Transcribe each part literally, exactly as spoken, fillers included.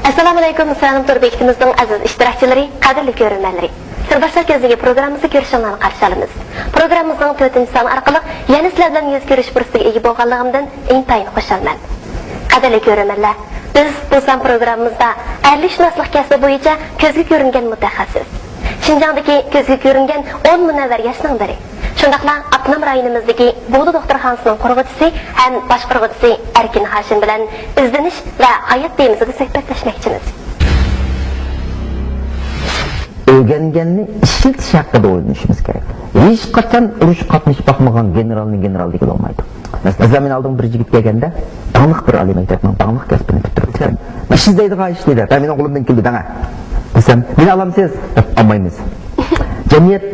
ئەسسالامۇئەلەيكۇم، مىسرانىم تور بېكىتىمىزنىڭ ئەزىز ئىشتىراكچىلىرى، قەدىرلىك كۆرۈرمەنلىرى. سىرداشلار كۆزنىكى پروگراممىمىزدا كۆرۈشۈڭلارنى قارشى ئالىمىز. پروگراممىمىزنىڭ تۆتىنچى سانى ئارقىلىق يەنە سىلەر بىلەن يۈز كۆرۈش پۇرسىتىگە ئىگە بولغانلىقىمدىن ئىنتايىن خۇشالمەن. قەدىرلىك كۆرۈرمەنلەر، بىز بۇ سان پروگراممىمىزدا ئەرلىكشۇناسلىق كەسپى بويىچە كۆزگە كۆرۈنگەن مۇتەخەسسىس، شىنجاڭدىكى كۆزگە كۆرۈنگەن ئون مۇنەۋۋەر ياشنىڭ بىرى، شۇنداقلا ئاپتونوم رايونىمىزدىكى بوغدا دوختۇرخانىسىنىڭ قۇرغۇچىسى ھەم باشقۇرغۇچىسى ئەركىن ھاشىم بىلەن ئىزدىنىش ۋە ھايات تېمىسىدا سۆھبەتلەشمەكچىمىز. ئۆگەنگەننى ئىشلىتىش ھەققىدە ئويلىنىشىمىز كېرەك. ھېچقاچان ئۇرۇشقا قاتنىشىپ باقمىغان گېنېرالنى گېنېرال دېگىلى بولمايدۇ. مەسىلەن، مەن ئالدىمغا بىر يىگىت كەلگەندە، داڭلىق بىر ئالىي مەكتەپنىڭ داڭلىق كەسپىنى پۈتتۈرۈپتىكەن. ئىش ئىزدەيدىغان ئىش دېدى. ھە، مېنىڭ قولۇمدىن كېلىدۇ دەڭە دېسەم، مېنى ئالامسىز دەپ، ئالمايمىز. جەمئىيەت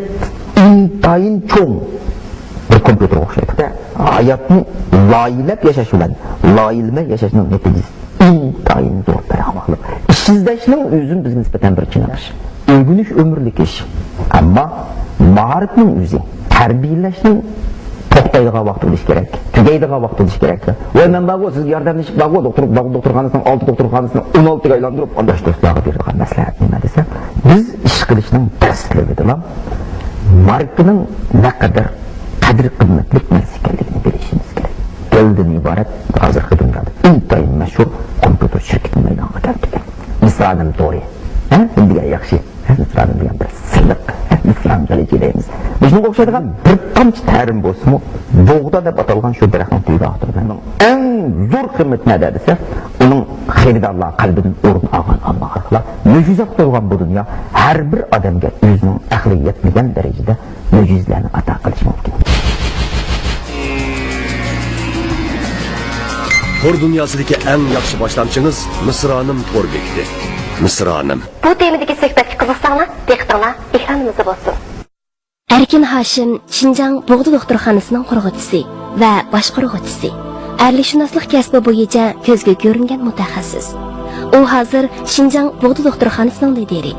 ئىنتايىن چوڭ بىر كومپيۇتېرغا ئوخشايدۇ. ھاياتنى لايىھەلەپ ياشاش بىلەن لايىھەلىمەي ياشاشنىڭ نەتىجىسى ئىنتايىن زور پەرقلىق. ئىش ئىزدەشنىڭ ئۆزى بىزگە نىسبەتەن بىر چىڭ ئىش. ئۆگىنىش ئۆمۈرلۈك ئىش. ئەمما مائارىپنىڭ ئۆزى، تەربىيەلەشنىڭ توختايدىغان ۋاقتى بولۇشى كېرەك، تۈگەيدىغان ۋاقتى بولۇشى كېرەك. ۋاي، مەن بارغۇ، سىزگە ياردەملىشىپ بارغۇ، دوختۇر، باغ-، دوختۇرخانىسىنىڭ ئالتە دوختۇرخانىسىنى ئون ئالتىگە ئايلاندۇرۇپ، ئانداش دوستلارغا بېرىدىغان مەسلىھەت نېمە دېسە، بىز ئىش قىلىشنىڭ دەسلىپىدىلا ماركىنىڭ نەقەدەر قەدىر-قىممەتلىك نەرسە ئىكەنلىكىنى بىلىشىمىز كېرەك. دېلدىن ئىبارەت ھازىرقى دۇنيادا ئىنتايىن مەشھۇر كومپيۇتېر شىركىتىنى مەيدانغا كەلتۈرگەن. مىسرانىم تورى. ھە؟ نېمە دېگەن ياخشى. ھە؟ مىسرانىم دېگەن بىر سىلىق. ھە؟ مىسرانىم غېلىچى دەيمىز. مۇشۇنىڭغا ئوخشايدىغان بىر تامچە تەرىم بولسىمۇ، بوغدا دەپ ئاتالغان شۇ دەرەخنىڭ تۈۋىدە ئاتىدۇ. ئۇنىڭ ئەڭ زور قىممىتى نەدە دېسە، ئۇنىڭ خېرىدارلار قەلبىدىن ئورۇن ئالغان، ئالمىغانلار. مۆجىزە قىلغان بۇ دۇنيا ھەر بىر ئادەمگە ئۆزىنىڭ ئەقلى يەتمىگەن دەرىجىدە مۆجىزىلەرنى ئاتا قىلىشى مۇمكىن. تور دۇنياسىدىكى ئەڭ ياخشى باشلامچىڭىز مىسرانىم تور بېكىتى. مىسرانىم. بۇ تېمىدىكى سۆھبەتكە قىزىقساڭلار، دىققىتىڭلار ئېكرانىمىزدا بولسۇن. ئەركىن ھاشىم شىنجاڭ بوغدا دوختۇرخانىسىنىڭ قۇرغۇچىسى ۋە باشقۇرغۇچىسى، ئەرلىكشۇناسلىق كەسپى بويىچە كۆزگە كۆرۈنگەن مۇتەخەسسىس. ئۇ ھازىر شىنجاڭ بوغدا دوختۇرخانىسىنىڭ لىدىرى،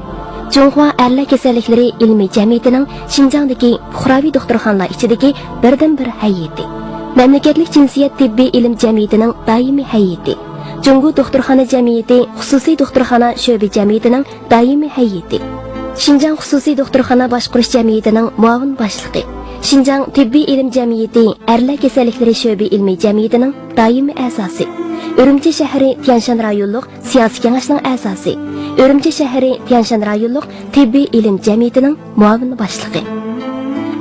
جۇڭخۇا ئەرلەر كېسەللىكلىرى ئىلمىي جەمئىيىتىنىڭ شىنجاڭدىكى پۇقراۋى دوختۇرخانىلار ئىچىدىكى بىردىنبىر ھەيئىتى، مەملىكەتلىك جىنسىيەت تېببىي ئىلىم جەمئىيىتىنىڭ دائىمىي ھەيئىتى، جۇڭگو دوختۇرخانا جەمئىيىتى خۇسۇسىي دوختۇرخانا شۆبە جەمئىيىتىنىڭ دائىمىي ھەيئىتى، شىنجاڭ خۇسۇسىي دوختۇرخانا باشقۇرۇش جەمئىيىتىنىڭ مۇئاۋىن باشلىقى، شىنجاڭ تېببىي ئىلىم جەمئىيىتى ئەرلەر كېسەللىكلىرى شۆبە ئىلمىي جەمئىيىتىنىڭ دائىمىي ئەزاسى، ئۈرۈمچى شەھىرى تيەنشان رايونلۇق سىياسىي كېڭەشنىڭ ئەزاسى، ئۈرۈمچى شەھىرى تيەنشان رايونلۇق تېببىي ئىلىم جەمئىيىتىنىڭ مۇئاۋىن باشلىقى.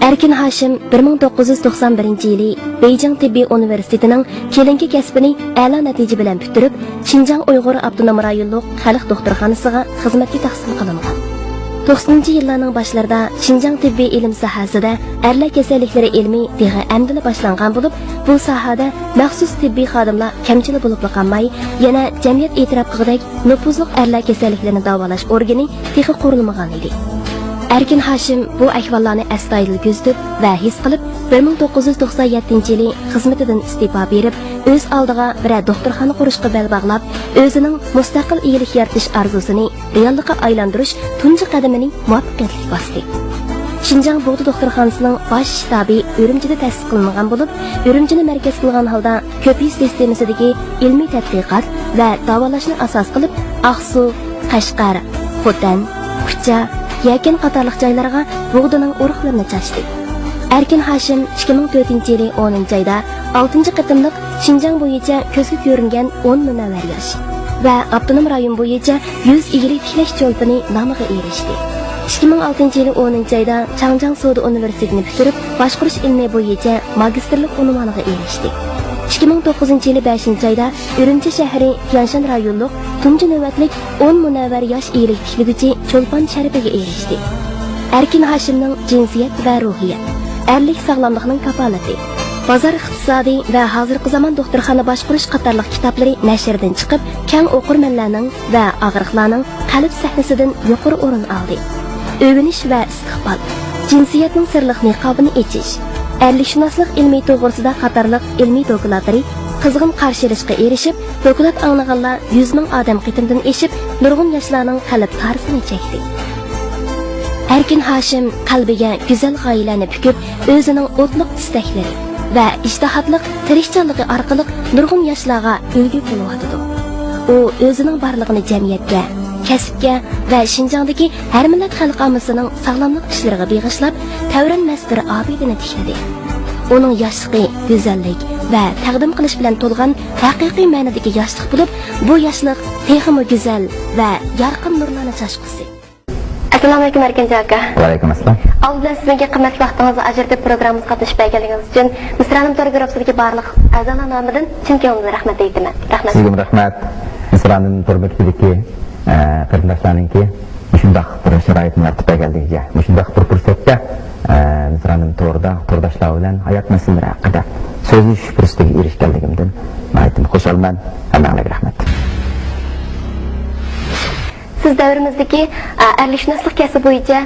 ئەركىن ھاشىم بىر مىڭ توققۇز يۈز توقسان بىرىنچى يىلى بېيجىڭ تېببىي ئۇنىۋېرسىتېتىنىڭ كېلىنكە كەسپىنى ئەلا نەتىجە بىلەن پۈتتۈرۈپ، شىنجاڭ ئۇيغۇر ئاپتونوم رايونلۇق خەلق دوختۇرخانىسىغا خىزمەتكە تەقسىم قىلىنغان. توقسىنىنچى يىللارنىڭ باشلىرىدا شىنجاڭ تېببىي ئىلىم ساھەسىدە ئەرلەر كېسەللىكلىرى ئىلمى تېخى ئەمدىلا باشلانغان بولۇپ، بۇ ساھەدە مەخسۇس تېببىي خادىملار كەمچىل بولۇپلا قالماي، يەنە جەمئىيەت ئېتىراپ قىلغۇدەك نوپۇزلۇق ئەرلەر كېسەللىكلىرىنى داۋالاش ئورگىنى تېخى قۇرۇلمىغان ئىدى. ئەركىن ھاشىم بۇ ئەھۋاللارنى ئەستايىدىل كۆزىتىپ ۋە ھېس قىلىپ، بىر مىڭ توققۇز يۈز توقسان يەتتىنچى يىلى خىزمىتىدىن ئىستېپا بېرىپ، ئۆز ئالدىغا بىرەر دوختۇرخانا قۇرۇشقا بەل باغلاپ، ئۆزىنىڭ مۇستەقىل ئىگىلىك يارىتىش ئارزۇسىنى رېئاللىققا ئايلاندۇرۇش تۇنجى قەدىمىنى مۇۋەپپەقىيەتلىك باستى. شىنجاڭ بوغدا دوختۇرخانىسىنىڭ باش شتابى ئۈرۈمچىدە تەسىس قىلىنغان بولۇپ، ئۈرۈمچىنى مەركەز قىلغان ھالدا كۆپىيىش سىستېمىسىدىكى ئىلمىي تەتقىقات ۋە داۋالاشنى ئاساس قىلىپ، ئاقسۇ، قەشقەر، خوتەن، كۇچا، يەكەن قاتارلىق جايلارغا بۇغدىنىڭ ئۇرۇقلىرىنى چاچتى. ئەركىن ھاشىم ئىككى مىڭ تۆتىنچى يىلى ئونىنچى ئايدا ئالتىنچى قېتىملىق شىنجاڭ بويىچە كۆزگە كۆرۈنگەن ئون مۇنەۋۋەر ياش ۋە ئاپتونوم رايون بويىچە يۈز ئىگىلىك تىكلەش چولپىنى نامىغا ئېرىشتى. ئىككى مىڭ ئالتىنچى يىلى ئونىنچى ئايدا چاڭجياڭ سودا ئۇنىۋېرسىتېتىنى پۈتتۈرۈپ، باشقۇرۇش ئىلمى بويىچە ماگىستىرلىق ئۇنۋانىغا ئېرىشتى. ئىككى مىڭ توققۇزىنچى يىلى بەشىنچى ئايدا ئۈرۈمچى شەھىرى تيەنشان رايونلۇق تۇنجى نۆۋەتلىك ئون مۇنەۋۋەر ياش ئىگىلىك تىكلىگۈچى چولپان شەرىپىگە ئېرىشتى. ئەركىن ھاشىمنىڭ جىنسىيەت ۋە روھىيەت، ئەرلىك ساغلاملىقنىڭ كاپالىتى، بازار ئىقتىسادى ۋە ھازىرقى زامان دوختۇرخانا باشقۇرۇش قاتارلىق كىتابلىرى نەشردىن چىقىپ، كەڭ ئوقۇرمەنلەرنىڭ ۋە ئاغرىقلارنىڭ قەلب سەھنىسىدىن يۇقىرى ئورۇن ئالدى. ئۆگىنىش ۋە ئىستىقبال، جىنسىيەتنىڭ سىرلىق نىقابىنى ئېچىش، ئەرلىكشۇناسلىق ئىلمىي توغرىسىدا قاتارلىق ئىلمىي دوكلاتلىرى قىزغىن قارشى ئېلىشقا ئېرىشىپ، دوكلات ئاڭلىغانلار يۈز مىڭ ئادەم قېتىمدىن ئېشىپ، نۇرغۇن ياشلارنىڭ قەلب تارىسىنى چەكتى. ئەركىن ھاشىم قەلبىگە گۈزەل غايىلەرنى پۈكۈپ، ئۆزىنىڭ ئوتلۇق ئىستەكلىرى ۋە ئىجتىھاتلىق تىرىشچانلىقى ئارقىلىق نۇرغۇن ياشلارغا ئۈلگە بولۇۋاتىدۇ. ئۇ ئۆزىنىڭ بارلىقىنى جەمئىيەتكە، كەسىپكە ۋە شىنجاڭدىكى ھەر مىللەت خەلق ئاممىسىنىڭ ساغلاملىق ئىشلىرىغا بېغىشلاپ، تەۋرەنمەس بىر ئابىدىنى تىكلىدى. ئۇنىڭ ياشلىقى گۈزەللىك ۋە تەقدىم قىلىش بىلەن تولغان ھەقىقىي مەنىدىكى ياشلىق بولۇپ، بۇ ياشلىق تېخىمۇ گۈزەل ۋە يارقىن نۇرلارنى چاچقۇسى. ئەسسالامۇئەلەيكۇم، ئەركىنجان ئاكا. ۋەئەلەيكۇم ئەسسالام. ئالدى بىلەن سىزنىڭكى قىممەتلىك ۋاقتىڭىزنى ئاجرىتىپ، پروگراممىمىزغا قاتنىشىپ بەرگەنلىكىڭىز ئۈچۈن مىسرانىم تور گۇرۇپپىسىدىكى بارلىق ئەزالار نامىدىن چىن كۆڭلۈمدىن رەھمەت ئېيتىمەن. رەھمەت. سىزگىمۇ رەھمەت. مىسرانىم تور بېكىتىدىكى، ئە، قېرىنداشلارنىڭكى مۇشۇنداق بىر شارائىتنى يارىتىپ بەرگەنلىكىگە، مۇشۇنداق بىر پۇرسەتتە، ئە، مىسرانىم توردا تورداشلار بىلەن ھايات مەسىلىلىرى ھەققىدە سۆزلىشىش پۇرسىتىگە ئېرىشكەنلىكىمدىن ناھايىتى خۇشالمەن. ھەممەڭلارگە رەھمەت. سىز دەۋرىمىزدىكى، ئە، ئەرلىكشۇناسلىق كەسپى بويىچە،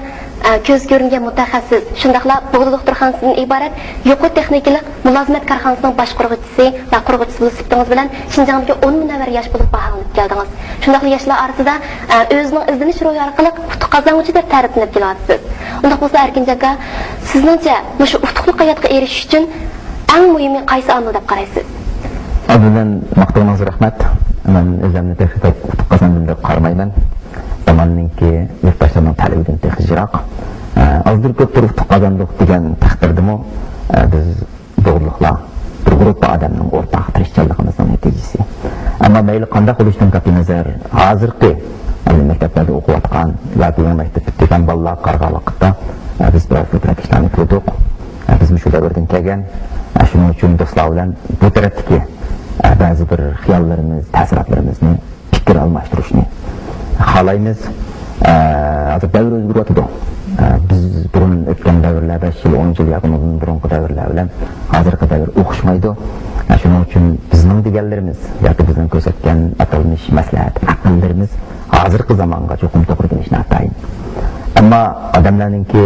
ئە، كۆزگە كۆرۈنگەن مۇتەخەسسىس، شۇنداقلا بوغدا دوختۇرخانىسىدىن ئىبارەت يۇقىرى تېخنىكىلىق مۇلازىمەت كارخانىسىنىڭ باشقۇرغۇچىسى ۋە قۇرغۇچىسى بولۇش سۈپىتىڭىز بىلەن شىنجاڭدىكى ئون مۇنەۋۋەر ياش بولۇپ باھالىنىپ كەلدىڭىز. شۇنداقلا ياشلار ئارىسىدا، ئە، ئۆزىنىڭ ئىزدىنىش روھى ئارقىلىق ئۇتۇق قازانغۇچى دەپ تەرىپلىنىپ كېلىۋاتىسىز. ئۇنداق بولسا، ئەركىنجان ئاكا، سىزنىڭچە مۇشۇ ئۇتۇقلۇق ھاياتقا ئېرىشىش ئۈچۈن ئەڭ مۇھىمى قايسى ئامىل دەپ قارايسىز؟ ئاۋۋال بىلەن ماختىغىنىڭىزغا رەھمەت. مەن ئۆزۈمنى تېخى بەك ئۇتۇق قازاندىم دەپ قارىمايمەن. زاماننىڭكى يۇرتداشلارنىڭ تەلىپىدىن تېخى يىراق. ئە، ئازدۇر كۆپتۇر ئۇتۇق قازاندۇق دېگەن تەقدىردىمۇ، ئە، بىز دوغرۇلۇقلا بىر گۇرۇپپا ئادەمنىڭ ئورتاق تىرىشچانلىقىمىزنىڭ نەتىجىسى. ئەمما مەيلى قانداق بولۇشىدىن قەتئىينەزەر، ھازىرقى، ئەمدى مەكتەپلەردە ئوقۇۋاتقان ياكى يېڭى مەكتەپكە پۈتتۈرگەن بالىلارغا قارىغان ۋاقىتتا، ئە، بىز بىرەر كۆپرەك ئىشلارنى كۆردۇق. ئە، بىز مۇشۇ دەۋردىن كەلگەن، ئە، شۇنىڭ ئۈچۈن دوستلار بىلەن بۇ تەرەپتىكى، ئە، بەزى بىر خىياللىرىمىز، تەسىراتلىرىمىزنى پىكىر ئالماشتۇرۇشنى خالايمىز. ئە، ھازىر دەۋر ئۆزگىرىۋاتىدۇ. ئە، بىز بۇرۇن ئۆتكەن دەۋرلەر، بەش يىل، ئون يىل ياكى ئۇنىڭدىن بۇرۇنقى دەۋرلەر بىلەن ھازىرقى دەۋر ئوخشىمايدۇ. ئە، شۇنىڭ ئۈچۈن بىزنىڭ دېگەنلىرىمىز ياكى بىزنىڭ كۆرسەتكەن ئاتالمىش مەسلىھەت، ئەقىللىرىمىز ھازىرقى زامانغا چوقۇم توغرا كېلىشى ناتايىن. ئەمما ئادەملەرنىڭكى،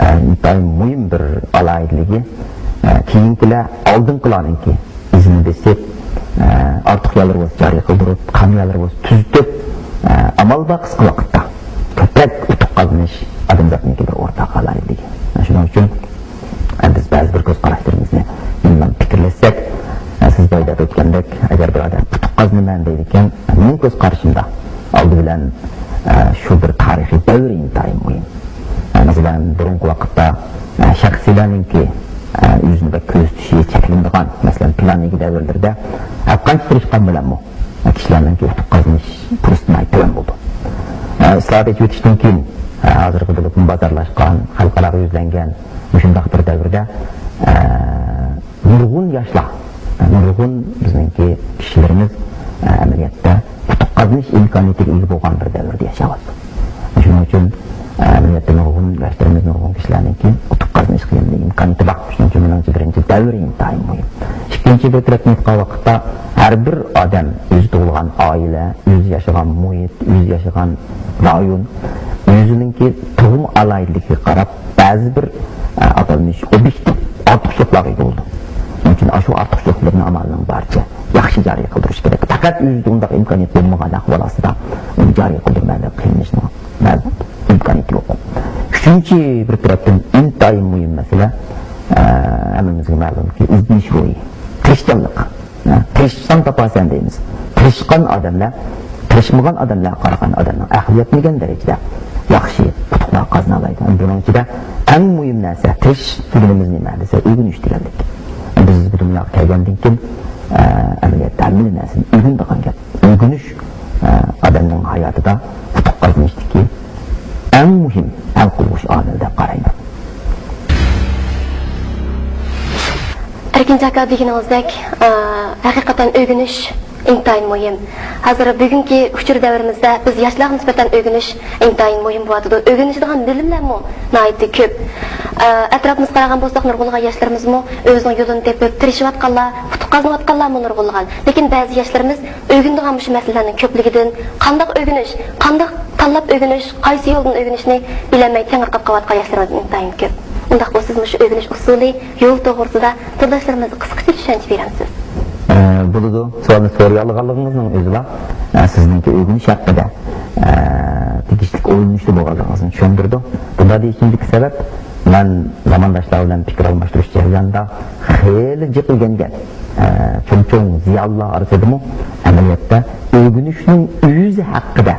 ئە، ناتايىن مۇھىم بىر ئالاھىدىلىكى، ئە، كېيىنكىلەر ئالدىنقىلارنىڭكى ئىزىنى بېسىپ، ئە، ئارتۇق يەرلىرى بولسا جارى قىلدۇرۇپ، كەم يەرلىرى بولسا تۈزىتىپ، ئە، ئامال بار قىسقا ۋاقىتتا كۆپرەك ئۇتۇق قازىنىش ئادەمزاتنىڭكى بىر ئورتاق ئالاھىدىلىكى. شۇنىڭ ئۈچۈن، ئە، بىز بەزى بىر كۆز قاراشلىرىمىزنى مۇنداق پىكىرلەشسەك، ئە، سىز بايا دەپ ئۆتكەندەك، ئەگەر بىر ئادەم ئۇتۇق قازىنىمەن دەيدىكەن، مېنىڭ كۆز قارىشىمدا ئالدى بىلەن، ئە، شۇ بىر تارىخىي دەۋر ئىنتايىن مۇھىم. ئە، مەسىلەن، بۇرۇنقى ۋاقىتتا، ئە، شەخسلەرنىڭكى، ئە، ئۆزىنى بەك كۆرسىتىشى چەكلىنىدىغان، مەسىلەن، پىلان ئىگە دەۋرلىرىدە ھەر قانچە تىرىشقان بىلەنمۇ، ئە، كىشىلەرنىڭكى ئۇتۇق قازىنىش پۇرسىتى ناھايىتى تۆۋەن بولىدۇ. ئە، ئىسلاھات، ئېچىۋېتىشتىن كېيىن، ئە، ھازىرقى بولۇپمۇ بازارلاشقان، خەلقئاراغا يۈزلەنگەن مۇشۇنداق بىر دەۋردە، ئە، نۇرغۇن ياشلار، نۇرغۇن بىزنىڭكى كىشىلىرىمىز، ئە، ئەمەلىيەتتە ئۇتۇق قازىنىش ئىمكانىيىتىگە ئىگە بولغان بىر دەۋردە ياشاۋاتىدۇ. شۇنىڭ ئۈچۈن، ئە، ئەمەلىيەتتە نۇرغۇن ياشلىرىمىز، نۇرغۇن كىشىلەرنىڭكى ئۇتۇق قازىنىشقا يەنىلا ئىمكانىيىتى بار. شۇنىڭ ئۈچۈن مېنىڭچە بىرىنچى دەۋر ئىنتايىن مۇھىم. ئىككىنچى بىر تەرەپتىن ئېيتقان ۋاقىتتا، ھەر بىر ئادەم ئۆزى تۇغۇلغان ئائىلە، ئۆزى ياشىغان مۇھىت، ئۆزى ياشىغان رايون، ئۆزىنىڭكى تۇغما ئالاھىدىلىكىگە قاراپ، بەزى بىر، ئە، ئاتالمىش ئوبيېكتىپ ئارتۇقچىلىقلارغا ئىگە بولىدۇ. شۇنىڭ ئۈچۈن ئاشۇ ئارتۇقچىلىقلىرىنى ئامالنىڭ بارىچە ياخشى جارى قىلدۇرۇش كېرەك. پەقەت ئۆزىدە ئۇنداق ئىمكانىيەت بولمىغان ئەھۋال ئاستىدا ئۇنى جارى قىلدۇرىمەن دەپ قىينىلىشنىڭ مەن ئىمكانىيىتى يوق. ئۈچىنچى بىر تەرەپتىن ئىنتايىن مۇھىم مەسىلە، ئە، ھەممىمىزگە مەلۇمكى، ئىزدىنىش روھى، تىرىشچانلىق. ھە، تىرىشساڭ تاپارسەن دەيمىز. تىرىشقان ئادەملەر، تىرىشمىغان ئادەملەرگە قارىغاندا ئادەمنىڭ ئەقلى يەتمىگەن دەرىجىدە ياخشى ئۇتۇقلار قازىنالايدۇ. بۇنىڭ ئىچىدە ئەڭ مۇھىم نەرسە، تىرىش دېگىنىمىز نېمە دېسە، ئۆگىنىش دېگەنلىك. بىز بۇ دۇنياغا كەلگەندىن كېيىن، ئە، ئەمەلىيەتتە ھەممە نەرسىنى ئۆگىنىدىغان گەپ. ئۆگىنىش، ئە، ئادەمنىڭ ھاياتىدا ئۇتۇق قازىنىشتىكى ئەڭ مۇھىم ھەل قىلغۇچ ئامىل دەپ قارايمەن. ئەركىنجان ئاكا دېگىنىڭىزدەك، ئە، ھەقىقەتەن ئۆگىنىش ئىنتايىن مۇھىم. ھازىر بۈگۈنكى ئۇچۇر دەۋرىمىزدە بىز ياشلارغا نىسبەتەن ئۆگىنىش ئىنتايىن مۇھىم بولۇۋاتىدۇ. ئۆگىنىشىدىغان بىلىملەرمۇ ناھايىتى كۆپ. ئە، ئەتراپىمىزغا قارىغان بولساق، نۇرغۇنلىغان ياشلىرىمىزمۇ ئۆزىنىڭ يولىنى تېپىپ، تىرىشىۋاتقانلار، ئۇتۇق قازىنىۋاتقانلارمۇ نۇرغۇنلىغان. لېكىن بەزى ياشلىرىمىز ئۆگىنىدىغان مۇشۇ مەسىلىلەرنىڭ كۆپلۈكىدىن، قانداق ئۆگىنىش، قانداق تاللاپ ئۆگىنىش، قايسى يولدىن ئۆگىنىشنى بىلەلمەي تېڭىرقاپ قېلىۋاتقان ياشلىرىمىز ئىنتايىن كۆپ. ئۇنداق بولسا، سىز مۇشۇ ئۆگىنىش ئۇسۇلى، يول توغرىسىدا تورداشلىرىمىزغا قىسقىچە چۈشەنچە بېرەمسىز؟ ئە، بولىدۇ. سوئالنى سورىيالىغانلىقىڭىزنىڭ ئۆزىلا، ئە، سىزنىڭكى ئۆگىنىش ھەققىدە، ئە، تېگىشلىك ئويلىنىشتا بولغانلىقىڭىزنى چۈشەندۈرىدۇ. بۇنداق دېيىشىمدىكى سەۋەب، مەن زامانداشلار بىلەن پىكىر ئالماشتۇرۇش جەريانىدا خېلى جىق ئۆگەنگەن. ئە، چوڭ-چوڭ زىيالىيلار ئارىسىدىمۇ ئەمەلىيەتتە ئۆگىنىشنىڭ ئۆزى ھەققىدە،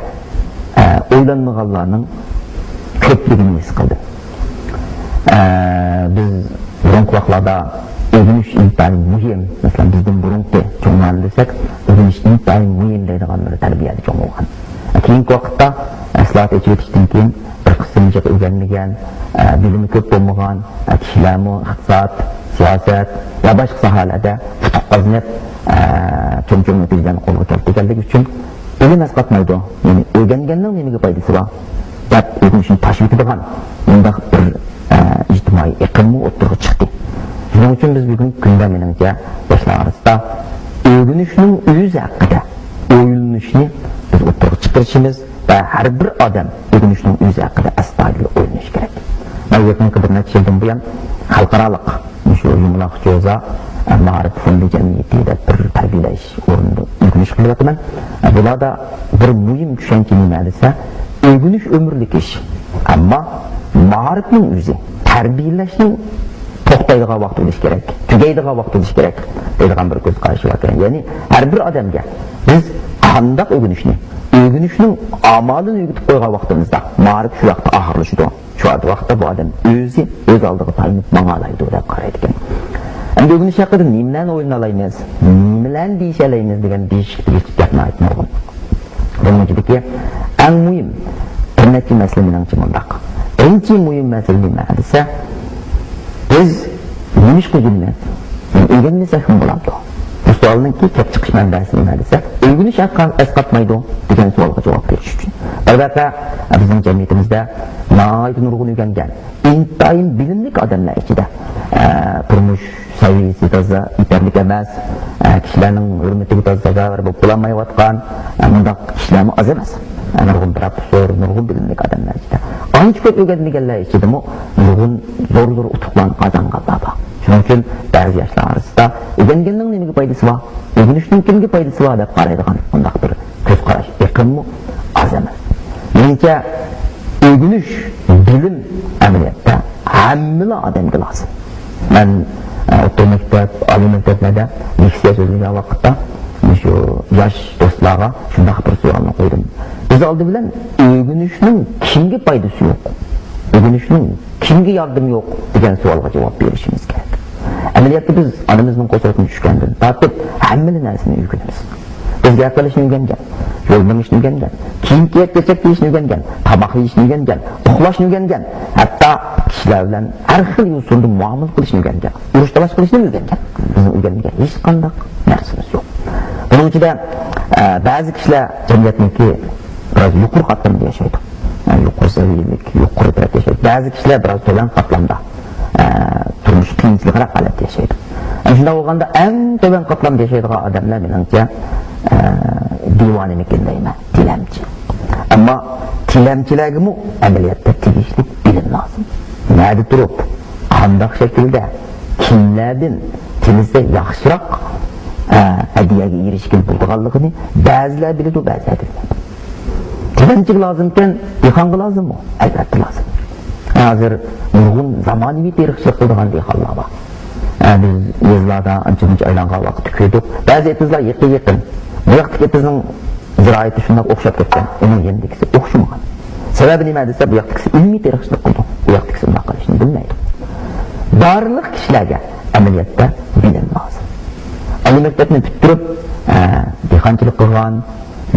ئە، ئويلانمىغانلارنىڭ كۆپلۈكىنى ھېس قىلدىم. ئە، بىز بۇرۇنقى ۋاقىتلاردا ئۆگىنىش ئىنتايىن مۇھىم، مەسىلەن، بىزدىن بۇرۇنقى چوڭلارنى دېسەك، ئۆگىنىش ئىنتايىن مۇھىم دەيدىغان بىر تەربىيەدە چوڭ بولغان. كېيىنكى ۋاقىتتا ئىسلاھات ئېچىۋېتىشتىن كېيىن بىر قىسىم جىق ئۆگەنمىگەن، ئە، بىلىمى كۆپ بولمىغان، ئە، كىشىلەرمۇ ئىقتىساد، سىياسەت ۋە باشقا ساھەلەردە ئۇتۇق قازىنىپ، ئە، چوڭ-چوڭ نەتىجىلەرنى قولغا كەلتۈرگەنلىكى ئۈچۈن بىلىم ئەسقاتمايدۇ. يەنى ئۆگەنگەننىڭ نېمىگە پايدىسى بار دەپ ئۆگىنىشنى تاشلىۋېتىدىغان مۇنداق بىر، ئە، ئىجتىمائىي ئېقىممۇ ئوتتۇرىغا چىقتى. شۇنىڭ ئۈچۈن بىز بۈگۈنكى كۈندە، مېنىڭچە، ياشلار ئارىسىدا ئۆگىنىشنىڭ ئۆزى ھەققىدە ئويلىنىشنى بىز ئوتتۇرىغا چىقىرىشىمىز ۋە ھەر بىر ئادەم ئۆگىنىشنىڭ ئۆزى ھەققىدە ئەستايىدىل ئويلىنىشى كېرەك. مەن يېقىنقى بىر نەچچە يىلدىن بۇيان خەلقئارالىق مۇشۇ يۇمىلاق جوزا، ئە، مائارىپ فوندى جەمئىيىتى دەپ بىر تەربىيەلەش ئورنىدا ئۆگىنىش قىلىۋاتىمەن. ئە، بۇلاردا بىر مۇھىم چۈشەنچە نېمە دېسە، ئۆگىنىش ئۆمۈرلۈك ئىش. ئەمما مائارىپنىڭ ئۆزى، تەربىيەلەشنىڭ توختايدىغان ۋاقتى بولۇشى كېرەك، تۈگەيدىغان ۋاقتى بولۇشى كېرەك دەيدىغان بىر كۆز قارىشى بار ئىكەن. يەنى ھەر بىر ئادەمگە بىز قانداق ئۆگىنىشنى، ئۆگىنىشنىڭ ئامالىنى ئۆگىتىپ قويغان ۋاقتىمىزدا، مائارىپ شۇ ۋاقىتتا ئاخىرلىشىدۇ. شۇ ۋاقىتتا بۇ ئادەم ئۆزى ئۆز ئالدىغا تايىنىپ ماڭالايدۇ دەپ قارايدىكەن. ئەمدى ئۆگىنىش ھەققىدە نېمىلەرنى ئويلىنالايمىز، نېمىلەرنى دېيىشەلەيمىز دېگەن دېيىشلىك گەپ ناھايىتى نۇرغۇن. بۇنىڭ ئىچىدىكى ئەڭ مۇھىم بىر نەچچە مەسىلە مېنىڭچە مۇنداق. بىرىنچى مۇھىم مەسىلە نېمە دېسە، بىز نېمىشقا ئۆگىنىمىز؟ ئۆگەنمىسەكمۇ بولامدۇ؟ بۇ سوئالنىڭكى كەپ چىقىش مەنبەسى نېمە دېسە، ئۆگىنىش ئەسقا-، ئەسقاتمايدۇ دېگەن سوئالغا جاۋاب بېرىش ئۈچۈن. دەرۋەقە، بىزنىڭ جەمئىيىتىمىزدە ناھايىتى نۇرغۇن ئۆگەنگەن، ئىنتايىن بىلىملىك ئادەملەر ئىچىدە، ئە، تۇرمۇش سەۋىيەسى تازا يېتەرلىك ئەمەس، ئە، كىشىلەرنىڭ ھۆرمىتىگە تازا سازاۋەر بولۇپ بولالمايۋاتقان، ئە، مۇنداق كىشىلەرمۇ ئاز ئەمەس. ئە، نۇرغۇن پروفېسسور، نۇرغۇن بىلىملىك ئادەملەر ئىچىدە. ئانچە كۆپ ئۆگەنمىگەنلەر ئىچىدىمۇ نۇرغۇن زور-زور ئۇتۇقلارنى قازانغانلار بار. شۇنىڭ ئۈچۈن بەزى ياشلار ئارىسىدا ئۆگەنگەننىڭ نېمىگە پايدىسى بار، ئۆگىنىشنىڭ كىمگە پايدىسى بار دەپ قارايدىغان مۇنداق بىر كۆز قاراش ئېقىممۇ ئاز ئەمەس. مېنىڭچە، ئۆگىنىش، بىلىم ئەمەلىيەتتە ھەممىلا ئادەمگە لازىم. مەن، ئە، ئوتتۇرا مەكتەپ، ئالىي مەكتەپلەردە لېكسىيە سۆزلىگەن ۋاقىتتا مۇشۇ ياش دوستلارغا شۇنداق بىر سوئالنى قويدۇم. بىز ئالدى بىلەن ئۆگىنىشنىڭ كىمگە پايدىسى يوق؟ ئۆگىنىشنىڭ كىمگە ياردىمى يوق دېگەن سوئالغا جاۋاب بېرىشىمىز كېرەك. ئەمەلىيەتتە بىز ئانىمىزنىڭ قورسىقىدىن چۈشكەندىن تارتىپ ھەممىلا نەرسىنى ئۆگىنىمىز. بىز گەپ قىلىشنى ئۆگەنگەن، يول مېڭىشنى ئۆگەنگەن، كىيىم كىيىپ چېچەك كىيىشنى ئۆگەنگەن، تاماق يېيىشنى ئۆگەنگەن، ئۇخلاشنى ئۆگەنگەن، ھەتتا كىشىلەر بىلەن ھەر خىل يوسۇندا مۇئامىلە قىلىشنى ئۆگەنگەن، ئۇرۇش تالاش قىلىشنى ئۆگەنگەن. بىزنىڭ ئۆگەنمىگەن ھېچقانداق نەرسىمىز يوق. بۇنىڭ ئىچىدە، ئە، بەزى كىشىلەر جەمئىيەتنىڭكى بىراز يۇقىرى قاتلىمىدا ياشايدۇ. يەنى يۇقىرى سەۋىيەلىك، يۇقىرى تەرەپتە ياشايدۇ. بەزى كىشىلەر بىراز تۆۋەن قاتلامدا، ئە، تۇرمۇش قىيىنچىلىقراق ھالەتتە ياشايدۇ. ئەنە شۇنداق بولغاندا، ئەڭ تۆۋەن قاتلامدا ياشايدىغان ئادەملەر، مېنىڭچە، ئە، دىۋانىمىكىن دەيمەن، تىلەمچى. ئەمما تىلەمچىلەرگىمۇ ئەمەلىيەتتە تېگىشلىك بىلىم لازىم. نەدە تۇرۇپ، قانداق شەكىلدە، كىملەردىن تىلىسە ياخشىراق، ئە، ھەدىيەگە ئېرىشكىلى بولىدىغانلىقىنى بەزىلەر بىلىدۇ، بەزىلەر بىلمەيدۇ. تىلەمچىگە لازىمكەن، دېھقانغا لازىممۇ؟ ئەلۋەتتە لازىم. ھازىر نۇرغۇن زامانىۋى تېرىقچىلىق قىلىدىغان دېھقانلار بار. ھە، بىز يېزىلاردا ئانچە-مۇنچە ئايلانغان ۋاقىت كۆردۇق. بەزى ئېتىزلار يېقىن-يېقىن. بۇ ياقتىكى ئېتىزنىڭ زىرائىتى شۇنداق ئوخشاپ كەتكەن، ئۇنىڭ يېنىدىكىسى ئوخشىمىغان. سەۋەبى نېمە دېسە، بۇ ياقتىكىسى ئىلمىي تېرىقچىلىق قىلىدۇ، بۇ ياقتىكىسى ئۇنداق قىلىشنى بىلمەيدۇ. بارلىق كىشىلەرگە ئەمەلىيەتتە بىلىم لازىم. ئالىي مەكتەپنى پۈتتۈرۈپ، ئە، دېھقانچىلىق قىلغان،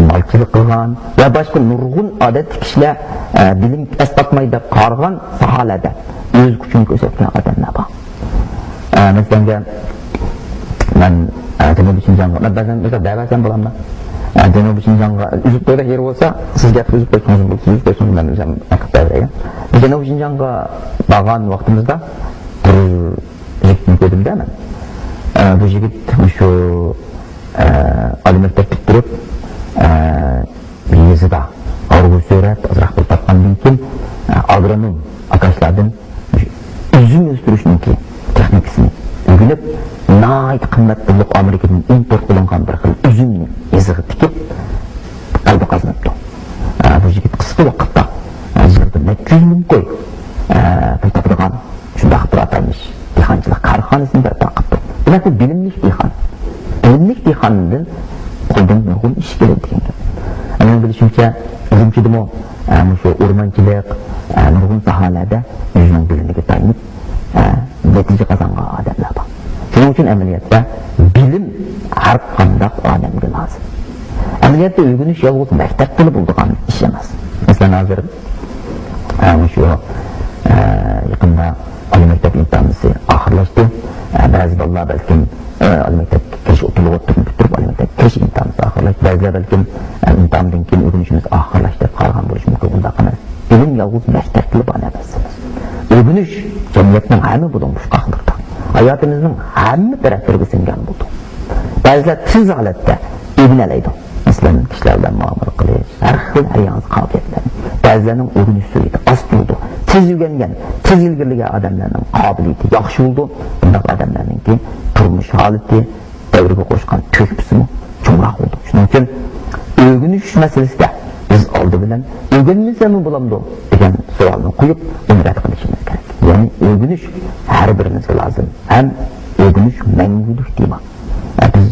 مالچىلىق قىلغان ۋە باشقا نۇرغۇن ئادەتتىكى كىشىلەر، ئە، بىلىم ئەسقاتمايدۇ دەپ قارىغان ساھەلەردە ئۆز كۈچىنى كۆرسەتكەن ئادەملەر بار. ئە، مەسىلەن، مەن، ئە، جەنۇبىي شىنجاڭغا، مەن بەزەن مىسال بەرسەم بولامدۇ؟ ئە، جەنۇبىي شىنجاڭغا ئۈزۈك بېرىش يېرى بولسا، سىز گەپ ئۈزۈك بەرسىڭىز، ئۈزۈك بەرسىڭىز، مەن ئەكىپ بېرەي. بىز جەنۇبىي شىنجاڭغا بارغان ۋاقتىمىزدا بىر يىگىتنى كۆردۈم-دە مەن. ئە، بۇ يىگىت شۇ، ئە، ئالىي مەكتەپ پۈتتۈرۈپ، ئە، يېزىدا ھارۋا سۆرەپ، ئازراق پۇل تاپقاندىن كېيىن، ئاگرونوم ئاكاشلاردىن ئۈزۈم ئۆستۈرۈشنىڭكى تېخنىكىسىنى ئۆگىنىپ، ناھايىتى قىممەت پۇللۇق ئامېرىكىدىن ئىمپورت قىلىنغان بىر خىل ئۈزۈمنى يېزىغا تىكىپ، غەلىبە قازىنىپتۇ. ئە، بۇ يىگىت قىسقا ۋاقىتتا، ئە، يىلدا نەچچە يۈز مىڭ كوي، ئە، پۇل تاپىدىغان شۇنداق بىر ئاتالمىش دېھقانچىلىق كارخانىسىنى بەرپا قىپتۇ. دېمەك، بۇ بىلىملىك دېھقان. بىلىشىمچە، ئۈرۈمچىدىمۇ، ئە، مۇشۇ ئورمانچىلىق، ئە، نۇرغۇن ساھەلەردە ئۆزىنىڭ بىلىمىگە تايىنىپ، ئە، نەتىجە قازانغان ئادەملەر بار. شۇنىڭ ئۈچۈن ئەمەلىيەتتە بىلىم ھەر قانداق ئادەمگە لازىم. ئەمەلىيەتتە ئۆگىنىش يالغۇز مەكتەپتىلا بولىدىغان ئىش ئەمەس. مەسىلەن، ھازىر، ئە، مۇشۇ، ئە، يېقىندا ئالىي مەكتەپ ئىمتىھانىسى ئاخىرلاشتى. ئە، بەزى بالىلار بەلكىم ئالىي مەكتەپكە كىرىش، ئوتتۇرىلىق ئوتتۇرىنى پۈتتۈرۈپ، ئالىي مەكتەپكە كىرىش ئىمتىھانىسى ئاخىرلاشتى. بەزىلەر بەلكىم، ئە، ئىمتىھاندىن كېيىن ئۆگىنىشىمىز ئاخىرلاشتى دەپ قارىغان بولۇشى مۇمكىن. ئۇنداق ئەمەس. بىلىم يالغۇز مەكتەپتىلا بار نەرسە ئەمەس. ئۆگىنىش جەمئىيەتنىڭ ھەممە بۇلۇڭ-بۇشقاقلىرىدا، ھاياتىمىزنىڭ ھەممە تەرەپلىرىگە سىڭگەن بولىدۇ. بەزىلەر تېز ھالەتتە ئۆگىنەلەيدۇ. مەسىلەن، كىشىلەر بىلەن مۇئامىلە قىلىش، ھەر خىل ھەر ياڭزا قابىلىيەتلەرنى. بەزىلەرنىڭ ئۆگىنىش سۈرئىتى ئاز بولىدۇ. تېز ئۆگەنگەن، تېز ئىلگىرىلىگەن ئادەملەرنىڭ قابىلىيىتى ياخشى بولىدۇ. بۇنداق ئادەملەرنىڭكى تۇرمۇش ھالىتى، دەۋرگە قوشقان تۆھپىسىمۇ چوڭراق بولىدۇ. شۇنىڭ ئۈچۈن ئۆگىنىش مەسىلىسىدە بىز ئالدى بىلەن «ئۆگەنمىسەممۇ بولامدۇ؟» دېگەن سوئالنى قويۇپ، ئۇنى رەت قىلىشىمىز كېرەك. يەنى ئۆگىنىش ھەر بىرىمىزگە لازىم ھەم ئۆگىنىش مەڭگۈلۈك تېما. بىز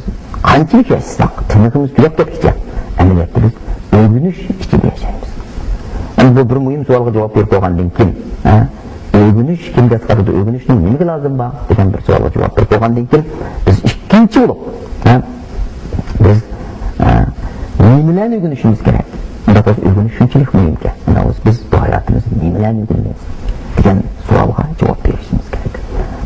قانچىلىك ياشىساق، تىنىقىمىز تۈگەپ كەتكىچە، ئەمەلىيەتتە بىز ئۆگىنىش ئىچىدە ياشايمىز. ئەمدى بۇ بىر مۇھىم سوئالغا جاۋاب بېرىپ بولغاندىن كېيىن، ھە، ئۆگىنىش كىمگە ئەسقاتىدۇ، ئۆگىنىشنىڭ نېمىگە لازىمى بار دېگەن بىر سوئالغا جاۋاب بېرىپ بولغاندىن كېيىن، بىز ئىككىنچى بولۇپ، ھە، بىز، ھە، نېمىلەرنى ئۆگىنىشىمىز كېرەك؟ ئۇنداق بولسا ئۆگىنىش شۇنچىلىك مۇھىمكەن. ئۇنداق بولسا بىز بۇ ھاياتىمىزدا نېمىلەرنى ئۆگىنىمىز دېگەن سوئالغا جاۋاب بېرىشىمىز كېرەك.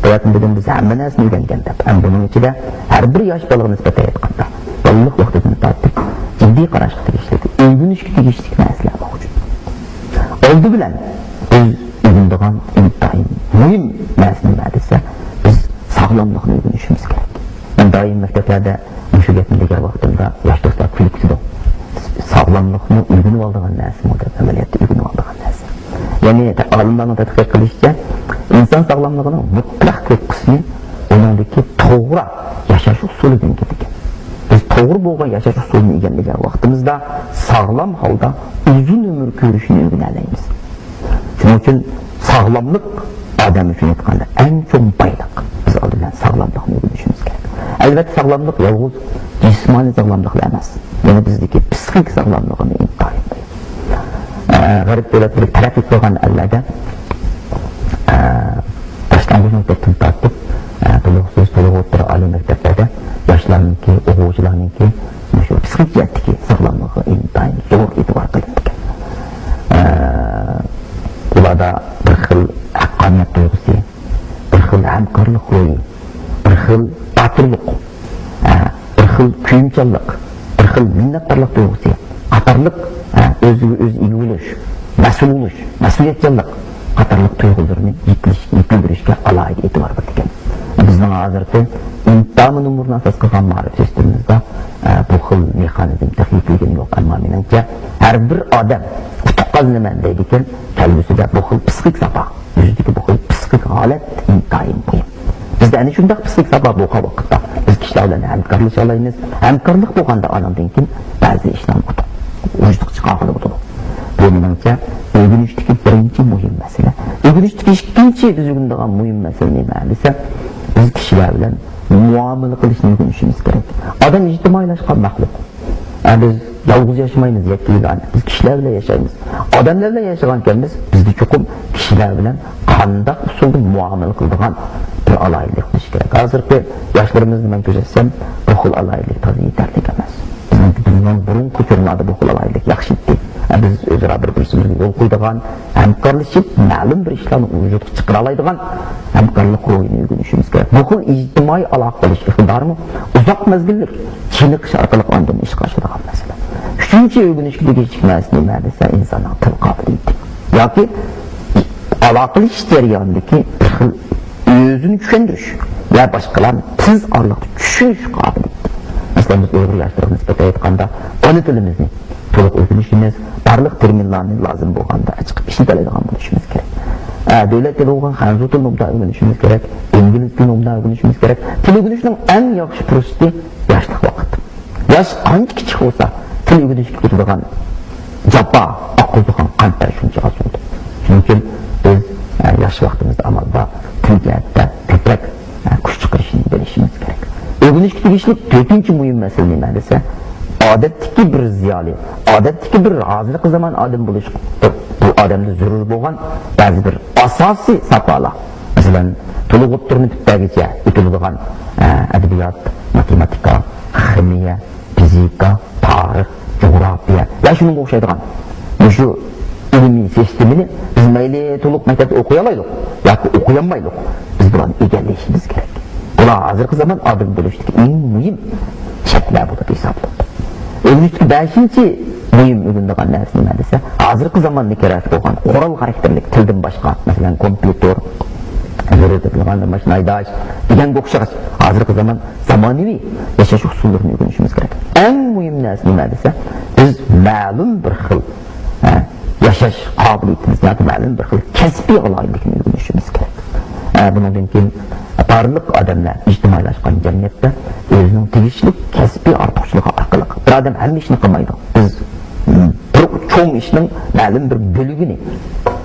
بۇ يەردىن بۈگۈن بىز ھەممە نەرسىنى ئۆگەنگەن دەپ، ھەم بۇنىڭ ئىچىدە ھەر بىر ياش بالىغا نىسبەتەن ئېيتقاندا، بالىلىق ۋاقتىدىن تارتىپ جىددىي قاراشقا تېگىشلىك، ئۆگىنىشكە تېگىشلىك نەرسىلەر مەۋجۇت. ئالدى بىلەن بىز ئۆگىنىدىغان ئىنتايىن مۇھىم نەرسە نېمە دېسە، بىز ساغلاملىقنى ئۆگىنىشىمىز كېرەك. مەن دائىم مەكتەپلەردە مۇشۇ گەپنى دېگەن ۋاقتىمدا ياش دوستلار كۈلۈپ كېتىدۇ. «ساغلاملىقمۇ ئۆگىنىۋالىدىغان نەرسىمۇ؟» دەپ، ئەمەلىيەتتە ئۆگىنىۋالىدىغان نەرسە. يەنى، ئالىملارنىڭ تەتقىق قىلىشىچە، ئىنسان ساغلاملىقىنىڭ مۇتلەق كۆپ قىسمى ئۇنىڭدىكى توغرا ياشاش ئۇسۇلىدىن كېلىدىكەن. بىز توغرا بولغان ياشاش ئۇسۇلىنى ئىگىلىگەن ۋاقتىمىزدا ساغلام ھالدا ئۇزۇن ئۆمۈر كۆرۈشنى ئۆگىنەلەيمىز. شۇنىڭ ئۈچۈن ساغلاملىق ئادەم ئۈچۈن ئېيتقاندا ئەڭ چوڭ بايلىق. بىز ئالدى بىلەن ساغلاملىقنى ئۆگىنىشىمىز كېرەك. ئەلۋەتتە، ساغلاملىق يالغۇز جىسمانىي ساغلاملىقلا ئەمەس، يەنە بىزدىكى پسىخىك ساغلاملىقىمۇ ئىنتايىن مۇھىم. ئە، غەرب دۆلەتلىرى تەرەققىي قىلغان ئەللەردە، ئە، باشلانغۇچ مەكتەپتىن تارتىپ، ئە، تولۇقسىز، تولۇق ئوتتۇرا، ئالىي مەكتەپلەردە ياشلارنىڭكى، ئوقۇغۇچىلارنىڭكى مۇشۇ پسىخىك جەھەتتىكى ساغلاملىقىغا ئىنتايىن زور ئېتىبار قىلىنىدىكەن. ئە، ئۇلاردا بىر خىل ھەققانىيەت تۇيغۇسى، بىر خىل ھەمكارلىق روھى، بىر خىل باتۇرلۇق، ئە، بىر خىل كۆيۈمچانلىق، بىر خىل مىننەتدارلىق تۇيغۇسى قاتارلىق، ئە، ئۆزىگە ئۆزى ئىگە بولۇش، مەسئۇل بولۇش، مەسئۇلىيەتچانلىق قاتارلىق تۇيغۇلىرىنى يېتىلىش-، يېتىلدۈرۈشكە ئالاھىدە ئېتىبار بېرىدىكەن. بىزنىڭ ھازىرقى ئىمتىھان نومۇرىنى ئاساس قىلغان مائارىپ سىستېمىمىزدا، ئە، بۇ خىل مېخانىزم تېخى يېتىلگىنى يوق. ئەمما مېنىڭچە، ھەر بىر ئادەم ئۇتۇق قازىنىمەن دەيدىكەن، كەلگۈسىدە بۇ خىل پسىخىك ساپا، يۈزىدىكى بۇ خىل پسىخىك ھالەت ئىنتايىن مۇھىم. بىزدە ئەنە شۇنداق پسىخىك ساپا بولغان ۋاقىتتا، بىز كىشىلەر بىلەن ھەمكارلىشالايمىز. ھەمكارلىق بولغاندا، ئانىڭدىن كېيىن بەزى ئىشلارنى ئۇتۇق، ۋۇجۇدقا چىقارغىلى بولىدۇ. بۇ، مېنىڭچە، ئۆگىنىشتىكى بىرىنچى مۇھىم مەسىلە. ئۆگىنىشتىكى ئىككىنچى بىز ئۆگىنىدىغان مۇھىم مەسىلە نېمە دېسە، بىز كىشىلەر بىلەن مۇئامىلە قىلىشنى ئۆگىنىشىمىز كېرەك. ئادەم ئىجتىمائىيلاشقان مەخلۇق. ئە، بىز يالغۇز ياشىمايمىز، يەككە يېگانە. بىز كىشىلەر بىلەن ياشايمىز. ئادەملەر بىلەن ياشىغان ئىكەنمىز، بىزدە چوقۇم كىشىلەر بىلەن قانداق ئۇسۇلدا مۇئامىلە قىلىدىغان بىر ئالاھىدىلىك بولۇشى كېرەك. ھازىرقى ياشلىرىمىزنى مەن كۆزەتسەم، بۇ خىل ئالاھىدىلىك تازا يېتەرلىك ئەمەس. بىزنىڭ، بىزنىڭ بۇرۇنقى چوڭلاردا بۇ خىل ئالاھىدىلىك ياخشى ئىدى. ئە، بىز ئۆزئارا بىر-بىرىمىزگە يول قويىدىغان، ھەمكارلىشىپ مەلۇم بىر ئىشلارنى ۋۇجۇدقا چىقىرالايدىغان ھەمكارلىق روھىنى ئۆگىنىشىمىز كېرەك. بۇ خىل ئىجتىمائىي ئالاقە قىلىش ئىقتىدارىمۇ ئۇزاق مەزگىللىك چېنىقىش ئارقىلىق ئاندىن ئىشقا ئاشىدىغان مەسىلە. ئۈچىنچى ئۆگىنىشكە تېگىشلىك نەرسە نېمە دېسە، ئىنساننىڭ تىل قابىلىيىتى ياكى ئالاقىلىشىش جەريانىدىكى بىر خىل ئۆزىنى چۈشەندۈرۈش ۋە باشقىلارنى تېز ئارىلىقتا چۈشىنىش قابىلىيىتى. مەسىلەن، بىز ئۇيغۇر ياشلىرىغا نىسبەتەن ئېيتقاندا، ئانا تىلىمىزنى تولۇق ئۆگىنىشىمىز، بارلىق تېرمىنلارنى لازىم بولغاندا ئېچىقىپ ئىشلىتەلەيدىغان بولۇشىمىز كېرەك. ئە، دۆلەت تىلى بولغان خەنزۇ تىلىنى ئوبدان ئۆگىنىشىمىز كېرەك، ئىنگلىز تىلىنى ئوبدان ئۆگىنىشىمىز كېرەك. تىل ئۆگىنىشنىڭ ئەڭ ياخشى پۇرسىتى ياشلىق ۋاقىت. ياش قانچە كىچىك بولسا، تىل ئۆگىنىشكە كېتىدىغان جاپا، ئاققۇزۇقان، قان تەر شۇنچە ئاز بولىدۇ. شۇنىڭ ئۈچۈن بىز، ئە، ياش ۋاقتىمىزدا ئامال بار تىل جەھەتتە كۆپرەك، ئە، كۈچ چىقىرىشنى بىلىشىمىز كېرەك. ئۆگىنىشكە تېگىشلىك تۆتىنچى مۇھىم مەسىلە نېمە دېسە، ئادەتتىكى بىر زىيالىي، ئادەتتىكى بىر ھازىرقى زامان ئادەم بولۇش، بۇ ئادەمدە زۆرۈر بولغان بەزى بىر ئاساسىي ساپالار. مەسىلەن، تولۇق ئوتتۇرىنى پۈتتۈرگىچە ئۆتۈلىدىغان، ئە، ئەدەبىيات، ماتېماتىكا، خىمىيە، فىزىكا، تارىخ، جۇغراپىيە ۋە شۇنىڭغا ئوخشايدىغان مۇشۇ ئىلمىي سىستېمىنى بىز مەيلى تولۇق مەكتەپتە ئوقۇيالايلۇق ياكى ئوقۇيالمايلۇق، بىز بۇلارنى ئىگىلىشىمىز كېرەك. بۇلار ھازىرقى زامان ئادەم بولۇشتىكى ئەڭ مۇھىم شەرتلەر بولۇپ ھېسابلىنىدۇ. ئۆگىنىشتىكى بەشىنچى مۇھىم ئۆگىنىدىغان نەرسە نېمە دېسە، ھازىرقى زاماندا كېرەك بولغان قورال خاراكتېرلىك تىلدىن باشقا، مەسىلەن، كومپيۇتېر، زۆرۈر دەيدىغان ماشىنا ھەيدەش دېگەنگە ئوخشاش ھازىرقى زامان زامانىۋى ياشاش ئۇسۇللىرىنى ئۆگىنىشىمىز كېرەك. ئەڭ مۇھىم نەرسە نېمە دېسە، بىز مەلۇم بىر خىل، ھە، ياشاش قابىلىيىتىمىز ياكى مەلۇم بىر خىل كەسپىي ئالاھىدىلىكنى ئۆگىنىشىمىز كېرەك. ھە، بۇنىڭدىن كېيىن بارلىق ئادەملەر ئىجتىمائىيلاشقان جەمئىيەتتە ئۆزىنىڭ تېگىشلىك كەسپىي ئارتۇقچىلىقى ئارقىلىق بىر ئادەم ھەممە ئىشنى قىلمايدۇ. بىز، م، بىر چوڭ ئىشنىڭ مەلۇم بىر بۆلىكىنى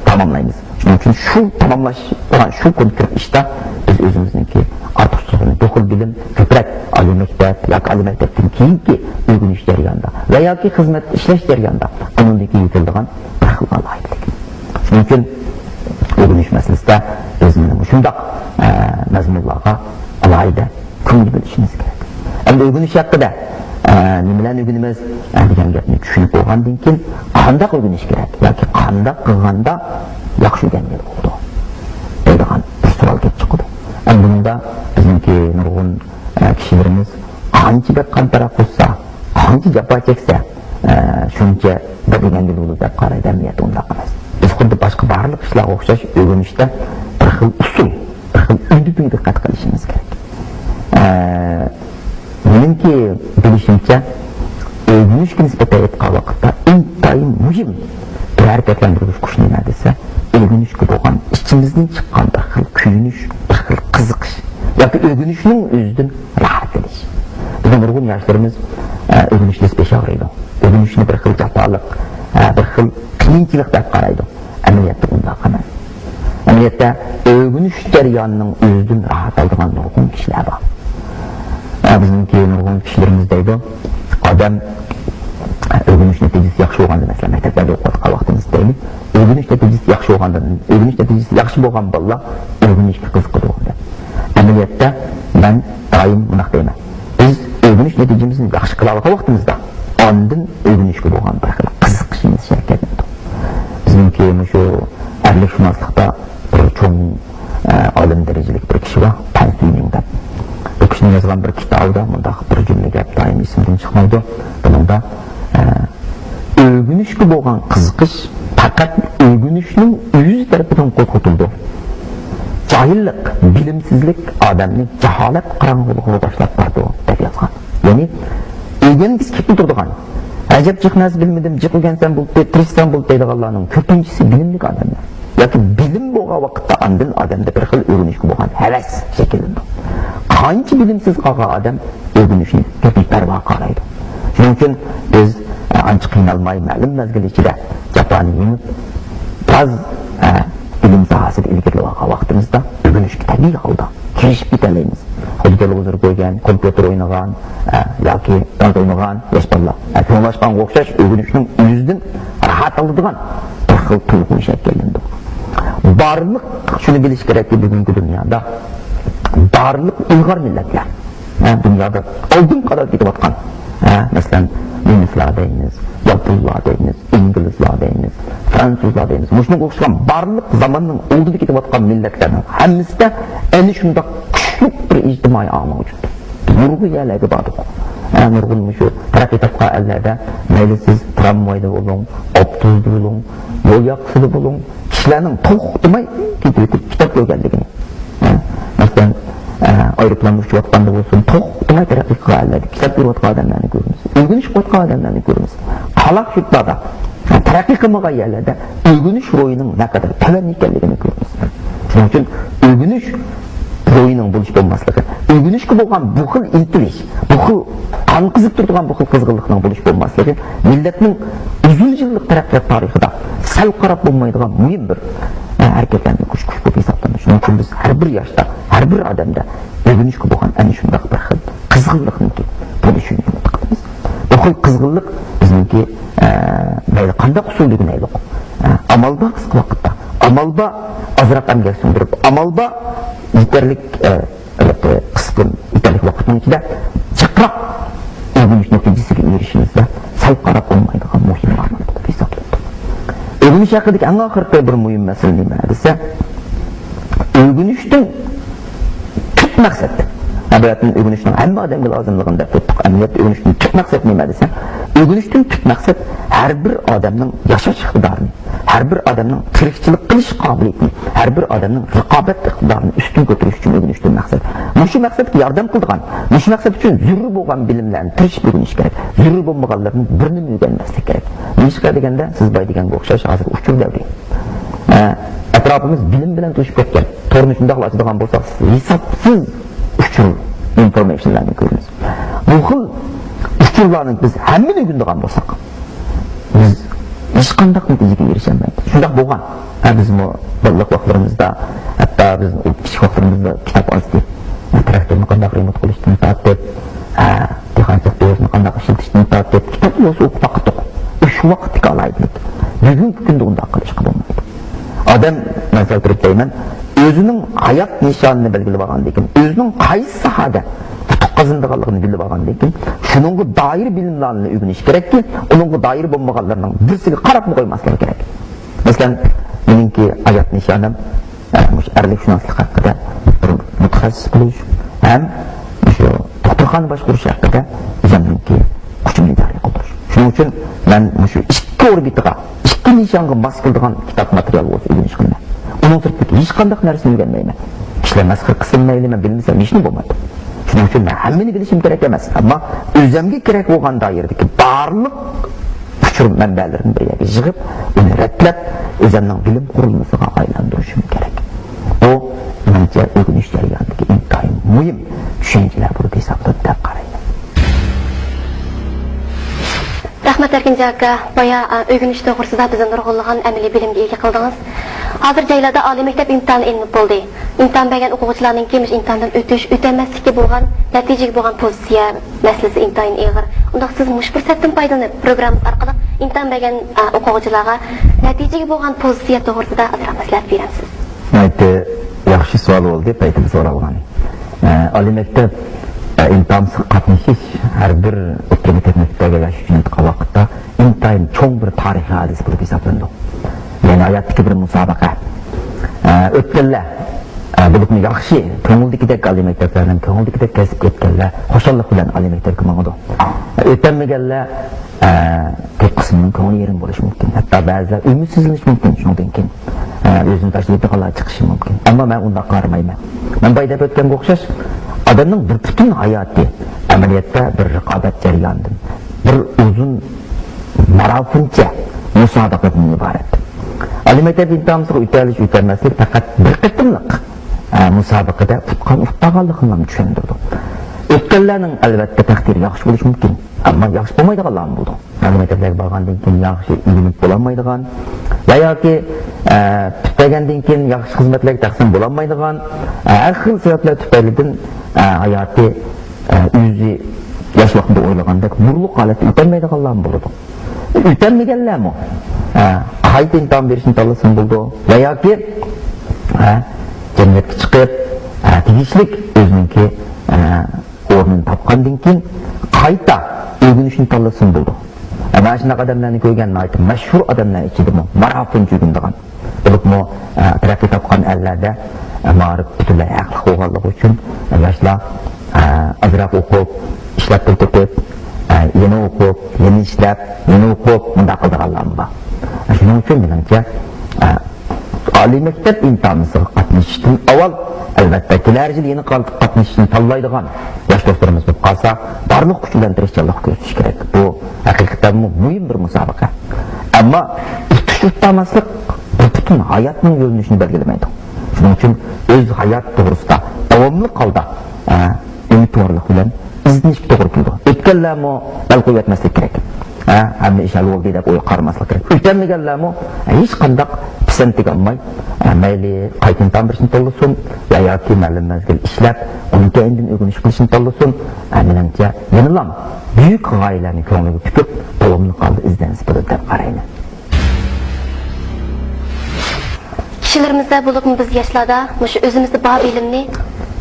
تاماملايمىز. شۇنىڭ ئۈچۈن شۇ تاماملاش بولغان شۇ كونكرېت ئىشتا بىز ئۆزىمىزنىڭكى ئارتۇقچىلىقىنى، بۇ خىل بىلىم كۆپرەك ئالىي مەكتەپ ياكى ئالىي مەكتەپتىن كېيىنكى ئۆگىنىش جەريانىدا ۋە ياكى خىزمەت ئىشلەش جەريانىدا ئۇنىڭدىن كېيىن يېتىلىدىغان بىر خىل ئالاھىدىلىك. شۇنىڭ ئۈچۈن ئۆگىنىش مەسىلىسىدە بىز مانا مۇشۇنداق، ئە، مەزمۇنلارغا ئالاھىدە كۆڭۈل بۆلۈشىمىز كېرەك. ئەمدى ئۆگىنىش ھەققىدە، ئە، نېمىلەرنى ئۆگىنىمىز، ئە، دېگەن گەپنى چۈشىنىپ بولغاندىن كېيىن، قانداق ئۆگىنىش كېرەك ياكى قانداق قىلغاندا ياخشى ئۆگەنگىلى بولىدۇ دەيدىغان بىر سوئال كېلىپ چىقىدۇ. ئەمدى بۇنىڭدا بىزنىڭكى نۇرغۇن، ئە، كىشىلىرىمىز قانچە بەك قان تەرەق قۇسسا، قانچە جاپا چەكسە، ئە، شۇنچە بىر دېگەنگە بولىدۇ دەپ قارايدۇ. ئەمەلىيەتتە ئۇنداق ئەمەس. بىز خۇددى باشقا بارلىق ئىشلارغا ئوخشاش ئۆگىنىشتە بىر خىل ئۇسۇل، بىر خىل ئۈندىدىن دىققەت قىلىشىمىز كېرەك. ئە، مېنىڭكى بىلىشىمچە، ئۆگىنىشكە نىسبەتەن ئېيتقان ۋاقىتتا ئىنتايىن مۇھىم بىر ھەرىكەتلەندۈرگۈچ كۈچ نېمە دېسە، ئۆگىنىشكە بولغان ئىچىمىزدىن چىققان بىر خىل كۆيۈنۈش، بىر خىل قىزىقىش ياكى ئۆگىنىشنىڭ ئۆزىدىن راھەتلىنىش. بىزنىڭ نۇرغۇن ياشلىرىمىز، ئە، ئۆگىنىش دېسە بېشى ئاغرىيدۇ. ئۆگىنىشنى بىر خىل جاپالىق، ئە، بىر خىل قىيىنچىلىق دەپ قارايدۇ. ئەمەلىيەتتە ئۇنداق ئەمەس. ئەمەلىيەتتە ئۆگىنىش جەريانىنىڭ ئۆزىدىن راھەت ئالىدىغان نۇرغۇن كىشىلەر بار. ئە، بىزنىڭكى نۇرغۇن كىشىلىرىمىز دەيدۇ، ئادەم، ئە، ئۆگىنىش نەتىجىسى ياخشى بولغاندا، مەسىلەن، مەكتەپلەردە ئوقۇۋاتقان ۋاقتىمىزدا دەيلى، ئۆگىنىش نەتىجىسى ياخشى بولغاندا، ئۆگىنىش نەتىجىسى ياخشى بولغان بالىلار ئۆگىنىشكە قىزىقىدۇ دەپ. ئەمەلىيەتتە مەن دائىم مۇنداق دەيمەن، بىز ئۆگىنىش نەتىجىمىزنى ياخشى قىلالىغان ۋاقتىمىزدا، ئاندىن ئۆگىنىشكە بولغان بىر خىل قىزىقىشىمىز شەكىللىنىدۇ. بىزنىڭكى مۇشۇ ئەرلىكشۇناسلىقتا بىر چوڭ، ئە، ئالىم دەرىجىلىك بىر كىشى بار، تەن سۈينىڭ دەپ. بۇ كىشىنىڭ يازغان بىر كىتابىدا مۇنداق بىر جۈملە گەپ دائىم ئېسىمدىن چىقمايدۇ. بۇنىڭدا، ئە، ئۆگىنىشكە بولغان قىزىقىش پەقەت ئۆگىنىشنىڭ ئۆزى تەرىپىدىن قوزغىتىلىدۇ. جاھىللىق، بىلىمسىزلىك ئادەمنى جاھالەت قاراڭغۇلۇقىغا باشلاپ بارىدۇ، دەپ يازغان. يەنى ئۆگەنگۈسى كېلىپ تۇرىدىغان، ئەجەب جىق نەرسە بىلمىدىم، جىق ئۆگەنسەم بولدى، تىرىشسام بولدى دەيدىغانلارنىڭ كۆپىنچىسى بىلىملىك ئادەملەر. ياكى بىلىم بولغان ۋاقىتتا ئاندىن ئادەمدە بىر خىل ئۆگىنىشكە بولغان ھەۋەس شەكىللىنىدۇ. قانچە بىلىمسىز قالغان ئادەم ئۆگىنىشنى بىپەرۋا قارايدۇ. شۇنىڭ ئۈچۈن بىز، ئە، ئانچە قىينالماي، مەلۇم مەزگىل ئىچىدە جاپانى يېڭىپ، بىراز، ئە، بىلىم ساھەسىدە ئىلگىرىلەۋاتقان ۋاقتىمىزدا ئۆگىنىشكە تەبىئىي ھالدا كىرىشىپ كېتەلەيمىز. خۇددى تېلېۋىزور كۆرگەن، كومپيۇتېر ئوينىغان، ئە، ياكى دارت ئوينىغان ياش بالىلار، ئە، چوڭلاشقانغا ئوخشاش ئۆگىنىشنىڭ ئۆزىدىن راھەت ئالىدىغان بىر خىل تۇيغۇ شەكىللىنىدۇ. بارلىق، شۇنى بىلىش كېرەككى، بۈگۈنكى دۇنيادا بارلىق ئىلغار مىللەتلەر، ھە، دۇنيادا ئالدىنقى قاتاردا كېتىۋاتقان، ھە، مەسىلەن، نېمىسلار دەيمىز، ياپونلار دەيمىز، ئىنگلىزلار دەيمىز، فرانسۇزلار دەيمىز. مۇشۇنىڭغا ئوخشىغان بارلىق زاماننىڭ ئالدىدا كېتىۋاتقان مىللەتلەرنىڭ ھەممىسىدە ئەنە شۇنداق كۈچلۈك بىر ئىجتىمائىي ئاغ مەۋجۇت. نۇرغۇن يەرلەرگە باردۇق. ھە، نۇرغۇن مۇشۇ تەرەققىي تاپقان ئەللەردە، مەيلى سىز ترامۋايدا بولۇڭ، ئاپتوبۇستا بولۇڭ، يول ياقىسىدا بولۇڭ، كىشىلەرنىڭ توختىماي كېتىۋېتىپ كىتاب كۆرگەنلىكىنى، ھە، مەسىلەن، ئە، ئايروپىلاندا ئۇچۇۋاتقاندا بولسۇن، توختىماي تەرەققىي قىلغان ئەللەردە كىتاب كۆرۈۋاتقان ئادەملەرنى كۆرىمىز، ئۆگىنىش قىلىۋاتقان ئادەملەرنى كۆرىمىز. قالاق يۇرتلاردا، ھە، تەرەققىي قىلمىغان يەرلەردە ئۆگىنىش روھىنىڭ نەقەدەر تۆۋەن ئىكەنلىكىنى كۆرىمىز. شۇنىڭ ئۈچۈن ئۆگىنىش روھىنىڭ بولۇش بولماسلىقى، ئۆگىنىشكە بولغان بۇ خىل ئىنتىلىش، بۇ خىل قان قىزىپ تۇرىدىغان بۇ خىل قىزغىنلىقنىڭ بولۇش بولماسلىقى مىللەتنىڭ ئۇزۇن يىللىق تەرەققىيات تارىخىدا سەل قاراپ بولمايدىغان مۇھىم بىر، ئە، ھەرىكەتلەندۈرگۈچ كۈچ بولۇپ ھېسابلىنىدۇ. شۇنىڭ ئۈچۈن بىز ھەر بىر ياشتا، ھەر بىر ئادەمدە ئۆگىنىشكە بولغان ئەنە شۇنداق بىر خىل قىزغىنلىقنىڭكى بولۇشىنى ئۈمىد قىلىمىز. بۇ چوڭقۇر قىزغىنلىق بىزنىڭكى، ئە، مەيلى قانداق ئۇسۇلدا ئۆگىنەيلۇق. ئە، ئامال بار قىسقا ۋاقىتتا. ئامال بار ئازراق ئەمگەك سىڭدۈرۈپ. ئامال بار يېتەرلىك، ئە، ئەلۋەتتە، قىسقا يېتەرلىك ۋاقىتنىڭ ئىچىدە جىقراق ئۆگىنىش نەتىجىسىگە ئېرىشىمىزدە سەل قاراپ بولمايدىغان مۇھىم ئامال بولۇپ ھېسابلىنىدۇ. ئۆگىنىش ھەققىدىكى ئەڭ ئاخىرقى بىر مۇھىم مەسىلە نېمە دېسە، ئۆگىنىشتىن تۈپ مەقسەت. ئەمەلىيەتتىن ئۆگىنىشنىڭ ھەممە ئادەمگە لازىملىقىنى دەپ ئۆتتۇق. ئەمەلىيەتتە ئۆگىنىشتىن تۈپ مەقسەت نېمە دېسە، ئۆگىنىشتىن تۈپ مەقسەت ھەر بىر ئادەمنىڭ ياشاش ئىقتىدارىنى، ھەر بىر ئادەمنىڭ تىرىكچىلىك قىلىش قابىلىيىتىنى، ھەر بىر ئادەمنىڭ رىقابەت ئىقتىدارىنى ئۈستۈن كۆتۈرۈش ئۈچۈن ئۆگىنىشتىن مەقسەت. مۇشۇ مەقسەتكە ياردەم قىلىدىغان، مۇشۇ مەقسەت ئۈچۈن زۆرۈر بولغان بىلىملەرنى تىرىشىپ ئۆگىنىش كېرەك. زۆرۈر بولمىغانلىرىنى بىرنېمە ئۆگەنمەسلىك كېرەك. نېمىشقا دېگەندە، سىز باي دېگەنگە ئوخشاش ھازىر ئۇچۇر دەۋرى. ئە، ئەتراپىمىز بىلىم بىلەن توشۇپ كەتكەن. تورنى شۇنداقلا ئاچىدىغان بولساق، ھېسابسىز ئۇچۇر، ئىنفورمېيشنلارنى كۆرىمىز. بۇ خىل ئۇچۇرلارنى بىز ھەممىنى ئۆگىنىدىغان بولساق، بىز ھېچقانداق نەتىجىگە ئېرىشەلمەيمىز. شۇنداق بولغان. ھە، بىزمۇ بالىلىق ۋاقىتلىرىمىزدا، ھەتتا بىز كىچىك ۋاقىتلىرىمىزدا كىتاب ئاز ئىدى. تىراكتورنى قانداق رېمونت قىلىشتىن تارتىپ، ھە، دېھقانچىلىق دورىسىنى قانداق ئىشلىتىشتىن تارتىپ، كىتاب بولسا ئوقۇپ باقتۇق. شۇ ۋاقىتتىكى ئالاھىدىلىك. بۈگۈنكى كۈندە ئۇنداق قىلىشقا بولمايدۇ. ئادەم، مەن سەل تۇرۇپ دەيمەن، ئۆزىنىڭ ھايات نىشانىنى بەلگىلەپ ئالغاندىن كېيىن، ئۆزىنىڭ قايسى ساھەدە ئۇتۇق قازىنىدىغانلىقىنى بىلىپ ئالغاندىن كېيىن، شۇنىڭغا دائىر بىلىملەرنى ئۆگىنىش كېرەككى، ئۇنىڭغا دائىر بولمىغانلىرىنىڭ بىرسىگە قاراپمۇ قويماسلىقى كېرەك. مەسىلەن، مېنىڭكى ھايات نىشانىم، ئە، مۇشۇ ئەرلىك شۇناسلىق ھەققىدە بىر مۇتەخەسسىس بولۇش ھەم مۇشۇ دوختۇرخانا باشقۇرۇش ھەققىدە ئۆزۈمنىڭكى كۈچۈمنى جارى قىلدۇرۇش. شۇنىڭ ئۈچۈن مەن مۇشۇ ئىككى ئوربىتىغا، ئىككى نىشانغا ماس كېلىدىغان كىتاب ماتېرىيال بولسا ئۆگىنىش قىلىمەن. ئۇنىڭ سىرتىدىكى ھېچقانداق نەرسىنى ئۆگەنمەيمەن. كىشىلەر مەسخىرە قىلسىمۇ مەيلى، مەن بىلمىسەم ھېچنېمە بولمايدۇ. شۇنىڭ ئۈچۈن مەن ھەممىنى بىلىشىم كېرەك ئەمەس، ئەمما ئۆزۈمگە كېرەك بولغان دائىرىدىكى بارلىق ئۇچۇر مەنبەلىرىنى بىر يەرگە يىغىپ، ئۇنى رەتلەپ، ئۆزۈمنىڭ بىلىم قۇرۇلمىسىغا ئايلاندۇرۇشۇم كېرەك. بۇ، مېنىڭچە، ئۆگىنىش جەريانىدىكى ئىنتايىن مۇھىم چۈشەنچىلەر بولۇپ ھېسابلىنىدۇ دەپ قارايمەن. رەھمەت، ئەركىنجان ئاكا. بايا، ئا، ئۆگىنىش توغرىسىدا بىزنى نۇرغۇنلىغان ئەمەلىي بىلىمگە ئىگە قىلدىڭىز. ھازىر جايلاردا ئالىي مەكتەپ ئىمتىھانى ئېلىنىپ بولدى. ئىمتىھان بەرگەن ئوقۇغۇچىلارنىڭكى مۇشۇ ئىمتىھاندىن ئۆتۈش، ئۆتەلمەسلىككە بولغان، نەتىجىگە بولغان پوزىتسىيە مەسىلىسى ئىنتايىن ئېغىر. ئۇنداق سىز مۇشۇ پۇرسەتتىن پايدىلىنىپ، پروگراممىمىز ئارقىلىق ئىمتىھان بەرگەن، ئە، ئوقۇغۇچىلارغا نەتىجىگە بولغان پوزىتسىيە توغرىسىدا ئازراق مەسلىھەت بېرەمسىز؟ ناھايىتى ياخشى سوئال بولدى، پەيتىدە سورالغان. ئە، ئالىي مەكتەپ، ئە، ئىمتىھانسىز قاتنىشىش ھەر بىر ئوتتۇرا مەكتەپتە ياش ئۈچۈن ئېيتقان ۋاقىتتا ئىنتايىن چوڭ بىر تارىخىي ھادىسە بولۇپ ھېسابلىنىدۇ. يەنى ھاياتتىكى بىر مۇسابىقە. ئە، ئۆتكەنلەر، ئە، بولۇپمۇ ياخشى، كۆڭۈلدىكىدەك ئالىي مەكتەپلەرنىڭ كۆڭلىدىكىدەك كەسىپ ئۆتكەنلەر خۇشاللىق بىلەن ئالىي مەكتەپكە ماڭىدۇ. ئۆتەلمىگەنلەر، ئە، كۆپ قىسمىنىڭ كۆڭلى يېرىم بولۇشى مۇمكىن. ھەتتا بەزىلەر ئۈمىدسىزلىنىشى مۇمكىن شۇنىڭدىن كېيىن. ئە، ئۆزىنى تاشلىۋېتىدىغانلار چىقىشى مۇمكىن. ئەمما مەن ئۇنداق قارىمايمەن. مەن بايا دەپ ئۆتكەنگە ئوخشاش، ئادەمنىڭ بىر پۈتۈن ھاياتى ئەمەلىيەتتە بىر رىقابەت جەريانىدىن، بىر ئۇزۇن مارافونچە مۇسابىقىدىن ئىبارەت. ئالىي مەكتەپ ئىمتىھانىغا ئۆتەلىش، ئۆتەلمەسلىك پەقەت بىر قېتىملىق، ئە، مۇسابىقىدە ئۇتقان، ئۇتمىغانلىقىنى چۈشەندۈرىدۇ. ئۆتكەنلەرنىڭ، ئەلۋەتتە، تەقدىرى ياخشى بولۇشى مۇمكىن، ئەمما ياخشى بولمايدىغانلارمۇ بولىدۇ. ئالىي مەكتەپلەرگە بارغاندىن كېيىن ياخشى ئۆگىنىپ بولالمايدىغان ۋە ياكى، ئە، پۈتتۈرگەندىن كېيىن ياخشى خىزمەتلەرگە تەقسىم بولالمايدىغان، ئە، ھەر خىل سەۋەبلەر تۈپەيلىدىن، ئە، ھاياتى، ئە، ئۆزى ياش ۋاقتىدا ئويلىغاندەك نۇرلۇق ھالەتتە ئۆتەلمەيدىغانلارمۇ بولىدۇ. ئۆتەلمىگەنلەرمۇ، ئە، قايتا ئىمتىھان بېرىشنى تاللىسىمۇ بولىدۇ ۋە ياكى، ئە، جەمئىيەتكە چىقىپ، ئە، تېگىشلىك ئۆزىنىڭكى، ئە، ئورنىنى تاپقاندىن كېيىن قايتا ئۆگىنىشنى تاللىسىمۇ بولىدۇ. ئە، مانا شۇنداق ئادەملەرنى كۆرگەن، ناھايىتى مەشھۇر ئادەملەر ئىچىدىمۇ مارافونچە ئۆگىنىدىغان. بولۇپمۇ، ئە، تەرەققىي تاپقان ئەللەردە، ئە، مائارىپ پۈتۈنلەي ھەقلىق بولغانلىقى ئۈچۈن، ئە، ياشلار، ئە، ئازراق ئوقۇپ، ئىشلەپ پۇل تېپىپ، ئە، يەنە ئوقۇپ، يەنە ئىشلەپ، يەنە ئوقۇپ، مۇنداق قىلىدىغانلارمۇ بار. ئە، شۇنىڭ ئۈچۈن مېنىڭچە، ئە، ئالىي مەكتەپ ئىمتىھانىغا قاتنىشىشتىن ئاۋۋال، ئەلۋەتتە، كېلەر يىل يەنە قات-، قاتنىشىشنى تاللايدىغان ياش دوستلىرىمىز بولۇپ قالسا، بارلىق كۈچ بىلەن تىرىشچانلىق كۆرسىتىش كېرەك. بۇ ھەقىقەتەنمۇ مۇھىم بىر مۇسابىقە. ئەمما ئۇتۇش ئۇتالماسلىق بىر پۈتۈن ھاياتنىڭ يۆنىلىشىنى بەلگىلىمەيدۇ. شۇنىڭ ئۈچۈن ئۆز ھايات توغرىسىدا داۋاملىق ھالدا، ئە، ئۈمىدۋارلىق بىلەن ئىزدىنىشكە توغرا كېلىدۇ. ئۆتكەنلەرمۇ ئەل قويۇۋەتمەسلىك كېرەك. ھە، ھەممە ئىش ھەل بولدى دەپ ئويغا قارىماسلىق كېرەك. ئۆتەلمىگەنلەرمۇ ھېچقانداق پىس پىرسەنتىگە ئالماي، ئە، مەيلى قايتىن تامبىرىشنى تاللىسۇن ۋە ياكى مەلۇم مەزگىل ئىشلەپ، ئۇنىڭ كەينىدىن ئۆگىنىش قىلىشنى تاللىسۇن. ئە، مېنىڭچە، يەنىلا بۈيۈك غايىلەرنى كۆڭلىگە پۈكۈپ، داۋاملىق ھالدا ئىزدەنسە بولىدۇ دەپ قارايمەن. كىشىلىرىمىزدە، بولۇپمۇ بىز ياشلاردا مۇشۇ ئۆزىمىزدە بار بىلىمنى،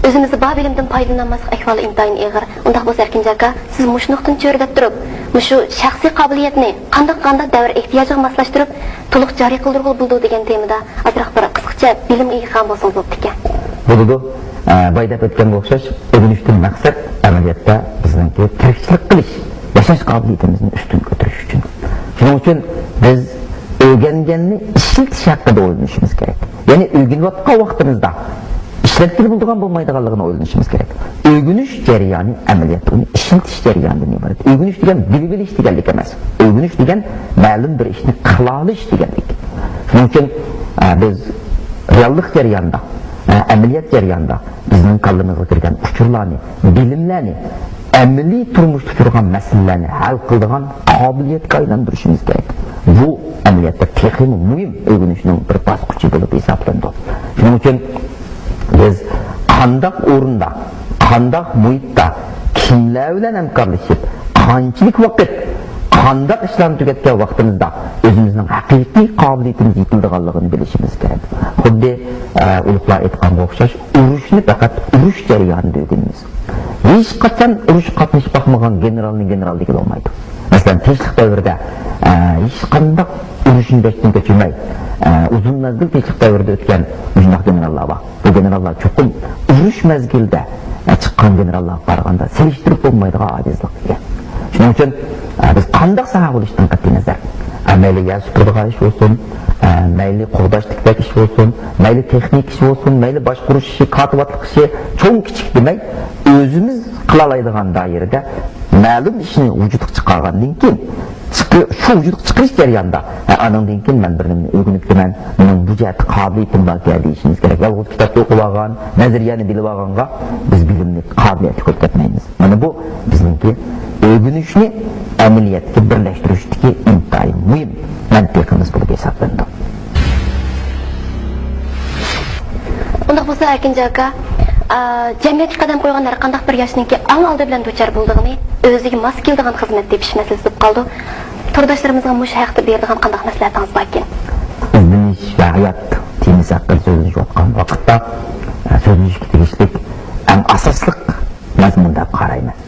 ئۆزىمىزدە بار بىلىمدىن پايدىلىنالماسلىق ئەھۋالى ئىنتايىن ئېغىر. ئۇنداق بولسا، ئەركىنجان ئاكا، سىز مۇشۇ نۇقتىنى چۆرىدەپ تۇرۇپ، مۇشۇ شەخسىي قابىلىيەتنى قانداق، قانداق دەۋر ئېھتىياجىغا ماسلاشتۇرۇپ، تولۇق جارى قىلدۇرغىلى بولىدۇ دېگەن تېمىدا ئازراق بىر قىسقىچە بىلىم ئېيتقان بولسىڭىز بوپتىكەن. بولىدۇ. ئە، بايا دەپ ئۆتكەنگە ئوخشاش، ئۆگىنىشتىن مەقسەت ئەمەلىيەتتە بىزنىڭكى تىرىكچىلىك قىلىش، ياشاش قابىلىيىتىمىزنى ئۈستۈن كۆتۈرۈش ئۈچۈن. شۇنىڭ ئۈچۈن بىز ئۆگەنگەننى ئىشلىتىش ھەققىدە ئويلىنىشىمىز كېرەك. يەنى ئۆگىنىۋاتقان ۋاقتىمىزدا ئىشلەتكىلى بولىدىغان بولمايدىغانلىقىنى ئويلىنىشىمىز كېرەك. ئۆگىنىش جەريانى ئەمەلىيەتتە ئۇنى ئىشلىتىش جەريانىدىن ئىبارەت. ئۆگىنىش دېگەن بىلىۋېلىش دېگەنلىك ئەمەس. ئۆگىنىش دېگەن مەلۇم بىر ئىشنى قىلالىش دېگەنلىك. شۇنىڭ ئۈچۈن، ئە، بىز رېئاللىق جەريانىدا، ئە، ئەمەلىيەت جەريانىدا بىزنىڭ كاللىمىزغا كىرگەن ئۇچۇرلارنى، بىلىملەرنى ئەمەلىي تۇرمۇشتا تۇرغان مەسىلىلەرنى ھەل قىلىدىغان قابىلىيەتكە ئايلاندۇرۇشىمىز كېرەك. بۇ ئەمەلىيەتتە تېخىمۇ مۇھىم ئۆگىنىشنىڭ بىر باسقۇچى بولۇپ ھېسابلىنىدۇ. شۇنىڭ ئۈچۈن بىز قانداق ئورۇندا، قانداق مۇھىتتا، كىملەر بىلەن ھەمكارلىشىپ، قانچىلىك ۋاقىت، قانداق ئىشلارنى تۈگەتكەن ۋاقتىمىزدا ئۆزىمىزنىڭ ھەقىقىي قابىلىيىتىمىز يېتىلىدىغانلىقىنى بىلىشىمىز كېرەك. خۇددى، ئە، ئۇلۇغلار ئېيتقانغا ئوخشاش، ئۇرۇشنى پەقەت ئۇرۇش جەريانىدا ئۆگىنىمىز. ھېچقاچان ئۇرۇشقا قاتنىشىپ باقمىغان گېنېرالنى گېنېرال دېگىلى بولمايدۇ. مەسىلەن، تىنچلىق دەۋرىدە، ئە، ھېچقانداق ئۇرۇشنى بەشتىن كەچۈرمەي، ئە، ئۇزۇن مەزگىل تىنچلىق دەۋرىدە ئۆتكەن مۇشۇنداق گېنېراللار بار. بۇ گېنېراللار چوقۇم ئۇرۇش مەزگىلىدە، ئە، چىققان گېنېراللارغا قارىغاندا سېلىشتۇرۇپ بولمايدىغان ئاجىزلىق ئىگە. شۇنىڭ ئۈچۈن، ئە، بىز قانداق ساھە بولۇشتىن قەتئىينەزەر، ئە، مەيلى يەر سۈپۈرىدىغان ئىش بولسۇن، ئە، مەيلى قوغداش تىكلەش ئىش بولسۇن، مەيلى تېخنىكا ئىش بولسۇن، مەيلى باشقۇرۇش ئىشى، كاتىۋاتلىق ئىشى، چوڭ كىچىك دېمەي، ئۆزىمىز قىلالايدىغان دائىرىدە مەلۇم ئىشنى ۋۇجۇدقا چىقارغاندىن كېيىن، چىقى-، شۇ ۋۇجۇدقا چىقىرىش جەريانىدا، ھە، ئانىڭدىن كېيىن مەن بىر نېمىنى ئۆگىنىپتىمەن، مېنىڭ بۇ جەھەتتە قابىلىيىتىم باركەن دېيىشىمىز كېرەك. يالغۇز كىتابتا ئوقۇۋالغان، نەزەرىيەنى بىلىۋالغانغا بىز بىلىمنى، قابىلىيەتنى كۆتۈرەلمەيمىز. مانا بۇ بىزنىڭكى ئۆگىنىشنى ئەمەلىيەتكە بىرلەشتۈرۈشتىكى ئىنتايىن مۇھىم مەنتىقىمىز بولۇپ ھېسابلىنىدۇ. ئۇنداق بولسا، ئەركىنجان ئاكا، ئا، جەمئىيەتكە قەدەم قويغان ھەر قانداق بىر ياشنىڭكى ئەڭ ئالدى بىلەن دۇچار بولىدىغىنى ئۆزىگە ماس كېلىدىغان خىزمەت تېپىش مەسىلىسى بولۇپ قالىدۇ. تورداشلىرىمىزغا مۇشۇ ھەقتە بېرىدىغان قانداق مەسلىھەتىڭىز باركىن؟ ئىزدىنىش ۋە ھايات تېمىسى ھەققىدە سۆزلىشىۋاتقان ۋاقىتتا، ئە، سۆزلىشىشكە تېگىشلىك ئەڭ ئاساسلىق مەزمۇن دەپ قارايمەن.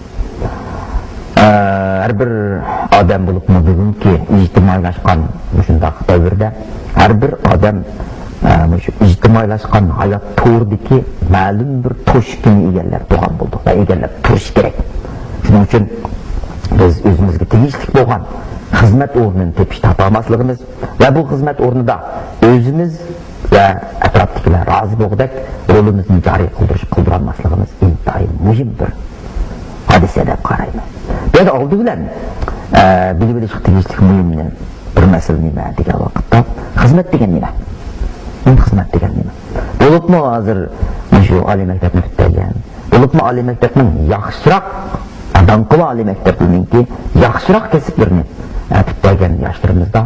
ئە، ھەر بىر ئادەم بولۇپمۇ بۈگۈنكى ئىجتىمائىيلاشقان مۇشۇنداق دەۋردە ھەر بىر ئادەم، ئە، مۇشۇ ئىجتىمائىيلاشقان ھايات تورىدىكى مەلۇم بىر توشۇكىنى ئىگىلەپ تۇرغان بولدى ۋە ئىگىلەپ تۇرۇشى كېرەك. شۇنىڭ ئۈچۈن بىز ئۆزىمىزگە تېگىشلىك بولغان خىزمەت ئورنىنى تېپىش تاپالماسلىقىمىز ۋە بۇ خىزمەت ئورنىدا ئۆزىمىز ۋە ئەتراپتىكىلەر رازى بولغۇدەك رولىمىزنى جارى قىلدۇرۇش، قىلدۇرالماسلىقىمىز ئىنتايىن مۇھىم بىر ھادىسە دەپ قارايمەن. بۇ يەردە ئالدى بىلەن، ئە، بىلىپ ئېلىشقا تېگىشلىك مۇھىم بىر مەسىلە نېمە دېگەن ۋاقىتتا، خىزمەت دېگەن نېمە؟ خىزمەت دېگەن نېمە؟ بولۇپمۇ ھازىر مۇشۇ ئالىي مەكتەپنى پۈتتۈرگەن، بولۇپمۇ ئالىي مەكتەپنىڭ ياخشىراق، داڭقى بار ئالىي مەكتەپلەرنىڭكى ياخشىراق كەسىپلىرىنى، ئە، پۈتتۈرگەن ياشلىرىمىزدا،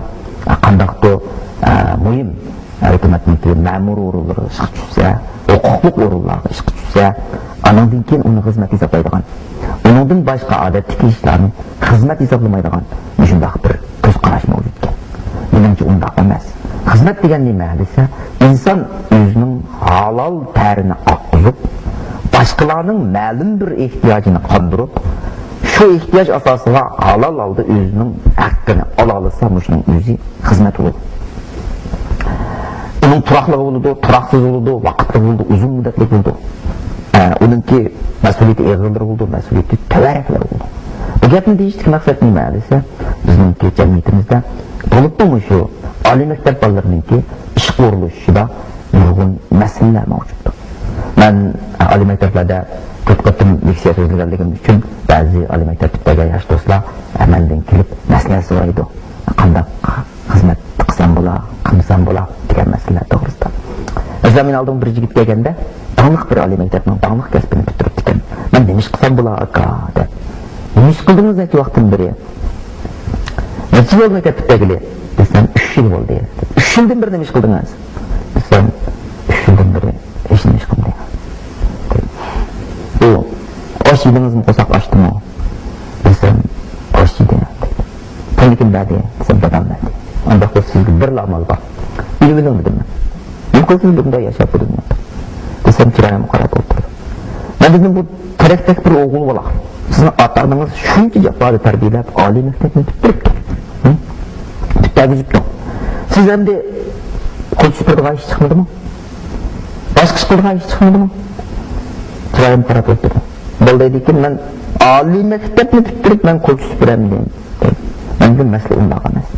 ئە، قانداقتۇر، ئە، مۇھىم ھۆكۈمەتنىڭكى مەمۇرىي ئورۇنلىرىغا ئىشقا چۈشسە، ھوقۇقلۇق ئورۇنلارغا ئىشقا چۈشسە، ئانىڭدىن كېيىن ئۇنى خىزمەت ھېسابلايدىغان، ئۇنىڭدىن باشقا ئادەتتىكى ئىشلارنى خىزمەت ھېسابلىمايدىغان مۇشۇنداق بىر كۆز قاراش مەۋجۇتكەن. مېنىڭچە ئۇنداق ئەمەس. خىزمەت دېگەن نېمە دېسە، ئىنسان ئۆزىنىڭ ھالال تەرىنى ئاققۇزۇپ، باشقىلارنىڭ مەلۇم بىر ئېھتىياجىنى قاندۇرۇپ، شۇ ئېھتىياج ئاساسىغا ھالال ھالدا ئۆزىنىڭ ھەققىنى ئالالىسا، مۇشۇنىڭ ئۆزى خىزمەت بولىدۇ. ئۇنىڭ تۇراقلىقى بولىدۇ، تۇراقسىز بولىدۇ، ۋاقىتلىق بولىدۇ، ئۇزۇن مۇددەتلىك بولىدۇ. ئە، ئۇنىڭكى مەسئۇلىيىتى ئېغىرلىرى بولىدۇ، مەسئۇلىيىتى تۆۋەنرەكلىرى بولىدۇ. بۇ گەپنى دېيىشتىكى مەقسەت نېمە دېسە، بىزنىڭكى جەمئىيىتىمىزدە بولۇپمۇ مۇشۇ ئالىي مەكتەپ بالىلىرىنىڭكى ئىشقا ئورۇنلىشىشىدا نۇرغۇن مەسىلىلەر مەۋجۇت. مەن ئالىي مەكتەپلەردە كۆپ قېتىم لېكسىيە سۆزلىگەنلىكىم ئۈچۈن بەزى ئالىي مەكتەپ پۈتتۈرگەن ياش دوستلار، ئە، مەندىن كېلىپ مەسلىھەت سورايدۇ. قانداق خىزمەت قىلسام بولا، قىلمىسام بولا دېگەن مەسىلىلەر توغرىسىدا. مەسىلەن، مېنىڭ ئالدىمغا بىر يىگىت كەلگەندە، داڭلىق بىر ئالىي مەكتەپنىڭ داڭلىق كەسپىنى پۈتتۈرۈپتىكەن. مەن نېمە ئىش قىلسام بولا، ئاكا؟ دەپ. نېمە ئىش قىلدىڭىز نەچچە ۋاقىتتىن بېرى؟ نەچچە يىل بولدى مەكتەپ پۈتتۈرگىلى؟ دېسەم، ئۈچ يىل بولدى. ئۈچ يىلدىن بېرى نېمە ئىش قىلدىڭىز؟ دېسەم، ئۈچ يىلدىن بېرى ھېچنېمە ئىش قىلمىدىم. ئۇ، ئاش يېدىڭىزمۇ، قورساق ئاچتىمۇ؟ دېسەم، ئاش يېدى. پۇلنى كىم بەردى؟ دېسەم، دادام بەردى. ئانداق بولسا سىزگە بىرلا ئامال بار. ئۆلۈۋېلىڭ دېدىم مەن. نېمە قىلىسىز بۇنداق ياشاپ بۇ دۇنيادا؟ دېسەم، چىرايىمغا قاراپ ئولتۇردى. مەن دېدىم، بۇ تېرەكتەك بىر ئوغۇل بالا. سىزنىڭ ئاتا-ئانىڭىز شۇنچە جاپادا تەربىيەلەپ، ئالىي مەكتەپنى پۈتتۈرۈپتۇ. ھە؟ پۈتتۈرگۈزۈپتۇ. سىز ئەمدى كوچا سۈپۈرىدىغان ئىش چىقمىدىمۇ؟ باشقا ئىش قىلىدىغان ئىش چىقمىدىمۇ؟ چىرايىمغا قاراپ ئولتۇردى. بولدى، لېكىن مەن ئالىي مەكتەپنى پۈتتۈرۈپ، مەن كوچا سۈپۈرەمدىم. مەندىن مەسىلە ئۇنداق ئەمەس.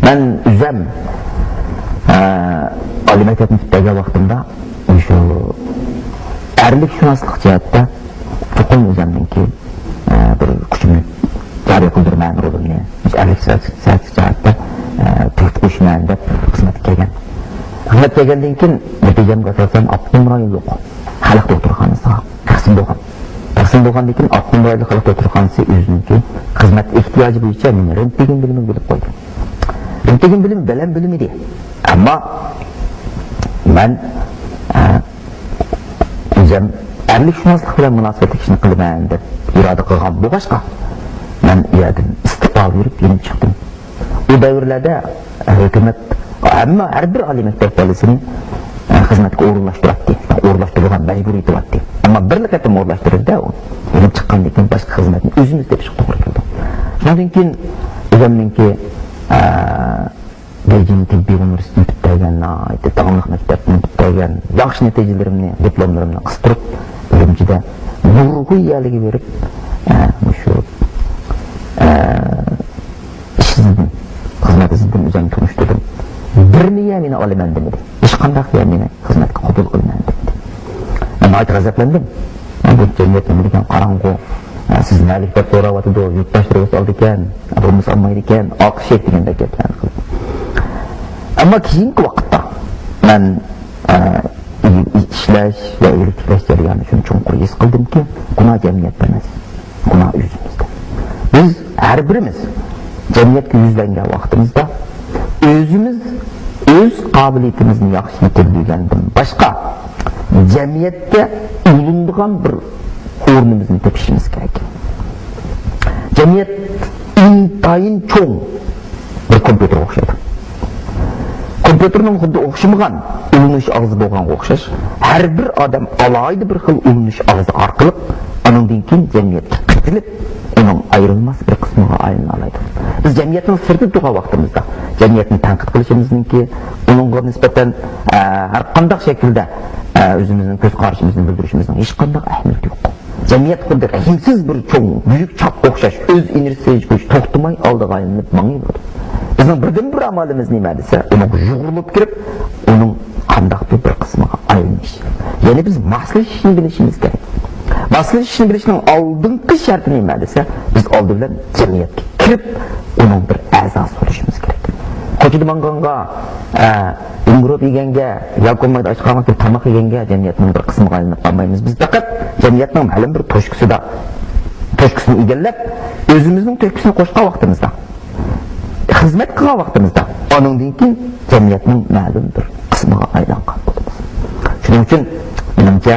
مەن ئۆزۈم، ئە، ئالىي مەكتەپنى پۈتتۈرگەن ۋاقتىمدا شۇ ئەرلىكشۇناسلىق جەھەتتە چوقۇم ئۆزۈمنىڭكى، ئە، بىر كۈچۈمنى جارى قىلدۇرىمەن، رولۇمنى. شۇ ئەرلىكشۇناسلىق جەھەتتە، ئە، تۆھپە قوشىمەن دەپ خىزمەتكە كەلگەن. خىزمەتكە كەلگەندىن كېيىن نەتىجەمگە ئاساسەن ئاپتونوم رايونلۇق خەلق دوختۇرخانىسىغا تەقسىم بولغان. تەقسىم بولغاندىن كېيىن ئاپتونوم رايونلۇق خەلق دوختۇرخانىسى ئۆزىنىڭكى خىزمەت ئېھتىياجى بويىچە مېنى رېنتگېن بۆلۈمىگە بۆلۈپ قويدى. رېنتگېن بۆلۈمى بەلەن بۆلۈمى ئىدى. ئەمما مەن، ئە، ئۆزۈم ئەرلىكشۇناسلىق بىلەن مۇناسىۋەتلىك ئىشنى قىلىمەن دەپ ئىرادە قىلغان بولغاچقا، مەن ئۇ يەردىن ئىستېپا بېرىپ يېنىپ چىقتىم. ئۇ دەۋرلەردە ھۆكۈمەت ھەممە، ھەر بىر ئالىي مەكتەپ بالىسىنى، ئە، خىزمەتكە ئورۇنلاشتۇراتتى. ئورۇنلاشتۇرىدىغان مەجبۇرىيىتى بارتتى. ئەمما بىر قېتىم ئورۇنلاشتۇردى-دە، ئۇ يېنىپ چىققاندىن كېيىن باشقا خىزمەتنى ئۆزىمىز تېپىشقا توغرا كەلدى. شۇنىڭدىن كېيىن ئۆزۈمنىڭكى، ئە، بېيجىڭ تېببىي ئۇنىۋېرسىتېتىنى پۈتتۈرگەن، ناھايىتى داڭلىق مەكتەپنى پۈتتۈرگەن، ياخشى نەتىجىلىرىمنى، دىپلوملىرىمنى قىستۇرۇپ، ئۈرۈمچىدە نۇرغۇن يەرلەرگە بېرىپ، ئە، مۇشۇ، ئە، ئىش ئىزدىدىم، خىزمەت ئىزدىدىم، ئۆزۈمنى تونۇشتۇردۇم. بىرمۇ يەر مېنى ئالىمەن دېمىدى. ھېچقانداق يەر مېنى خىزمەتكە قوبۇل قىلىمەن دېمىدى. مەن ناھايىتى غەزەپلەندىم. بۇ جەمئىيەت نېمە دېگەن قاراڭغۇ. سىز نەلىك دەپ سوراۋاتىدۇ، يۇرتداشلىرىڭىز ئالىدىكەن، بولمىسا ئالمايدىكەن، ئالقىش يەيدۇ دېگەندەك گەپلەرنى قىلىپ. ئەمما كېيىنكى ۋاقىتتا مەن، ئە، ئىشلەش ۋە ئىگىلىك تىكلەش جەريانى ئۈچۈن چوڭقۇر ھېس قىلدىمكى، گۇناھ جەمئىيەتتە ئەمەس، گۇناھ ئۆزىمىزدە. بىز ھەر بىرىمىز جەمئىيەتكە يۈزلەنگەن ۋاقتىمىزدا ئۆزىمىز ئۆز قابىلىيىتىمىزنى ياخشى يېتىلدۈرگەندىن باشقا، جەمئىيەتتە ئۇلىنىدىغان بىر ئورنىمىزنى تېپىشىمىز كېرەك. جەمئىيەت ئىنتايىن چوڭ بىر كومپيۇتېرغا ئوخشايدۇ. كومپيۇتېرنىڭ خۇددى ئوخشىمىغان ئۇلىنىش ئاغزى بولغانغا ئوخشاش، ھەر بىر ئادەم ئالاھىدە بىر خىل ئۇلىنىش ئاغزى ئارقىلىق ئانىڭدىن كېيىن جەمئىيەتكە قېتىلىپ، ئۇنىڭ ئايرىلماس بىر قىسمىغا ئايلىنالايدۇ. بىز جەمئىيەتنىڭ سىرتىدا تۇرغان ۋاقتىمىزدا، جەمئىيەتنى تەنقىد قىلىشىمىزنىڭكى، ئۇنىڭغا نىسبەتەن، ئە، ھەر قانداق شەكىلدە، ئە، ئۆزىمىزنىڭ كۆز قارىشىمىزنى بىلدۈرۈشىمىزنىڭ ھېچقانداق ئەھمىيىتى يوق. جەمئىيەت خۇددى رەھىمسىز بىر چوڭ، بۈيۈك چاققا ئوخشاش، ئۆز ئېنېرگىيەسىگە توختىماي ئالدىغا ئايلىنىپ ماڭىۋېرىدۇ. بىزنىڭ بىردىنبىر ئامالىمىز نېمە دېسە، ئۇنىڭغا يۇغۇرۇلۇپ كىرىپ، ئۇنىڭ قانداقتۇر بىر قىسمىغا ئايلىنىش. يەنى بىز ماسلىشىشنى بىلىشىمىز كېرەك. ماسلىشىشنى بىلىشنىڭ ئالدىنقى شەرتى نېمە دېسە، بىز ئالدى بىلەن جەمئىيەتكە كىرىپ، ئۇنىڭ بىر ئەزاسى بولۇشىمىز كېرەك. كوچىدا ماڭغانغا، ئە، ئىنگروپ يېگەنگە، ياكى بولمىغاندا ئاچ قالماي تاماق يېگەنگە جەمئىيەتنىڭ بىر قىسمىغا ئايلىنىپ قالمايمىز. بىز پەقەت جەمئىيەتنىڭ مەلۇم بىر توشكىسىدا، توشكىسىنى ئىگىلەپ، ئۆزىمىزنىڭ تۆھپىسىنى قوشقان ۋاقتىمىزدا، خىزمەت قىلغان ۋاقتىمىزدا، ئانىڭدىن كېيىن جەمئىيەتنىڭ مەلۇم بىر قىسمىغا ئايلانغان بولىمىز. شۇنىڭ ئۈچۈن، مېنىڭچە،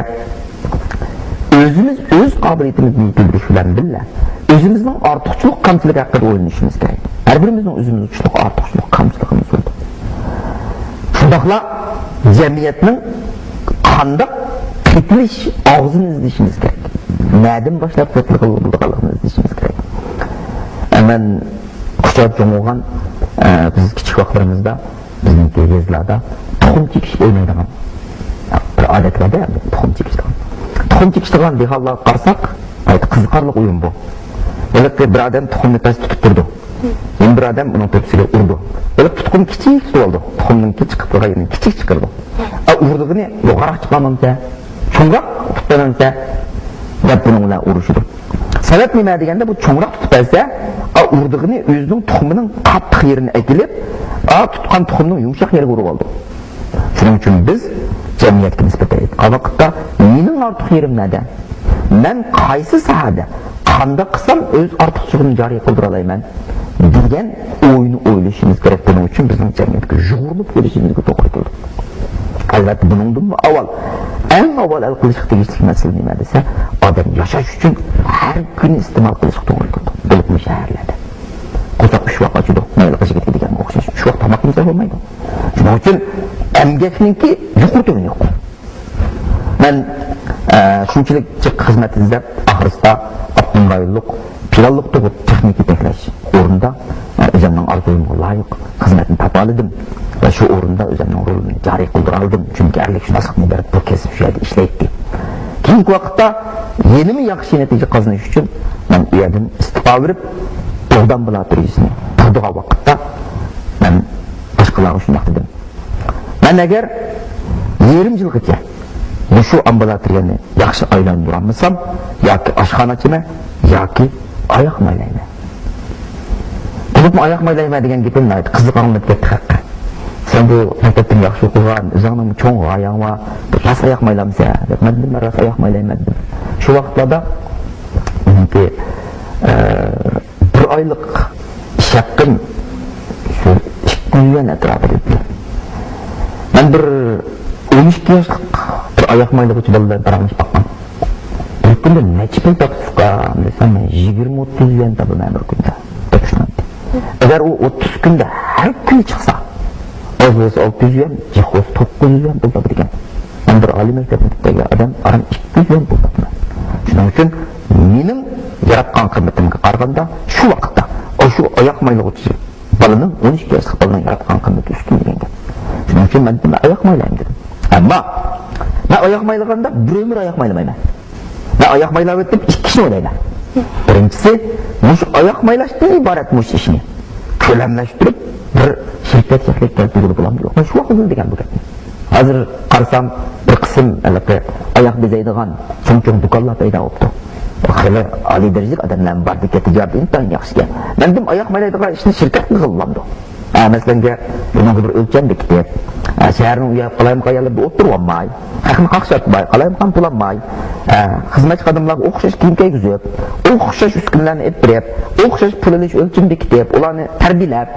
ئۆزىمىز ئۆز قابىلىيىتىمىزنى يېتىلدۈرۈش بىلەن بىللە، ئۆزىمىزنىڭ ئارتۇقچىلىق، كەمچىلىكى ھەققىدە ئويلىنىشىمىز كېرەك. ھەر بىرىمىزنىڭ ئۆزىمىزگە چۈشلۈك ئارتۇقچىلىق، كەمچىلىكىمىز بولىدۇ. شۇنداقلا جەمئىيەتنىڭ قانداق قېتىلىش ئاغزىنى ئىزدىشىمىز كېرەك. نەدىن باشلاپ قېتىلغىلى بولىدىغانلىقىنى ئىزدىشىمىز كېرەك. ئە، مەن قۇچاق چوڭ بولغان، ئە، بىز كىچىك ۋاقىتلىرىمىزدا بىزنىڭكى يېزىلاردا تۇخۇم چېكىش ئوينايدىغان بىر ئادەت بار-دە، تۇخۇم چېكىشىدىغان. تۇخۇم چېكىشىدىغان دېھقانلارغا قارىساق، ناھايىتى قىزىقارلىق ئويۇن بۇ. ھېلىقى بىر ئادەم تۇخۇمنى پەس تۇتۇپ تۇرىدۇ. يەنە بىر ئادەم ئۇنىڭ تۆپىسىگە ئۇرىدۇ. ھېلىقى تۇتقۇنى كىچىك تۇتۇۋالىدۇ. تۇخۇمنىڭكى چىقىپ تۇرغان يېرىنى كىچىك چىقىرىدۇ. ئا، ئۇرىدىغىنى يوغانراق چىقارمامسە، چوڭراق تۇتۇپ بەرمەمسە دەپ بۇنىڭ بىلەن ئۇرۇشىدۇ. سەۋەب نېمە دېگەندە، بۇ چوڭراق تۇتۇپ بەرسە، ئا، ئۇرىدىغىنى ئۆزىنىڭ تۇخۇمىنىڭ قاتتىق يېرىنى ئەكېلىپ، ئا، تۇتقان تۇخۇمنىڭ يۇمشاق يېرىگە ئۇرۇۋالىدۇ. شۇنىڭ ئۈچۈن بىز جەمئىيەتكە نىسبەتەن ئېيتقان ۋاقىتتا، مېنىڭ ئارتۇق يېرىم نەدە؟ مەن قايسى ساھەدە، قانداق قىلسام ئۆز ئارتۇقچىلىقىمنى جارى قىلدۇرالايمەن؟ دېگەن ئوينى ئويلىشىمىز كېرەك. بۇنىڭ ئۈچۈن بىزنىڭ جەمئىيەتكە يۇغۇرۇلۇپ كېلىشىمىزگە توغرا كېلىدۇ. ئەلۋەتتە، بۇنىڭدىنمۇ ئاۋۋال، ئەڭ ئاۋۋال ھەل قىلىشقا تېگىشلىك مەسىلە نېمە دېسە، ئادەم ياشاش ئۈچۈن ھەر كۈنى ئىستېمال قىلىشقا توغرا كېلىدۇ. بولۇپمۇ شەھەرلەردە قورساق ئۈچ ۋاق ئاچىدۇ، مەيلى قىز يىگىتكە دېگەنگە ئوخشاش، ئۈچ ۋاق تاماق يېمىسە بولمايدۇ. شۇنىڭ ئۈچۈن ئەمگەكنىڭكى يۇقىرى تۆۋىنى يوق. مەن، ئە، شۇنچىلىك جىق خىزمەت ئىزدەپ، ئاخىرسىدا ئاپتونوم رايونلۇق پىلانلىق تۇغۇت تېخنىكا يېتەكلەش ئورنىدا، ئە، ئۆزۈمنىڭ ئارزۇيۇمغا لايىق خىزمەتنى تاپالىدىم ۋە شۇ ئورۇندا ئۆزۈمنىڭ رولىمنى جارى قىلدۇرالىدىم. چۈنكى ئەرلىك شۇناسلىقنى بېرىپ، بۇ كەسىپ شۇ يەردە ئىشلەيتتى. كېيىنكى ۋاقىتتا يەنىمۇ ياخشى نەتىجە قازىنىش ئۈچۈن مەن ئۇ يەردىن ئىستېپا بېرىپ، بۇغدا ئامبۇلاتورىيىسىنى قۇرىدىغان ۋاقىتتا مەن باشقىلارغا شۇنداق دېدىم. مەن ئەگەر يېرىم يىلغىچە مۇشۇ ئامبۇلاتورىيەنى ياخشى ئايلاندۇرالمىسام، ياكى ئاشخانا ئاچىمەن، ياكى ئاياق مايلايمەن. بولۇپمۇ ئاياق مايلايمەن دېگەن گېپىم ناھايىتى قىزىق ئاڭلىنىپ كەتتى خەققە. سەن بۇ مەكتەپتىن ياخشى ئوقۇغان، ئۆزۈڭنىڭ چوڭ غايەڭ بار، بۇ راست ئاياق مايلامسەن؟ دەپ، مەن دېدىم، مەن راست ئاياق مايلايمەن دېدىم. شۇ ۋاقىتلاردا مېنىڭكى، ئە، بىر ئايلىق ئىش ھەققىم شۇ ئىككى يۈز يۈەن ئەتراپىدا ئىدى. مەن بىر ئون ئىككى ياشلىق بىر ئاياق مايلىغۇچى بالا بىلەن پاراڭلىشىپ باققان. بىر كۈندە نەچچە پۇل تاپىسىز ئۇكام دېسەم، مەن يىگىرمە ئوتتۇز يۈەن تاپىمەن بىر كۈندە، دەپ شۇنداق دېدى. ئەگەر ئۇ ئوتتۇز كۈندە ھەر كۈنى چىقسا، ئاز بولسا ئالتە يۈز يۈەن، جىق بولسا توققۇز يۈز يۈەن پۇل تاپىدىكەن. مەن بىر ئالىي مەكتەپنى پۈتتۈرگەن ئادەم ئاران ئىككى يۈز يۈەن پۇل تاپىمەن. شۇنىڭ ئۈچۈن مېنىڭ ياراتقان قىممىتىمگە قارىغاندا، شۇ ۋاقىتتا ئاشۇ ئاياق مايلىغۇچى بالىنىڭ، ئون ئىككى ياشلىق بالىنىڭ ياراتقان قىممىتى ئۈستۈن دېگەن گەپ. شۇنىڭ ئۈچۈن مەن دېدىم، مەن ئاياق مايلايمەن دېدىم. ئەمما مەن ئاياق مايلىغاندا بىر ئۆمۈر ئاياق مايلىمايمەن. مەن ئاياق مايلاۋېتىپ ئىككى ئىشنى ئويلايمەن. بىرىنچىسى، مۇشۇ ئاياق مايلاشتىن ئىبارەت مۇشۇ ئىشنى كۆلەملەشتۈرۈپ، بىر شىركەت شەكلىگە كەلتۈرگىلى بولامدۇ يوقمۇ؟ شۇ ۋاقىت دېگەن بۇ گەپنى. ھازىر قارىسام، بىر قىسىم ھېلىقى ئاياق بېزەيدىغان چوڭ-چوڭ دۇكانلار پەيدا بوپتۇ. خېلى ئالىي دەرىجىلىك ئادەملەرمۇ باردىكەن، تىجارىتى ئىنتايىن ياخشىكەن. مەن دېدىم، ئاياق مايلايدىغان ئىشنى شىركەت قىلغىلى بولامدۇ؟ ھە، مەسىلەن، بۇنىڭغا بىر ئۆلچەم بېكىتىپ، ھە، شەھەرنىڭ ئۇ يەر قالايمىقان يەرلىرىدە ئولتۇرۇۋالماي، خەقنى قاقشاتماي، قالايمىقان پۇل ئالماي، ھە، خىزمەتچى خادىملارغا ئوخشاش كىيىم كىيگۈزۈپ، ئوخشاش ئۈسكۈنىلەرنى ئېلىپ بېرىپ، ئوخشاش پۇل ئېلىش ئۆلچىمى بېكىتىپ، ئۇلارنى تەربىيەلەپ،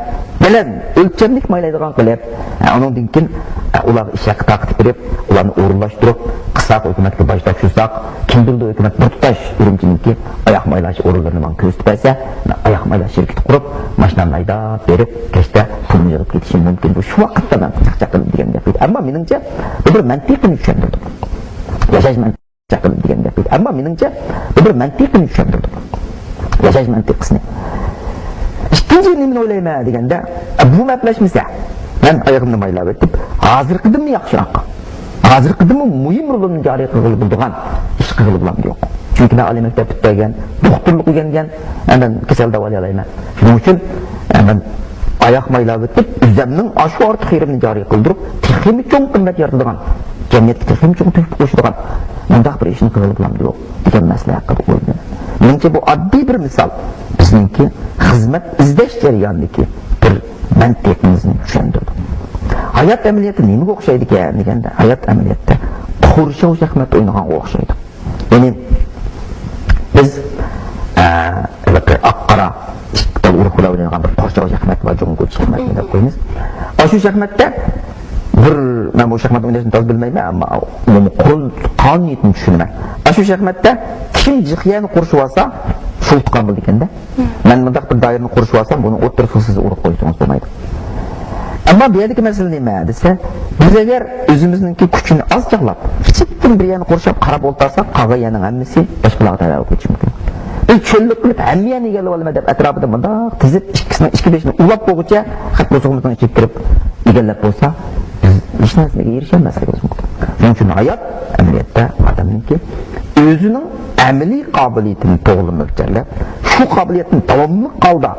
بەلەن ئۆلچەملىك مايلايدىغان قىلىپ، ھە، ئۇنىڭدىن كېيىن، ھە، ئۇلارغا ئىش ھەققى تارقىتىپ بېرىپ، ئۇلارنى ئورۇنلاشتۇرۇپ، قىلساق، ھۆكۈمەتكە باج تاپشۇرساق، كىم بىلىدۇ، ھۆكۈمەت بىر تۇتاش ئۈرۈمچىنىڭكى ئاياق مايلاش ئورۇنلىرىنى ماڭا كۆرسىتىپ بەرسە، مەن ئاياق مايلاش شىركىتى قۇرۇپ، ماشىنامنى ھەيدەپ بېرىپ، كەچتە پۇلنى يىغىپ كېتىشىم مۇمكىن. بۇ شۇ ۋاقىتتا مەن چاقچاق قىلدىم دېگەن گەپ. ئەمما مېنىڭچە، بۇ بىر مەنتىقىنى چۈشەندۈردى. ياشاش مەنتىقىنى چاقچاق قىلدىم دېگەن گەپ. ئەمما مېنىڭچە، بۇ بىر مەنتىقىنى چۈشەندۈردى. ياشاش مەنتىقىسىنى. ئىككىنچى نېمىنى ئويلايمەن دېگەندە، بۇ مەپلەشمىسە، مەن ئايىغىمنى مايلاپ ئۆتۈپ، ھازىرقىدىنمۇ ياخشىراق، ھازىرقىدىنمۇ مۇھىم رولىنى جارى قىلغىلى بولىدىغان ئىش قىلغىلى بولامدۇ يوق. چۈنكى مەن ئالىي مەكتەپ پۈتتۈرگەن، دوختۇرلۇق ئۆگەنگەن، ئاندىن كېسەل داۋالايالايمەن. شۇنىڭ ئۈچۈن، ئە، مەن ئاياق مايلاۋېتىپ، ئۆزەمنىڭ ئاشۇ ئارتۇق يېرىمنى جارى قىلدۇرۇپ، تېخىمۇ چوڭ قىممەت يارىتىدىغان، جەمئىيەتكە تېخىمۇ چوڭ تۆھپە قوشىدىغان مۇنداق بىر ئىشنى قىلغىلى بولامدۇ يوق دېگەن مەسىلە ھەققىدە ئويلىنىمەن. مېنىڭچە، بۇ ئاددىي بىر مىسال. بىزنىڭكى خىزمەت ئىزدەش جەريانىدىكى بىر مەنتىقىمىزنى چۈشەندۈردى. ھايات ئەمەلىيەتتە نېمىگە ئوخشايدىكەن دېگەندە، ھايات ئەمەلىيەتتە قورشاۋ شاھمات ئوينىغانغا ئوخشايدۇ. يەنى بىز، ئە، ھېلىقى ئاق-قارا ئىككى تال ئۇرۇق بىلەن ئوينايدىغان بىر قورشاۋ شاھمات بار، جۇڭگو شاھمات دەپ قويىمىز. ئاشۇ شاھماتتا بىر، مەن بۇ شاھمات ئويناشنى تازا بىلمەيمەن، ئەمما ئومۇمىي قۇرۇل قانۇنىيىتىنى چۈشىنىمەن. ئاشۇ شاھماتتا كىم جىق يەرنى قورشىۋالسا، شۇ ئۇتقان بولىدىكەن-دە. مەن مۇنداق بىر دائىرىنى قورشىۋالسام، بۇنىڭ ئوتتۇرىسىغا سىز ئۇرۇق قويسىڭىز بولمايدۇ. ئەمما بۇ يەردىكى مەسىلە نېمە دېسە، بىز ئەگەر ئۆزىمىزنىڭكى كۈچىنى ئاز چاغلاپ، كىچىككىنە بىر يەرنى قورشاپ قاراپ ئولتۇرساق، قالغان يەرنىڭ ھەممىسى باشقىلارغا تەۋە بولۇپ كېتىشى مۇمكىن. بىز چۆللۈك قىلىپ، ھەممە يەرنى ئىگىلىۋالىمەن دەپ، ئەتراپىدا مۇنداق تىزىپ، ئىككىسىنىڭ ئىچكى بېشىنى ئۇلاپ بولغۇچە، خەت بوسۇغىمىزنىڭ ئىچىگە كىرىپ ئىگىلەپ بولسا، بىز ھېچ نەرسىگە ئېرىشەلمەسلىكىمىز مۇمكىن. شۇنىڭ ئۈچۈن ھايات ئەمەلىيەتتە ئادەمنىڭكى ئۆزىنىڭ ئەمەلىي قابىلىيىتىنى توغرىلاپ مۆلچەرلەپ، شۇ قابىلىيەتنى داۋاملىق ھالدا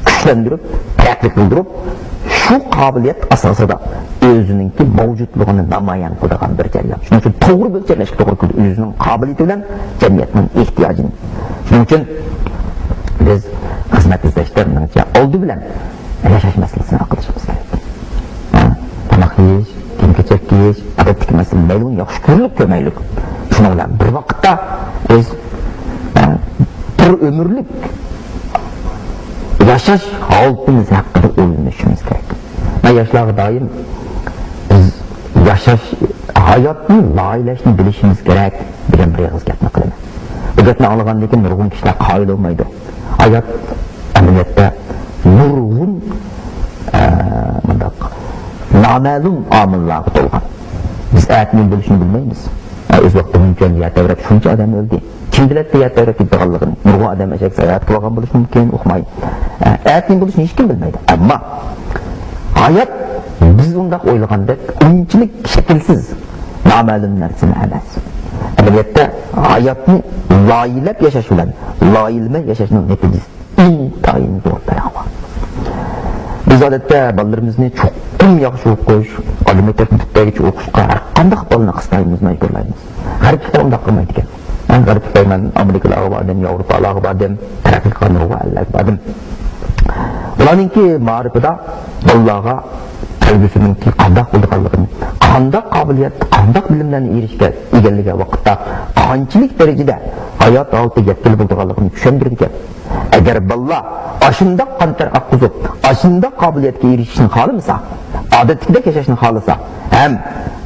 كۈچلەندۈرۈپ، تەرەققىي قىلدۇرۇپ، شۇ قابىلىيەت ئاساسىدا ئۆزىنىڭكى مەۋجۇتلۇقىنى نامايان قىلىدىغان بىر جەريان. شۇنىڭ ئۈچۈن توغرا مۆلچەرلەشكە توغرا كېلىدۇ، ئۆزىنىڭ قابىلىيىتى بىلەن جەمئىيەتنىڭ ئېھتىياجىنى. شۇنىڭ ئۈچۈن بىز خىزمەت ئىزدەشتە، مېنىڭچە، ئالدى بىلەن ياشاش مەسىلىسىنى ھەل قىلىشىمىز كېرەك. ھە، تاماق يېيىش، كىيىم-كېچەك كىيىش، ئادەتتىكى مەسىلە، مەيلى ئۇنى ياخشى كۆرۈلۈپ كۆرمەيلى. شۇنىڭ بىلەن بىر ۋاقىتتا بىز، ھە، بىر ئۆمۈرلۈك ياشاش ھالىتىمىز ھەققىدە ئويلىنىشىمىز كېرەك. مەن ياشلارغا دائىم، بىز ياشاش، ھاياتنى لايىھەلەشنى بىلىشىمىز كېرەك دېگەن بىر ئېغىز گەپنى قىلىمەن. بۇ گەپنى ئاڭلىغاندىن كېيىن نۇرغۇن كىشىلەر قايىل بولمايدۇ. ھايات ئەمەلىيەتتە نۇرغۇن، ئە، مۇنداق نامەلۇم ئامىللارغا تولغان. بىز ئەتىنىڭ بولۇشىنى بىلمەيمىز. ئە، ئۆز ۋاقتىدا مۇنچە يەر تەۋرەپ، شۇنچە ئادەم ئۆلدى. كىم بىلەتتى يەر تەۋرەپ كېتىدىغانلىقىنى؟ نۇرغۇن ئادەم ئەشەك ساياھەت قىلىۋالغان بولۇشى مۇمكىن، ئۇقماي. ئە، ئەتىنىڭ بولۇشىنى ھېچكىم بىلمەيدۇ. ئەمما ھايات بىز ئۇنداق ئويلىغاندەك ئۇنچىلىك شەكىلسىز، نامەلۇم نەرسىلەر ئەمەس. ئەمەلىيەتتە ھاياتنى لايىھەلەپ ياشاش بىلەن لايىھەلىمەي ياشاشنىڭ نەتىجىسى ئىنتايىن زور پەرق بار. بىز ئادەتتە بالىلىرىمىزنى چوقۇم ياخشى ئوقۇش، ئالىي مەكتەپنى پۈتتۈرگۈچە ئوقۇشقا ھەر قانداق بالىنى قىستايمىز، مەجبۇرلايمىز. غەربلىكلەر ئۇنداق قىلمايدىكەن. مەن غەربلىكلەر، مەن ئامېرىكىلارغا باردىم، ياۋروپالارغا باردىم، تەرەققىي قىلغان نۇرغۇن ئەللەرگە باردىم. بۇلارنىڭكى مائارىپىدا بالىلارغا كەلگۈسىنىڭكى قانداق بولىدىغانلىقىنى، قانداق قابىلىيەت، قانداق بىلىملەرنى ئېرىشكەن، ئىگىلىگەن ۋاقىتتا قانچىلىك دەرىجىدە ھايات ھالىتىگە يەتكىلى بولىدىغانلىقىنى چۈشەندۈرىدىكەن. ئەگەر بالىلار ئاشۇنداق قانتەر ئاققۇزۇپ، ئاشۇنداق قابىلىيەتكە ئېرىشىشنى خالىمىسا، ئادەتتىكىدەك ياشاشنى خالىسا، ھەم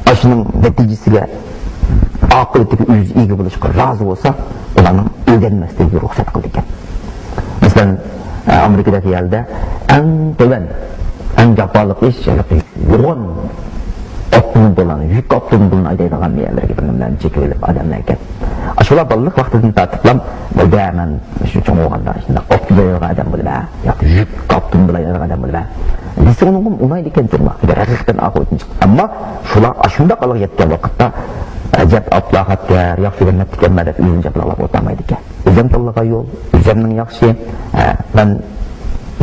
ئاشۇنىڭ نەتىجىسىگە، ئاقىۋىتىگە ئۆزى ئىگە بولۇشقا رازى بولسا، ئۇلارنىڭ ئۆگەنمەسلىكىگە رۇخسەت قىلىدىكەن. مەسىلەن، ئامېرىكىدەك يەردە ئەڭ تۆۋەن، ئەڭ جاپالىق ئىش، يوغان ئاپتوموبىللارنى، يۈك ئاپتوموبىلىنى ھەيدەيدىغان يەرلەرگە بىر نېمىلەرنى چېكىۋېلىپ ئادەملەرگە. ئاشۇلار بالىلىق ۋاقتىدىن تارتىپلا، بولدى، مەن شۇ چوڭ بولغاندا شۇنداق ئاپتوموبىل ھەيدەيدىغان ئادەم بولىمەن، ياكى يۈك ئاپتوموبىل ھەيدەيدىغان ئادەم بولىمەن دېسە، ئۇنىڭغا ئۇنايدىكەن جۇمۇ. ئەگەر ھەقىقەتەن ئاقىۋىتىنى چىقىپ، ئەمما شۇلار ئاشۇنداق ھالغا يەتكەن ۋاقىتتا، ئەجەب ئاپلاخاتكەن، ياخشى ئۆگەنمەپتىكەنمەن دەپ ئۆزىنى جاپالاپ ئولتۇرمايدىكەن. ئۆزۈم تاللىغان يول، ئۆزۈمنىڭ ياخشى، ھە، مەن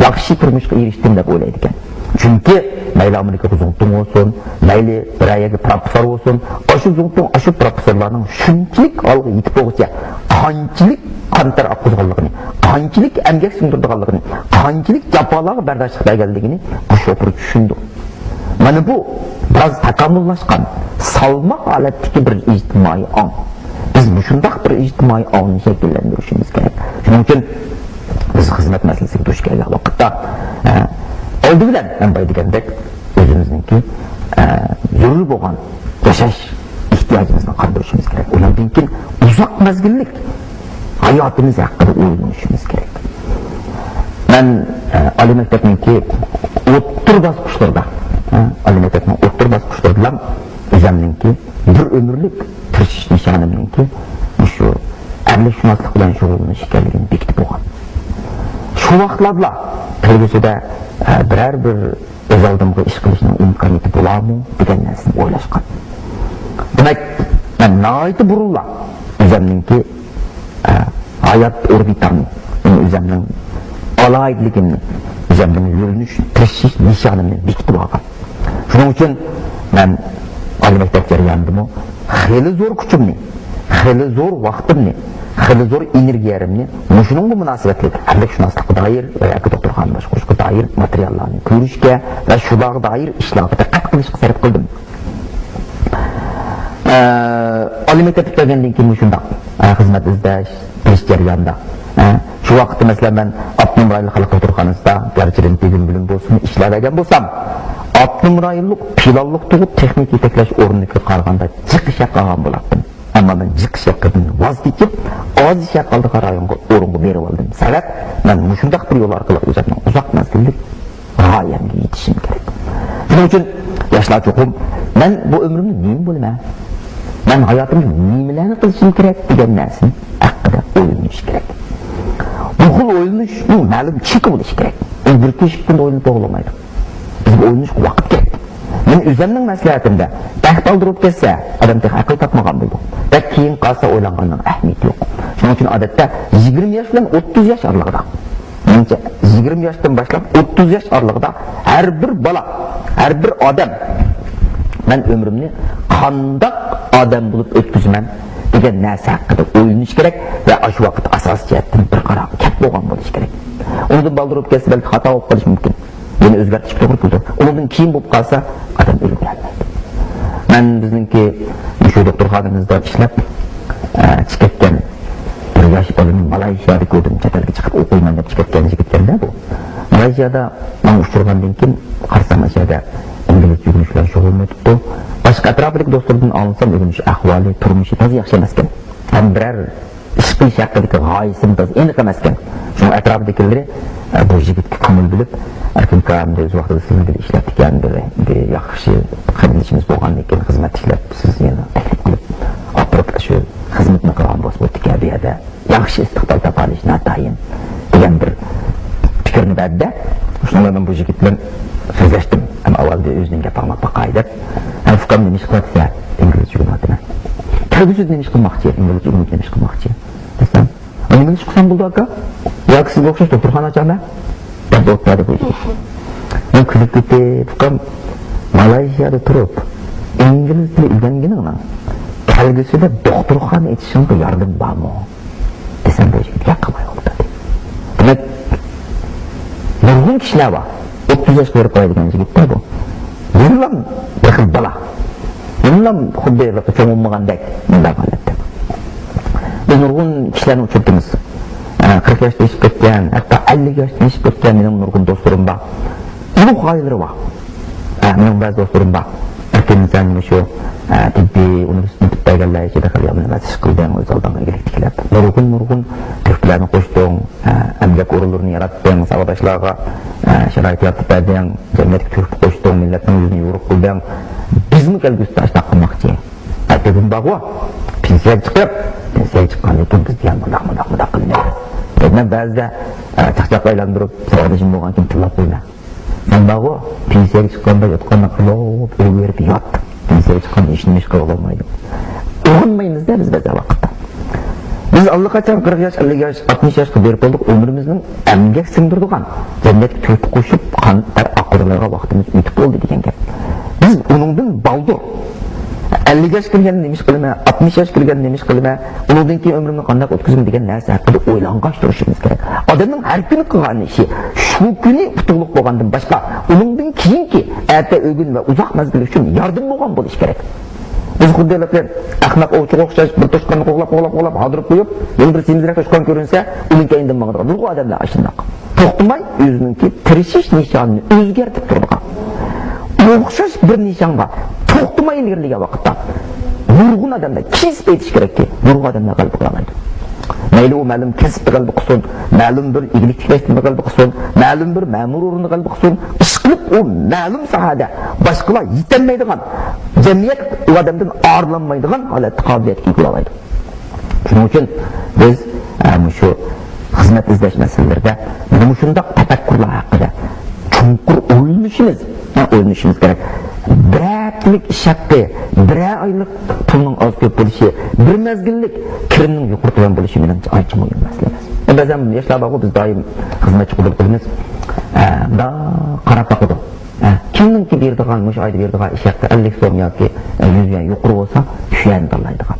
ياخشى تۇرمۇشقا ئېرىشتىم دەپ ئويلايدىكەن. چۈنكى مەيلى ئامېرىكىغا زۇڭتۇڭ بولسۇن، مەيلى بىرەر يەرگە پروفېسسور بولسۇن، ئاشۇ زۇڭتۇڭ، ئاشۇ پروفېسسورلارنىڭ شۇنچىلىك ھالغا يېتىپ بولغۇچە قانچىلىك قانتەر ئاققۇزغانلىقىنى، قانچىلىك ئەمگەك سىڭدۈرىدىغانلىقىنى، قانچىلىك جاپالارغا بەرداشلىق بەرگەنلىكىنى بۇ شوپۇر چۈشىنىدۇ. مانا بۇ بىراز تاكامۇللاشقان، سالماق ھالەتتىكى بىر ئىجتىمائىي ئاڭ. بىز مۇشۇنداق بىر ئىجتىمائىي ئاڭنى شەكىللەندۈرۈشىمىز كېرەك. شۇنىڭ ئۈچۈن بىز خىزمەت مەسىلىسىگە دۇچ كەلگەن ۋاقىتتا، ئە، ئالدى بىلەن مەن بايا دېگەندەك ئۆزىمىزنىڭكى، ئە، زۆرۈر بولغان ياشاش ئېھتىياجىمىزنى قاندۇرۇشىمىز كېرەك. ئۇنىڭدىن كېيىن ئۇزاق مەزگىللىك ھاياتىمىز ھەققىدە ئويلىنىشىمىز كېرەك. مەن، ئە، ئالىي مەكتەپنىڭكى ئوتتۇرا باسقۇچلىرىدا، ئە، ئالىي مەكتەپنىڭ ئوتتۇرا باسقۇچلىرىدىلا ئۆزۈمنىڭكى بىر ئۆمۈرلۈك تىرىشىش نىشانىمنىڭكى مۇشۇ ئەرلىكشۇناسلىق بىلەن شۇغۇللىنىش ئىكەنلىكىنى بېكىتىپ بولغان. شۇ ۋاقىتلاردىلا كەلگۈسىدە، ئە، بىرەر بىر ئۆز ئالدىمغا ئىش قىلىشنىڭ ئىمكانىيىتى بولارمۇ دېگەن نەرسىنى ئويلاشقان. دېمەك، مەن ناھايىتى بۇرۇنلا ئۆزۈمنىڭكى، ئە، ھايات ئوربىتامنى، يەنى ئۆزۈمنىڭ ئالاھىدىلىكىمنى، ئۆزۈمنىڭ يۆنىلىش، تىرىشىش نىشانىمنى بېكىتىپ ئالغان. شۇنىڭ ئۈچۈن مەن ئالىي مەكتەپ جەريانىدىمۇ خېلى زور كۈچۈمنى، خېلى زور ۋاقتىمنى، خېلى زور ئېنېرگىيەمنى مۇشۇنىڭغا مۇناسىۋەتلىك ئەرلىكشۇناسلىققا دائىر ۋە ياكى دوختۇرخانا باشقۇرۇشقا دائىر ماتېرىياللارنى كۆرۈشكە ۋە شۇلارغا دائىر ئىشلارغا دىققەت قىلىشقا سەرپ قىلدىم. ئە، ئالىي مەكتەپكە كەلگەندىن كېيىن مۇشۇنداق، ئە، خىزمەت ئىزدەش، قىلىش جەريانىدا، ئە، شۇ ۋاقىتتا، مەسىلەن، مەن ئاپتونوم رايونلۇق خەلق دوختۇرخانىسىدا گەرچە رېنتگېن بۆلۈم بولسىمۇ ئىشلەۋەرگەن بولسام، ئاپتونوم رايونلۇق پىلانلىق تۇغۇت تېخنىكا يېتەكلەش ئورنىدىكىگە قارىغاندا جىق ئىش ھەققى ئالغان بولاتتىم. ئەمما مەن جىق ئىش ھەققىدىن ۋاز كېچىپ، ئاز ئىش ھەققى ئالىدىغان رايونغا، ئورۇنغا بېرىۋالدىم. سەۋەب، مەن مۇشۇنداق بىر يول ئارقىلىق ئۆزۈمنىڭ ئۇزاق مەزگىللىك غايەمگە يېتىشىم كېرەك. شۇنىڭ ئۈچۈن ياشلار چوقۇم، مەن بۇ ئۆمرۈمدە نېمە بولىمەن؟ مەن ھاياتىمدا نېمىلەرنى قىلىشىم كېرەك؟ دېگەن نەرسىنى ھەققىدە ئويلىنىش كېرەك. بۇ خىل ئويلىنىشنىڭ مەلۇم چېكى بولۇشى كېرەك. ئۇ بىر كۈنى ئىككى كۈندە ئويلىنىپ بولمايدۇ. بىزگە ئويلىنىشقا ۋاقىت كېرەك. مەن ئۆزۈمنىڭ مەسلىھەتىمدە، بەك بالدۇر بولۇپ كەتسە، ئادەم تېخى ئەقىل تاپمىغان بولىدۇ. بەك كېيىن قالسا، ئويلانغاننىڭ ئەھمىيىتى يوق. شۇنىڭ ئۈچۈن ئادەتتە يىگىرمە ياش بىلەن ئوتتۇز ياش ئارىلىقىدا، مېنىڭچە، يىگىرمە ياشتىن باشلاپ ئوتتۇز ياش ئارىلىقىدا ھەر بىر بالا، ھەر بىر ئادەم، مەن ئۆمرۈمنى قانداق ئادەم بولۇپ ئۆتكۈزىمەن دېگەن نەرسە ھەققىدە ئويلىنىش كېرەك ۋە ئاشۇ ۋاقىت ئاساسىي جەھەتتىن بىر قارارغا كەپ بولغان بولۇش كېرەك. ئۇنىڭدىن بالدۇر بولۇپ كەتسە، بەلكى خاتا بولۇپ قېلىشى مۇمكىن. يەنە ئۆزگەرتىشكە توغرا كېلىدۇ. ئۇنىڭدىن كېيىن بولۇپ قالسا، ئادەم ئۆلۈۋېرەلمەيدۇ. مەن بىزنىڭكى مۇشۇ دوختۇرخانىمىزدا ئىشلەپ، ئە، چىقىپ كەتكەن بىر ياش بالىنى، بالا مالايشىيادا كۆردۈم، چەت ئەلگە چىقىپ ئوقۇيمەن دەپ چىقىپ كەتكەن يىگىتكەن-دە بۇ. مالايشىيادا ماڭا ئۇچرىغاندىن كېيىن قارىسام، ئاشۇ يەردە ئىنگلىزچە ئۆگىنىش بىلەن شۇغۇللىنىۋېتىپتۇ. باشقا ئەتراپىدىكى دوستلىرىدىن ئاڭلىسام، ئۆگىنىش ئەھۋالى، تۇرمۇشى تازا ياخشى ئەمەسكەن. ھەم بىرەر ئىش قىلىش ھەققىدىكى غايىسىمۇ تازا ئېنىق ئەمەسكەن. شۇڭا ئەتراپىدىكىلىرى، ئە، بۇ يىگىتكە كۆڭۈل بۆلۈپ، ئەركىن ئاكا ئەمدى ئۆز ۋاقتىدا سىزنىڭ بىر ئىشلەپتىكەن، بىر، بىر ياخشى قېرىندىشىمىز بولغاندىن كېيىن خىزمەت ئىشلەپ، سىز يەنە تەكلىپ قىلىپ، ئاپىرىپ شۇ خىزمىتىنى قىلغان بولسا بولىدىكەن، بۇ يەردە ياخشى ئىستىقبال تاپالىش ناتايىن دېگەن بىر پىكىرنى بەردى. شۇنىڭ بىلەن مەن بۇ يىگىت بىلەن سۆزلەشتىم. ھەم ئاۋۋال بىر ئۆزىنىڭ گەپ ئاڭلاپ باقاي دەپ. ھە، ئۇكام، نېمە ئىش قىلىۋاتىسەن؟ ئىنگلىزچە ئۆگىنىۋاتىمەن. كەلگۈسىدە نېمە ئىش قىلماقچى؟ ئىنگلىزچە ئۆگىنىپ نېمە ئىش قىلماقچى؟ دېسەم، نېمىنى ئىش قىلسام بولىدۇ، ئاكا؟ ياكى سىزگە ئوخشاش دوختۇرخانا ئاچامەن دەپ ئولتۇرادۇ بۇ يىگىت. مەن كۈلۈپ كېتىپ، ئۇكام، مالايشىيادا تۇرۇپ ئىنگلىز تىلى ئۆگەنگىنىڭنىڭ كەلگۈسىدە دوختۇرخانا ئېچىشىڭغا ياردىمى بارمۇ؟ دېسەم، بۇ يىگىت ياقماي ئولتۇردى. دېمەك، نۇرغۇن كىشىلەر بار. ئوتتۇز ياشقا بېرىپ قالاي دېگەن يىگىتتە بۇ. يەنىلا بىر خىل بالا. يەنىلا خۇددى چوڭ بولمىغاندەك مۇنداق ھالەتتە. بىز نۇرغۇن كىشىلەرنى ئۇچرىتىمىز. ئە، قىرىق ياشتىن ئېشىپ كەتكەن، ھەتتا ئەللىك ياشتىن ئېشىپ كەتكەن مېنىڭ نۇرغۇن دوستلىرىم بار. ئۇلۇغ غايىلىرى بار. ئە، مېنىڭ بەزى دوستلىرىم بار. ئەركىن، سەن مۇشۇ، ئە، تېببىي ئۇنىۋېرسىتېتنى پۈتتۈرگەنلەر ئىچىدە خېلى يامان ئەمەس ئىش قىلدىڭ، ئۆز ئالدىڭغا ئىگىلىك تىكلەپ. نۇرغۇن، نۇرغۇن تۆھپىلەرنى قوشتۇڭ، ئە، ئەمگەك ئورۇنلىرىنى ياراتتىڭ، ساۋاقداشلارغا، ئە، شارائىت يارىتىپ بەردىڭ، جەمئىيەتكە تۆھپە قوشتۇڭ، مىللەتنىڭ يۈزىنى يورۇق قىلدىڭ. بىزمۇ كەلگۈسىدە ئاشۇنداق قىلماقچى. ئە، تېبىم بارغۇ، پېنسىيەگە چىقىپ، پېنسىيەگە چىققاندىن كېيىن بىز دېگەن مۇنداق، مۇنداق، مۇنداق قىلىمىز. مەن بەزىدە، ئە، چاقچاق ئايلاندۇرۇپ، ساۋاقدىشىم بولغاندىكىن تىللاپ قويىمەن. سەن بارغۇ، پېنسىيەگە چىققاندا ياتقاندا قىلىپ ئۆلۈۋېرىپ يات. پېنسىيەگە چىققاندا ھېچنېمە ئىش قىلالمايدۇ. ئويغانمايمىز-دە بىز بەزى ۋاقىتتا. بىز ئاللىقاچان قىرىق ياش، ئەللىك ياش، ئاتمىش ياشقا بېرىپ بولدۇق، ئۆمرىمىزنىڭ ئەمگەك سىڭدۈرىدىغان، جەمئىيەتكە تۆھپە قوشۇپ، قان تەر ئاققۇزىدىغان ۋاقتىمىز ئۆتۈپ بولدى دېگەن گەپ. بىز ئۇنىڭدىن بالدۇر، ئەللىك ياش كىرگەندە نېمە ئىش قىلىمەن، ئاتمىش ياش كىرگەندە نېمە ئىش قىلىمەن، ئۇنىڭدىن كېيىن ئۆمرۈمنى قانداق ئۆتكۈزىمەن دېگەن نەرسە ھەققىدە ئويلانغاچ تۇرۇشىمىز كېرەك. ئادەمنىڭ ھەر كۈنى قىلغان ئىشى شۇ كۈنى ئۇتۇقلۇق بولغاندىن باشقا، ئۇنىڭدىن كېيىنكى ئەتە، ئۆگۈن ۋە ئۇزاق مەزگىل ئۈچۈن ياردىمى بولغان بولۇشى كېرەك. بىز خۇددى ھېلىقى ئەخمەق ئوۋچىغا ئوخشاش بىر توشقاننى قوغلاپ، قوغلاپ، قوغلاپ ھاردۇرۇپ قويۇپ، يەنە بىر سېمىزرەك توشقان كۆرۈنسە، ئۇنىڭ كەينىدىن ماڭىدىغان نۇرغۇن ئادەملەر ئاشۇنداق. توختىماي ئۆزىنىڭكى تىرىشىش نىشانىنى ئۆزگەرتىپ تۇرىدىغان. ئوخشاش بىر نىشانغا توختىماي ئىلگىرىلىگەن ۋاقىتتا نۇرغۇن ئادەملەر، كېسىپ ئېيتىش كېرەككى، نۇرغۇن ئادەملەر غەلىبە قىلالايدۇ. مەيلى ئۇ مەلۇم كەسىپتە غەلىبە قىلسۇن، مەلۇم بىر ئىگىلىك تىكلەشتە غەلىبە قىلسۇن، مەلۇم بىر مەمۇرىي ئورۇندا غەلىبە قىلسۇن، ئىشقىلىپ ئۇ مەلۇم ساھەدە باشقىلار يېتەلمەيدىغان، جەمئىيەت ئۇ ئادەمدىن ئارىلانمايدىغان ھالەتتە قابىلىيەتكە ئىگە بولالايدۇ. شۇنىڭ ئۈچۈن بىز، ئە، مۇشۇ خىزمەت ئىزدەش مەسىلىلىرىدە مانا مۇشۇنداق تەپەككۇرلار ھەققىدە چوڭقۇر ئويلىنىشىمىز، ئە، ئويلىنىشىمىز كېرەك. بىر ھەپتىلىك ئىش ھەققى، بىرەر ئايلىق پۇلنىڭ ئاز كۆپ بولۇشى، بىر مەزگىللىك كىرىمنىڭ يۇقىرى تۆۋەن بولۇشى مېنىڭچە ئانچە مۇھىم مەسىلە ئەمەس. بەزەن ياشلار بارغۇ، بىز دائىم خىزمەتچى قوبۇل قىلىمىز. ئە، مۇنداق قاراپ باقىدۇ. ئە، كىمنىڭكى بېرىدىغان، مۇشۇ ئايدا بېرىدىغان ئىش ھەققى ئەللىك سوم ياكى، ئە، يۈز يۈەن يۇقىرى بولسا، شۇ يەرنى تاللايدىغان.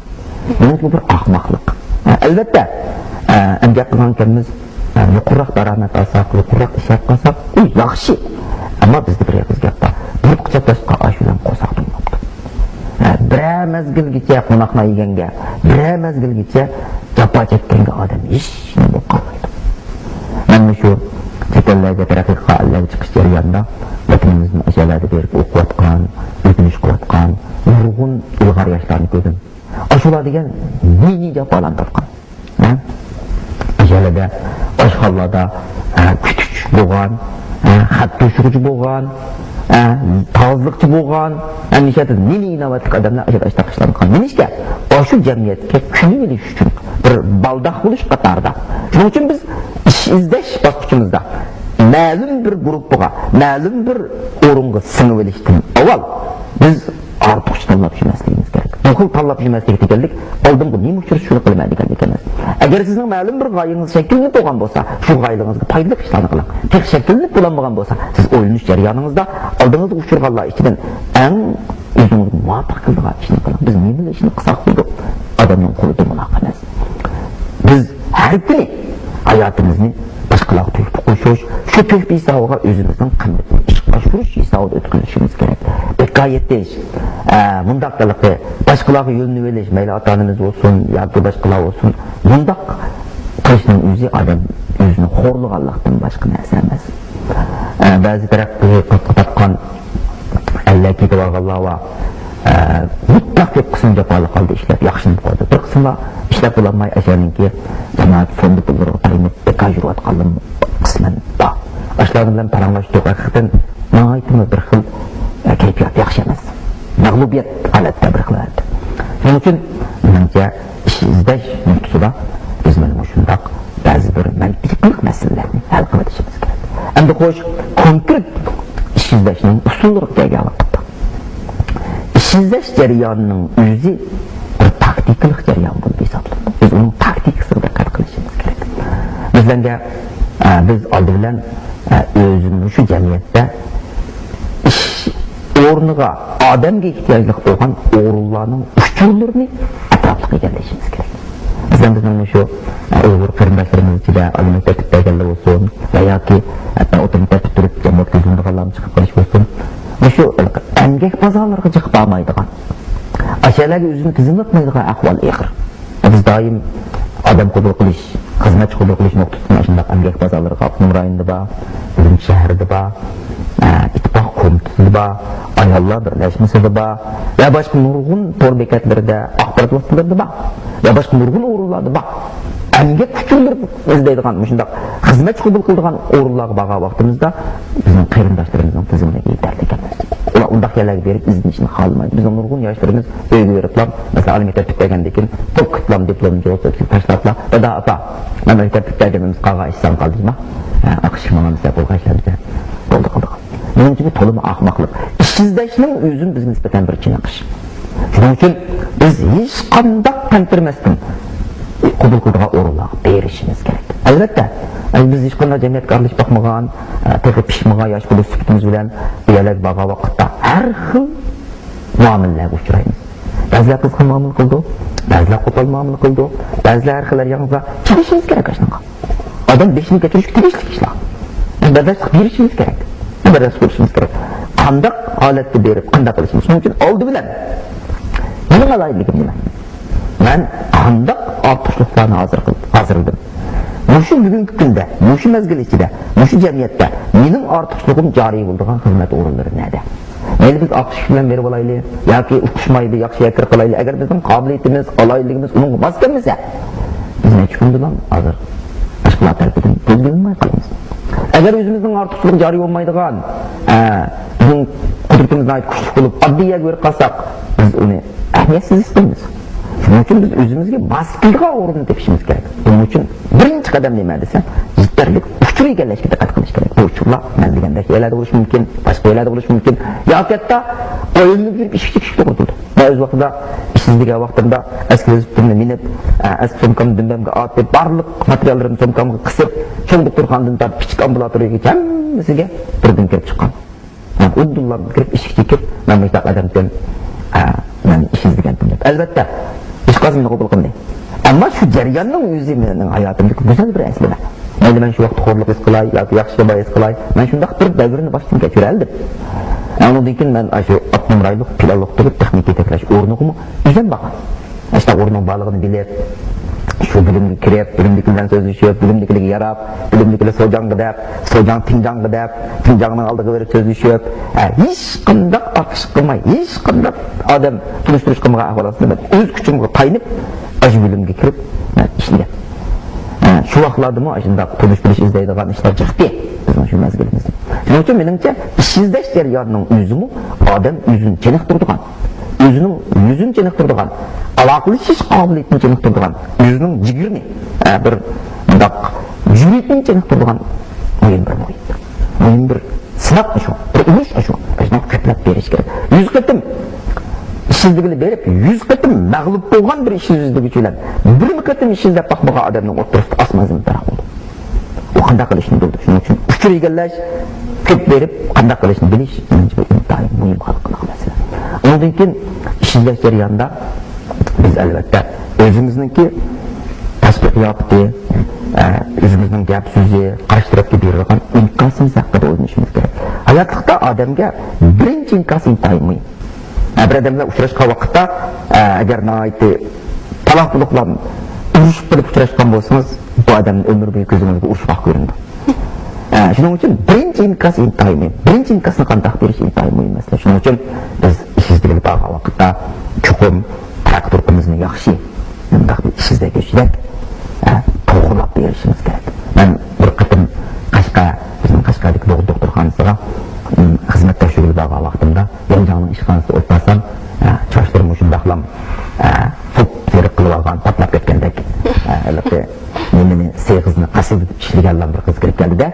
مېنىڭچە بۇ بىر ئاخماقلىق. ئە، ئەلۋەتتە، ئە، ئەمگەك قىلغانكەنمىز، ئە، يۇقىرىراق دارامەت ئالساق، يۇقىرىراق ئىش ھەققى ئالساق، ئۇ ياخشى. ئەمما بىزدە بىر ئېغىز گەپ بار. بۇرۇتقا چاپلاشقا ئاش بىلەن قورساق تويماپتۇ. ئە، بىرەر مەزگىلگىچە قوناقلار يېگەنگە، بىرەر مەزگىلگىچە جاپا چەككەنگە ئادەم ھېچ نېمە بولۇپ قالمايدۇ. مەن مۇشۇ چەت ئەللەرگە، تەرەققىي قىلغان ئەللەرگە چىقىش جەريانىدا ۋەتىنىمىزدىن ئاشۇ يەرلەردە بېرىپ ئوقۇۋاتقان، ئۆگىنىش قىلىۋاتقان نۇرغۇن ئىلغار ياشلارنى كۆردۈم. ئاشۇلار دېگەن نى-نى جاپالارنى تارتقان. ھە؟ ئاشۇ يەردە ئاشخانىلاردا، ھە، كۈتۈش بولغان، ھە، خەت توشۇغۇچى بولغان، ھە، تازىلىقچى بولغان، ھەمىشە نى-نى ئىناۋەتلىك ئادەملەر ئاشۇنداق ئىشلارنى قىلغان. نېمىشقا؟ ئاشۇ جەمئىيەتكە كۆنۈۋېلىش ئۈچۈن، بىر بالداق بولۇش قاتارىدا. شۇنىڭ ئۈچۈن بىز ئىش ئىزدەش باسقۇچىمىزدا مەلۇم بىر گۇرۇپپىغا، مەلۇم بىر ئورۇنغا سىڭىۋېلىشتىن ئاۋۋال بىز ئارتۇقچە تاللاپ يۈرمەسلىكىمىز كېرەك. بۇ خىل تاللاپ يۈرمەسلىك دېگەنلىك، ئالدىمغا نېمە ئۇچرىسا شۇنى قىلىمەن دېگەنلىك ئەمەس. ئەگەر سىزنىڭ مەلۇم بىر غايىڭىز شەكىللىنىپ بولغان بولسا، شۇ غايىڭىزغا پايدىلىق ئىشلارنى قىلىڭ. تېخى شەكىللىنىپ بولالمىغان بولسا، سىز ئويلىنىش جەريانىڭىزدا ئالدىڭىزغا ئۇچرىغانلار ئىچىدىن ئەڭ ئۆزىڭىزگە مۇۋاپىق كېلىدىغان ئىشنى قىلىڭ. بىز نېمىلا ئىشنى قىلساق بولىدۇ، ئادەمنىڭ قولىدا مۇناق ئەمەس. بىز ھەر كۈنى ھاياتىمىزنى باشقىلارغا تۆھپە قوشۇش، شۇ تۆھپە ھېسابىغا ئۆزىمىزنىڭ قىممىتىنى ئىشقا ئاشۇرۇش ھېسابىدا ئۆتكۈزۈشىمىز كېرەك. بىكار يېتىش، ئە، مۇنداق ھېلىقى باشقىلارغا يۆلىنىۋېلىش، مەيلى ئاتا-ئانىمىز بولسۇن ياكى باشقىلار بولسۇن، مۇنداق بۇ ئىشنىڭ ئۆزى ئادەم ئۆزىنى خورلىغانلىقتىن باشقا نەرسە ئەمەس. ئە، بەزى تەرەققىي قىلىپ تاپقان ئەللەر كېتىۋالغانلار بار. ئە، مۇتلەق كۆپ قىسمى جاپالىق ھالدا ئىشلەپ ياخشىلىنىپ قالدى. بىر قىسىملار ئىشلەپ بولالماي ئاشۇنىڭكى جامائەت فوندى پۇللىرىغا تايىنىپ بىكار يۈرۈۋاتقانلار قىسمەن بار. ئاشۇلار بىلەن پاراڭلاشتۇق. ھەقىقەتەن ناھايىتىمۇ بىر خىل، ئە، كەيپىيات ياخشى ئەمەس. مەغلۇبىيەت ھالەتتە بىر خىل ھالەتتە. شۇنىڭ ئۈچۈن مېنىڭچە ئىش ئىزدەش نۇقتىسىدا بىز مانا مۇشۇنداق بەزى بىر مەنتىقلىق مەسىلىلەرنى ھەل قىلىۋېتىشىمىز كېرەك. ئەمدى خوش، كونكرېت ئىش ئىزدەشنىڭ ئۇسۇللىرىغا كەلگەن ۋاقىتتا، ئىش ئىزدەش جەريانىنىڭ ئۆزى بىر تاكتىكىلىق جەريان بولۇپ ھېسابلىنىدۇ. بىز ئۇنىڭ تاكتىكىسىغا دىققەت قىلىشىمىز كېرەك. مەسىلەن، ئە، بىز ئالدى بىلەن، ئە، ئۆزىمىز شۇ جەمئىيەتتە ئىش ئورنىغا، ئادەمگە ئېھتىياجلىق بولغان ئورۇنلارنىڭ ئۇچۇرلىرىنى ئەتراپلىق ئىگىلەشىمىز كېرەك. مەسىلەن، بىزنىڭ مۇشۇ، ئە، ئۇيغۇر قېرىنداشلىرىمىز ئىچىدە ئالىي مەكتەپ پۈتتۈرگەنلەر بولسۇن ۋە ياكى ھەتتا ئوتتۇرا مەكتەپ پۈتتۈرۈپ جامائەتكە يۈزلىنىدىغانلارمۇ چىقىپ قېلىش بولسۇن، مۇشۇ ئەمگەك بازارلىرىغا جىق بارمايدىغان، ئاشۇ يەرلەرگە ئۆزىنى تىزىملاتمايدىغان ئەھۋال ئېغىر. بىز دائىم ئادەم قوبۇل قىلىش، خىزمەتچى قوبۇل قىلىش نۇقتىسىدىن ئاشۇنداق ئەمگەك بازارلىرىغا ئاپتونوم رايوندا بار، بۈگۈن شەھەردە بار، ئە، ئىتتىپاق كومىتېتىدا بار، ئاياللار بىرلەشمىسىدە بار ۋە باشقا نۇرغۇن تور بېكەتلىرىدە، ئاخبارات ۋاسىتىلىرىدا بار ۋە باشقا نۇرغۇن ئورۇنلاردا بار. ئەمگەك ئۇچۇرلىرى ئىزدەيدىغان، مۇشۇنداق خىزمەتچى قوبۇل قىلىدىغان ئورۇنلارغا بارغان ۋاقتىمىزدا بىزنىڭ قېرىنداشلىرىمىزنىڭ تىزىملىكى يېتەرلىك ئەمەس. ئۇلار ئۇنداق يەرلەرگە بېرىپ ئىزدىنىشنى خالىمايدۇ. بىزنىڭ نۇرغۇن ياشلىرىمىز ئۆيگە بېرىپلا، مەسىلەن، ئالىي مەكتەپ پۈتتۈرگەندىن كېيىن، توك قىتلام دىپلومنى جوزا تاشلاپلا، دادا، ئاپا، مەن مەكتەپ پۈتتۈردۈم، قالغان ئىش ساڭا قالدى جۇما. ھە، ئاقىشىق ماڭا مىسال بولغان ئىشلار بىزدە بولدى قىلدى. مېنىڭچە بۇ تولىمۇ ئەخمەقلىق. ئىش ئىزدەشنىڭ ئۆزىمۇ بىزگە نىسبەتەن بىر چېنىقىش. شۇنىڭ ئۈچۈن بىز ھېچقانداق قەنتىرمەستىن قوبۇل قىلىدىغان ئورۇنلارغا بېرىشىمىز كېرەك. ئەلۋەتتە، بىز ھېچقانداق جەمئىيەتكە ئارىلىشىپ باقمىغان، تېخى پىشمىغان ياش بولۇش سۈپىتىمىز بىلەن بۇ يەرلەرگە بارغان ۋاقىتتا ھەر خىل مۇئامىلىلەرگە ئۇچرايمىز. بەزىلەر قىزغىن مۇئامىلە قىلىدۇ، بەزىلەر قوپال مۇئامىلە قىلىدۇ، بەزىلەر ھەر خىل ياڭزا. كېلىشىمىز كېرەك ئاشۇنىڭغا. ئادەم بېشىنى كۆتۈرۈشكە تېگىشلىك ئىشلار. بەرداشلىق بېرىشىمىز كېرەك. بەرداشلىق بېرىشىمىز كېرەك. قانداق ھالەتتە بېرىپ، قانداق قىلىشىمىز؟ شۇنىڭ ئۈچۈن ئالدى بىلەن مېنىڭ ئالاھىدىلىكىم نېمە؟ مەن قانداق ئارتۇقچىلىقلارنى ھازىر قىل-، ھازىرلىدىم؟ مۇشۇ بۈگۈنكى كۈندە، مۇشۇ مەزگىل ئىچىدە، مۇشۇ جەمئىيەتتە مېنىڭ ئارتۇقچىلىقىم جارى بولىدىغان خىزمەت ئورۇنلىرى نەدە؟ مەيلى بىز ئاقىشىق بىلەن بېرىپ ئالايلى، ياكى ئۇقۇشمايدۇ، ياخشى يەرگە كىرىپ قالايلى. ئەگەر بىزنىڭ قابىلىيىتىمىز، ئالاھىدىلىكىمىز ئۇنىڭغا ماس كەلمىسە، بىز نەچچە كۈندىلا ھازىر باشقىلار تەرىپىدىن بىلمەي قالىمىز. ئەگەر ئۆزىمىزنىڭ ئارتۇقچىلىقى جارى بولمايدىغان، ئە، بىزنىڭ قۇدرىتىمىز ناھايىتى كۈچلۈك بولۇپ، ئاددىي يەرگە بېرىپ قالساق، بىز ئۇنى ئەھمىيەتسىز ھېس قىلىمىز. شۇنىڭ ئۈچۈن بىز ئۆزىمىزگە ماس كېلىدىغان ئورۇننى تېپىشىمىز كېرەك. بۇنىڭ ئۈچۈن بىرىنچى قەدەم نېمە دېسە، يېتەرلىك ئۇچۇر ئىگىلەشكە دىققەت قىلىش كېرەك. بۇ ئۇچۇرلار مەن دېگەندەك يەرلەردە بولۇشى مۇمكىن، باشقا يەرلەردە بولۇشى مۇمكىن. ياكى ھەتتا ئايلىنىپ يۈرۈپ ئىشىك چېكىشكە توغرا كېلىدۇ. مەن ئۆز ۋاقتىدا ئىش ئىزدىگەن ۋاقتىمدا ئەسكى ۋېلىسىپىتىمنى مىنىپ، ئە، ئەسكى سومكامنى دۈمبەمگە ئارتىپ، بارلىق ماتېرىياللىرىمنى سومكامغا قىسىپ، چوڭ دوختۇرخانىدىن تارتىپ كىچىك ئامبۇلاتورىيەگىچە ھەممىسىگە بىردىن كىرىپ چىققان. مەن ئۇدۇللا كىرىپ ئىشىك چېكىپ، مەن مۇشۇنداق ئادەمكەن، ئە، مەن ئىش ئىزدىگەنتىم دەپ. ئەلۋەتتە، ھېچقايسى مېنى قوبۇل قىلمىدى. ئەمما شۇ جەرياننىڭ ئۆزى مېنىڭ ھاياتىمدىكى گۈزەل بىر ئەسلىمە. مەيلى مەن شۇ ۋاقىتتا خورلۇق ھېس قىلاي ياكى ياخشى ھېس قىلاي، مەن شۇنداق بىر دەۋرنى باشتىن كەچۈرەلىدىم. ئۇنىڭدىن كېيىن مەن شۇ ئاپتونوم رايونلۇق پىلانلىق تۇرۇپ تېخنىكا يېتەكلەش ئورنىغىمۇ ئۆزۈم بارغان. ئاشۇنداق ئورۇننىڭ بارلىقىنى بىلىپ، شۇ بۆلۈمگە كىرىپ، بۆلۈمدىكى بىلەن سۆزلىشىپ، بۆلۈمدىكىلەرگە ياراپ، بۆلۈمدىكىلەر سوجاڭغا دەپ، سوجاڭ تىڭجاڭغا دەپ، تىڭجاڭنىڭ ئالدىغا بېرىپ سۆزلىشىپ، ھە، ھېچقانداق ئارتۇقچىلىق قىلماي، ھېچقانداق ئادەم تونۇشتۇرۇش قىلمىغان ئەھۋال ئاستىدا مەن ئۆز كۈچۈمگە تايىنىپ، ئاشۇ بۆلۈمگە كىرىپ، مەن ئىشلىگەن. ھە، شۇ ۋاقىتلاردىمۇ ئاشۇنداق تونۇش بىلىش ئىزدەيدىغان ئىشلار جىقتى بىزنىڭ شۇ مەزگىلىمىزدە. شۇنىڭ ئۈچۈن مېنىڭچە، ئىش ئىزدەش جەريانىنىڭ ئۆزىمۇ ئادەم ئۆزىنى چېنىقتۇرىدىغان، ئۆزىنىڭ يۈزىنى چېنىقتۇرىدىغان، ئالاقىلىشىش قابىلىيىتىنى چېنىقتۇرىدىغان، ئۆزىنىڭ جىگىرىنى، ئە، بىر مۇنداق جۈرئىتىنى چېنىقتۇرىدىغان مۇھىم بىر مۇھىت. مۇھىم بىر سىناق شۇ، بىر ئۇرۇش شۇ. شۇنداق كۆپلەپ بېرىش كېرەك. يۈز قېتىم ئىش ئىزدىگىلى بېرىپ، يۈز قېتىم مەغلۇپ بولغان بىر ئىش ئىزدىگۈچى بىلەن بىرمۇ قېتىم ئىش ئىزدەپ باقمىغان ئادەمنىڭ ئوتتۇرىسىدا ئاسمان زېمىن پەرق بولىدۇ. ئۇ قانداق قىلىشنى بىلىدۇ. شۇنىڭ ئۈچۈن ئۇچۇر ئىگىلەش، كۆپ بېرىپ قانداق قىلىشنى بىلىش، مېنىڭچە، بۇ ئىنتايىن مۇھىم ھالقىلىق مەسىلە. ئۇنىڭدىن كېيىن ئىش ئىزدەش جەريانىدا بىز، ئەلۋەتتە، ئۆزىمىزنىڭكى تاشقى قىياپىتى، ئە، ئۆزىمىزنىڭ گەپ سۆزى، قارشى تەرەپكە بېرىدىغان ئىنكاسىمىز ھەققىدە ئويلىنىشىمىز كېرەك. ھاياتلىقتا ئادەمگە بىرىنچى ئىنكاس ئىنتايىن مۇھىم. ھە، بىر ئادەم بىلەن ئۇچراشقان ۋاقىتتا، ئە، ئەگەر ناھايىتى پالاھ بولۇپلا ئۇرۇشۇپ قېلىپ ئۇچراشقان بولسىڭىز، ئۇ ئادەمنى ئۆمۈر بويى كۆزىڭىزگە ئۇرۇشۇپ باقىپ كۆرۈنىدۇ. ھە، شۇنىڭ ئۈچۈن بىرىنچى ئىنكاس ئىنتايىن مۇھىم. بىرىنچى ئىنكاسنى قانداق بېرىش ئىنتايىن مۇھىم مەسىلە. شۇنىڭ ئۈچۈن بىز ئىشىزدىگىلى بارغان ۋاقىتتا چوقۇم تەرەققىي تۇرقىمىزنى ياخشى، مۇنداق بىر ئىشىزدەك، ھە، توغرىلاپ بېرىشىمىز كېرەك. مەن بىر قېتىم قەشقەر، بىزنىڭ قەشقەردىكى دوغ-، دوختۇرخانىسىغا، م، خىزمەت تەكشۈرگىلى بارغان ۋاقتىمدا، يەنجاڭنىڭ ئىشخانىسىدا ئولتۇرسام، ھە، چاچلىرىم مۇشۇنداقلام، ھە، سوپ سېرىق قىلىۋالغان، پاتلاپ كەتكەندەك، ھە، ھېلىقى نېمىنى، سېغىزنى قاسىلدىتىپ ئىشلىگەنلام بىر قىز كىرىپ كەلدى-دە،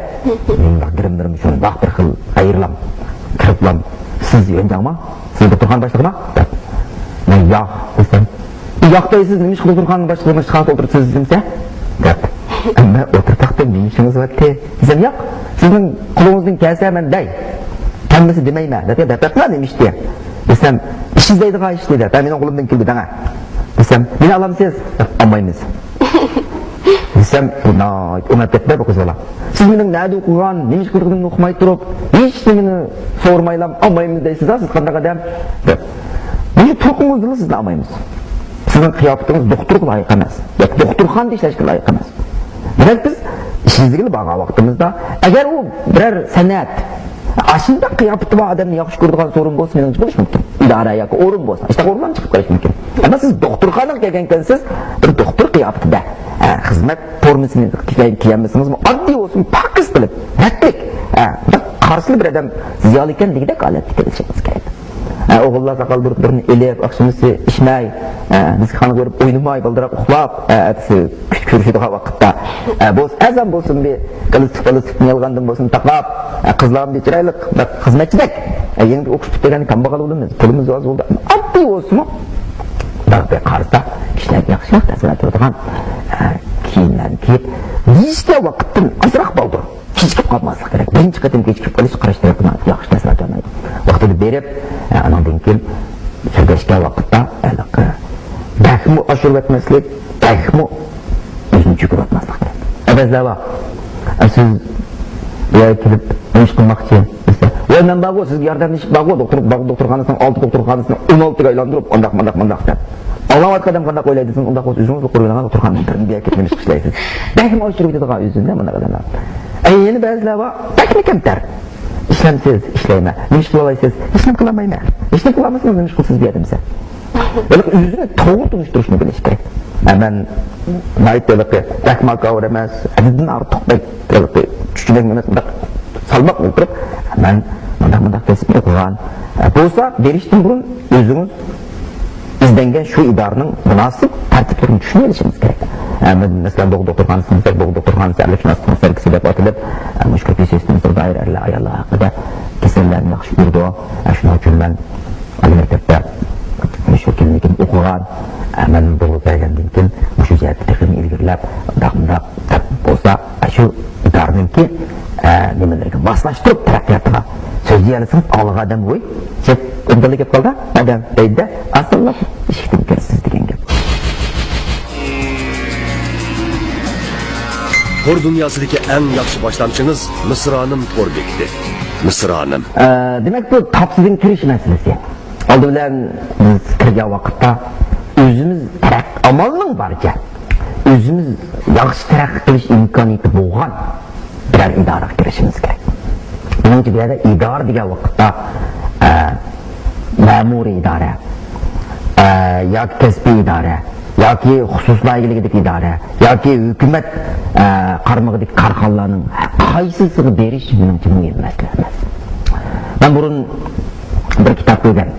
مېنىڭ گىرىملىرىم شۇنداق بىر خىل ئايرىلام. كىرىپلام، «سىز يەنجاڭما؟ سىز دوختۇرخانا باشلىقىما؟» دەپ. مەن، «ياق» دېسەم، «ياق دەيسىز، نېمىشقا دوختۇرخانىنىڭ باشلىقىنىڭ ئىشخانىسىدا ئولتۇرۇپسىز دېسە؟» دەپ. مەن ئولتۇرۇپ باقتىم، نېمە ئىشىڭىز بار دەيدۇ. دېسەم، «ياق، سىزنىڭ قولىڭىزدىن كەلسە مەن دەي، كەلمىسە دېمەيمەن» دەپ، دەپ بېقىڭا، نېمە ئىش دېدى. دېسەم، «ئىش ئىزدەيدىغان ئىش» دېدى. «ھە، مېنىڭ قولۇمدىن كېلىدۇ دەڭە» دېسەم، «مېنى ئالامسىز؟» «ئالمايمىز» دېسەم، بۇ ناھايىتى ئوڭاپ كەتتى بۇ قىز بالا. «سىز مېنىڭ نەدە ئوقۇغان، نېمە ئىش قىلىدىغىنىمنى ئۇقماي تۇرۇپ، ھېچ نېمىنى سورىمايلا ئالمايمىز دەيسىز-ھە، سىز قانداق ئادەم؟» دەپ. بۇ تۇرقۇڭىزدىلا سىزنى ئالمايمىز. سىزنىڭ قىياپىتىڭىز دوختۇرغا لايىق ئەمەس. ياكى دوختۇرخانىدا ئىشلەشكە لايىق ئەمەس. دېمەك، بىز ئىشىزدىگىلى بارغان ۋاقتىمىزدا، ئەگەر ئۇ بىرەر سەنئەت، ئاشۇنداق قىياپىتى بار ئادەمنى ياخشى كۆرىدىغان سورۇن بولسا، مېنىڭچە بولۇشى مۇمكىن. ئىدارە ياكى ئورۇن بولسا، ئاشۇنداق ئورۇنلارمۇ چىقىپ قېلىشى مۇمكىن. ئەمما سىز دوختۇرخانىغا كەلگەنكەنسىز، بىر دوختۇر قىياپىتىدە، ئە، خىزمەت فورمىسىنى كىيەلمىسىڭىزمۇ، ئاددىي بولسۇن، پاكىز قىلىپ، رەتلىك، ئە، بىر قارىسىلا بىر ئادەم زىيالىيكەن دېگۈدەك ھالەتتە كېلىشىڭىز كېرەك. ئە، ئوغۇللار ساقال بۇرۇتلىرىنى ئېلىپ، ئاخشىمىسى ئىچمەي، ئە، دىسكوخانىغا بېرىپ ئوينىماي، بالدۇراق ئۇخلاپ، ئە، ئەتىسى كۆرۈشىدىغان ۋاقىتتا، ئە، بولسا ئەزان بولسۇن، بىر گالستۇك، گالستۇكنى يالغاندىن بولسۇن تاقاپ، ئە، قىزلارمۇ بىر چىرايلىق، بىر خىزمەتچىدەك، ئە، يېڭى بىر ئوقۇش پۈتتۈرگەندە كامباغال بولىمىز، پۇلىمىز ئاز بولدى. ئاددىي بولسىمۇ، بىر، بىر قارىسا، كىشىلەرگە ياخشىراق تەسىر بېرىدىغان، ئە، كىيىملەرنى كىيىپ، دېيىشكەن ۋاقىتتىن ئازراق بالدۇر. كېچىكىپ قالماسلىق كېرەك. بىرىنچى قېتىم كېچىكىپ قېلىش قاراش تەرەپتىن ياخشى تەسىرات بەرمەيدۇ. ۋاقتىدا بېرىپ، ئە، ئانىڭدىن كېيىن سۆزلەشكەن ۋاقىتتا ھېلىقى بەكمۇ ئاشۇرۇۋەتمەسلىك، بەكمۇ ئۆزىنى چۆكۈرۈۋەتمەسلىك كېرەك. ئەۋەزلەر بار. ئە، سىز بۇ يەرگە كېلىپ نېمە ئىش قىلماقچى دېسە، ۋاي، مەن بارغۇ، سىزگە ياردەملىشىپ بارغۇ، دوختۇر، باغ دوختۇرخانىسىنىڭ ئالتە دوختۇرخانىسىنى ئون ئالتىگە ئايلاندۇرۇپ، ئانداق، مانداق، مانداق دەپ. ئاڭلاۋاتقان ئادەم قانداق ئويلايدۇ دېسىڭىز، ئۇنداق بولسا ئۆزىڭىزلا قۇرۇۋېلىڭ، دوختۇرخانىنىڭ بىرىنى بۇ يەرگە كېلىپ نېمە ئىش ئىشلەيسىز؟ بەكمۇ ئاشۇرۇپ كېتىدىغان ئۆزىنى مانا ئادەملەر. ئەي، يەنە بەزىلەر بار، بەكمۇ كەمتەر. ئىشلەمسىز، ئىشلەيمەن. نېمە ئىش قىلالايسىز؟ ھېچنېمە قىلالمايمەن. ھېچنېمە قىلالمىسىڭىز نېمە ئىش قىلىسىز بۇ يەردە دېسە. ھېلىقى ئۆزىنى توغرا تونۇشتۇرۇشنى بىلىش كېرەك. ھە، مەن ناھايىتى ھېلىقى بەكمۇ ھاكاۋۇر ئەمەس، ھەددىدىن ئارتۇق بەك ھېلىقى چۈچۈمەك ئەمەس، بۇنداق سالماق ئولتۇرۇپ، مەن مۇنداق، مۇنداق كەسىپنى ئوقۇغان. ھە، بولسا بېرىشتىن بۇرۇن ئۆزىڭىز ئىزدەنگەن شۇ ئىدارىنىڭ مۇناسىپ تەرتىپلىرىنى چۈشىنىۋېلىشىمىز كېرەك. ئە، مەسىلەن، دوغ-، دوختۇرخانىسىنى دېسەك، دوغ-، دوختۇرخانىسى ئەرلىك شۇناسلىق سېركىسى دەپ ئاتىلىپ، ئە، مۇشۇ كۆپ يېشىل سېمىزلىققا دائىر ئەرلەر، ئاياللار ھەققىدە كېسەللەرنى ياخشى كۆرىدۇ. ئە، شۇنىڭ ئۈچۈن مەن ئالىي مەكتەپتە مۇشۇ كىلىنىكىنى ئوقۇغان. ئە، مەن بۇغا كەلگەندىن كېيىن مۇشۇ جەھەتتە تېخىمۇ ئىلگىرىلەپ، مۇنداق، مۇنداق دەپ بولسا، ئە، شۇ ئىدارىنىڭكى، ئە، نېمىلىرىگە ماسلاشتۇرۇپ تەرەققىياتىغا سۆزلىيەلىسىڭىز، ئاڭلىغان ئادەم، ۋوي، جىق ئىمدىللا گەپ قىلدى ئادەم دەيدۇ-دە، ئاسانلا ئىشىكتىن كىرىسىز دېگەن گەپ. تور دۇنياسىدىكى ئەڭ ياخشى باشلامچىڭىز مىسرانىم تور بېكىتى. مىسرانىم. ئە، دېمەك، بۇ تاپسىدىن كىرىش مەسىلىسى. ئالدى بىلەن بىز كىرگەن ۋاقىتتا ئۆزىمىز تەرەق-، ئامالنىڭ بارىچە ئۆزىمىز ياخشى تەرەققىي قىلىش ئىمكانىيىتى بولغان بىرەر ئىدارىگە كىرىشىمىز كېرەك. مېنىڭچە، بۇ يەردە ئىدارە دېگەن ۋاقىتتا، ئە، مەمۇرىي ئىدارە، ئە، ياكى كەسپىي ئىدارە، ياكى خۇسۇسىي ئىگىلىكىدىكى ئىدارە، ياكى ھۆكۈمەت، ئە، قارمىقىدىكى كارخانىلارنىڭ قايسىسىغا بېرىش مېنىڭچە مۇھىم مەسىلە ئەمەس. مەن بۇرۇن بىر كىتاب كۆرگەن.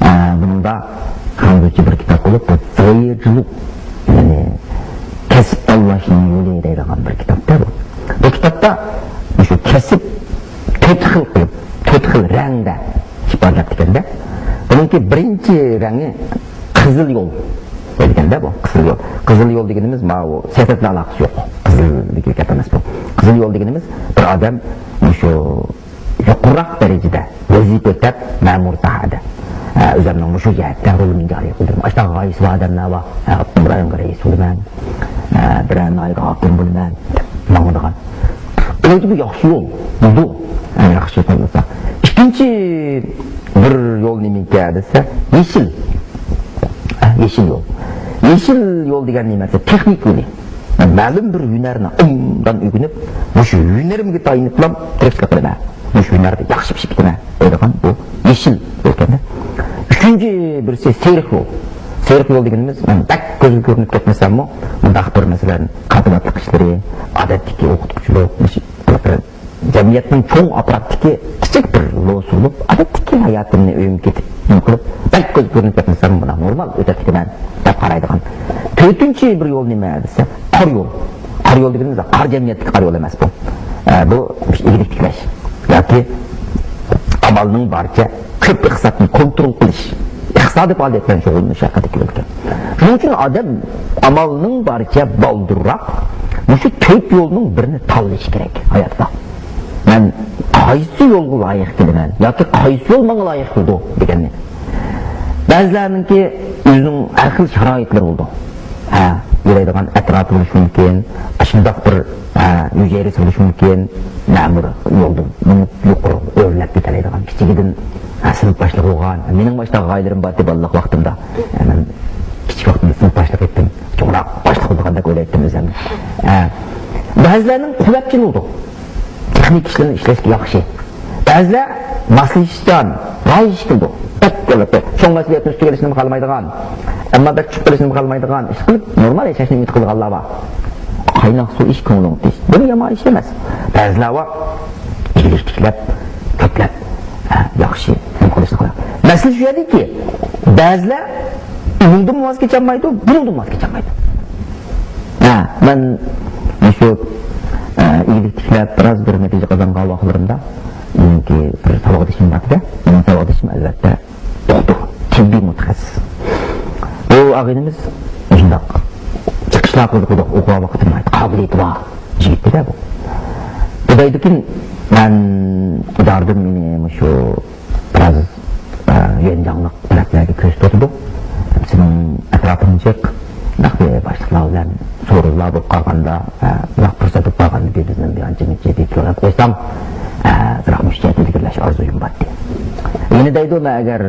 ئە، بۇنىڭدا خەنزۇچە بىر كىتاب بولۇپ، بۇ زايېجلۇق، يەنى كەسىپ تاللاشنىڭ يولى دەيدىغان بىر كىتابتا بۇ. بۇ كىتابتا مۇشۇ كەسىپ تۆت خىل قىلىپ، تۆت خىل رەڭدە ئىپادىلەپتىكەن-دە. بۇنىڭكى بىرىنچى رەڭى قىزىل يول دەيدىكەن-دە بۇ، قىزىل يول. قىزىل يول دېگىنىمىز ماۋۇ سىياسەت بىلەن ئالاقىسى يوق. قىزىلدىكى گەپ ئەمەس بۇ. قىزىل يول دېگىنىمىز بىر ئادەم مۇشۇ يۇقىرىراق دەرىجىدە ۋەزىپە ئۆتەپ، مەمۇرىي ساھەدە، ئە، ئۆزۈمنىڭ مۇشۇ جەھەتتە رولۇمنى جارى قىلدۇرىمەن. ئاشۇنداق غايىسى بار ئادەملەر بار. ئە، ئاپتونوم رايونغا رەئىس بولىمەن، ئە، بىرەر ناھىيەگە ھاكىم بولىمەن دەپ ماڭىدىغان. مېنىڭچە بۇ ياخشى يول بولىدۇ. ئەڭ ياخشى قىلمىسا. ئىككىنچى بىر يول نېمىكەن دېسە، يېشىل. ئە، يېشىل يول. يېشىل يول دېگەن نېمە دېسە، تېخنىك يولى. مەلۇم بىر ھۈنەرنى ئوبدان ئۆگىنىپ، مۇشۇ ھۈنىرىمگە تايىنىپلا تىرىكچىلىك قىلىمەن، مۇشۇ ھۈنەردە ياخشى پىشىپ كېتىمەن دەيدىغان بۇ يېشىل ئۆلكەمدە. ئۈچىنچى بىرسى سېرىق يول. سېرىق يول دېگىنىمىز، مەن بەك كۆزگە كۆرۈنۈپ كەتمىسەممۇ، مۇنداق بىر، مەسىلەن، كاتىباتلىق ئىشلىرى، ئادەتتىكى ئوقۇتقۇچىلىق، مۇشۇ جەمئىيەتنىڭ چوڭ ئاپپاراتتىكى كىچىك بىر لوسى بولۇپ، ئادەتتىكى ھاياتىمنى ئۆيۈمگە كېتىپ نېمە قىلىپ، بەك كۆزگە كۆرۈنۈپ كەتمىسەم، بۇنداق نورمال ئۆتۈپ كېتىمەن دەپ قارايدىغان. تۆتىنچى بىر يول نېمە دېسە، قارا يول. قارا يول دېگىنىمىز قارا جەمئىيەتتىكى قارا يول ئەمەس بۇ. ئە، بۇ ئىگىلىك تىكلەش ياكى ئامالنىڭ بارىچە كۆپ ئىقتىسادنى كونترول قىلىش، ئىقتىسادىي پائالىيەت بىلەن شۇغۇللىنىش ھەققىدە كېلىدىكەن. شۇنىڭ ئۈچۈن ئادەم ئامالنىڭ بارىچە بالدۇرراق مۇشۇ تۆت يولنىڭ بىرىنى تاللىشى كېرەك ھاياتتا. مەن قايسى يولغا لايىق كېلىمەن ياكى قايسى يول ماڭا لايىق كېلىدۇ دېگەننى. بەزىلەرنىڭكى ئۆزىنىڭ ھەر خىل شارائىتلىرى بولىدۇ. ھە، يۈرىدىغان ئەتراپى بولۇشى مۇمكىن، ئاشۇنداق بىر، ھە، ھۈجەيرىسى بولۇشى مۇمكىن، مەمۇر يولدىن مېڭىپ يۇقىرى ئۆرلەپ كېتەلەيدىغان، كىچىكىدىن، ھە، سىنىپ باشلىقى بولغان. مېنىڭ مۇشۇنداق غايىلىرىم بار ئىدى بالىلىق ۋاقتىمدا. ھە، مەن كىچىك ۋاقتىمدا سىنىپ باشلىقى ئىدىم، چوڭراق باشلىق بولىدىغاندەك ئويلايتتىم ئۆزۈمنى. ھە، بەزىلەرنىڭ قۇۋۋەتچىل بولىدۇ. تېخنىك ئىشلىرىنى ئىشلەشكە ياخشى. بەزىلەر ماسلىشىشچان، رايىش كېلىدۇ. بەك كۆرۈلۈپتۇ. چوڭ مەسئۇلىيەتنى ئۈستىگە ئېلىشنىمۇ خالىمايدىغان، ئەمما بەك چۈشۈپ قېلىشنىمۇ خالىمايدىغان ئىش قىلىپ، نورمال ياشاشنى ئۈمىد قىلىدىغانلار بار. قايناق سۇ ئىچ، كۆڭلۈڭ تىنچ. بۇ يامان ئىش ئەمەس. بەزىلەر بار، ئىگىلىك تىكلەپ، كۆپلەپ، ھە، ياخشى نېمە قىلىشنى قىلىدۇ. مەسىلە شۇ يەردىكى، بەزىلەر ئۇنىڭدىن ۋاز كېچەلمەيدۇ، بۇنىڭدىن ۋاز كېچەلمەيدۇ. ھە، مەن مۇشۇ، ئە، ئىگىلىك تىكلەپ، بىراز بىر نەتىجە قازانغان ۋاقىتلىرىمدا، مېنىڭكى بىر ساۋاقدىشىم بار ئىدى. مېنىڭ ساۋاقدىشىم، ئەلۋەتتە، دوختۇر، تېببىي مۇتەخەسسىس. بۇ ئاغىنىمىز مۇشۇنداق چىقىشلار قىلىدۇ، ئوقۇغان ۋاقتىدا قابىلىيىتى بار يىگىت ئىدى بۇ. بۇ دەيدىكىن، مەن ئىدارىدىن مېنى مۇشۇ بىراز، ئە، يۈەنجاڭلىق تەرەپلەرگە كۆرسىتىۋاتىدۇ. سېنىڭ ئەتراپىڭنى چىق، بۇنداق بىر باشلىقلار بىلەن سورۇنلار بولۇپ قالغاندا، ئە، بۇنداق پۇرسەت بولۇپ قالغاندا، بىر بىزنى بىر ئانچە مۇنچە دېيىپ سوراپ قويساڭ، ئە، بىراق مۇشۇ جەھەتتە ئىلگىرىلەش ئارزۇيۇم بار دېدى. يەنە دەيدۇ، مەن ئەگەر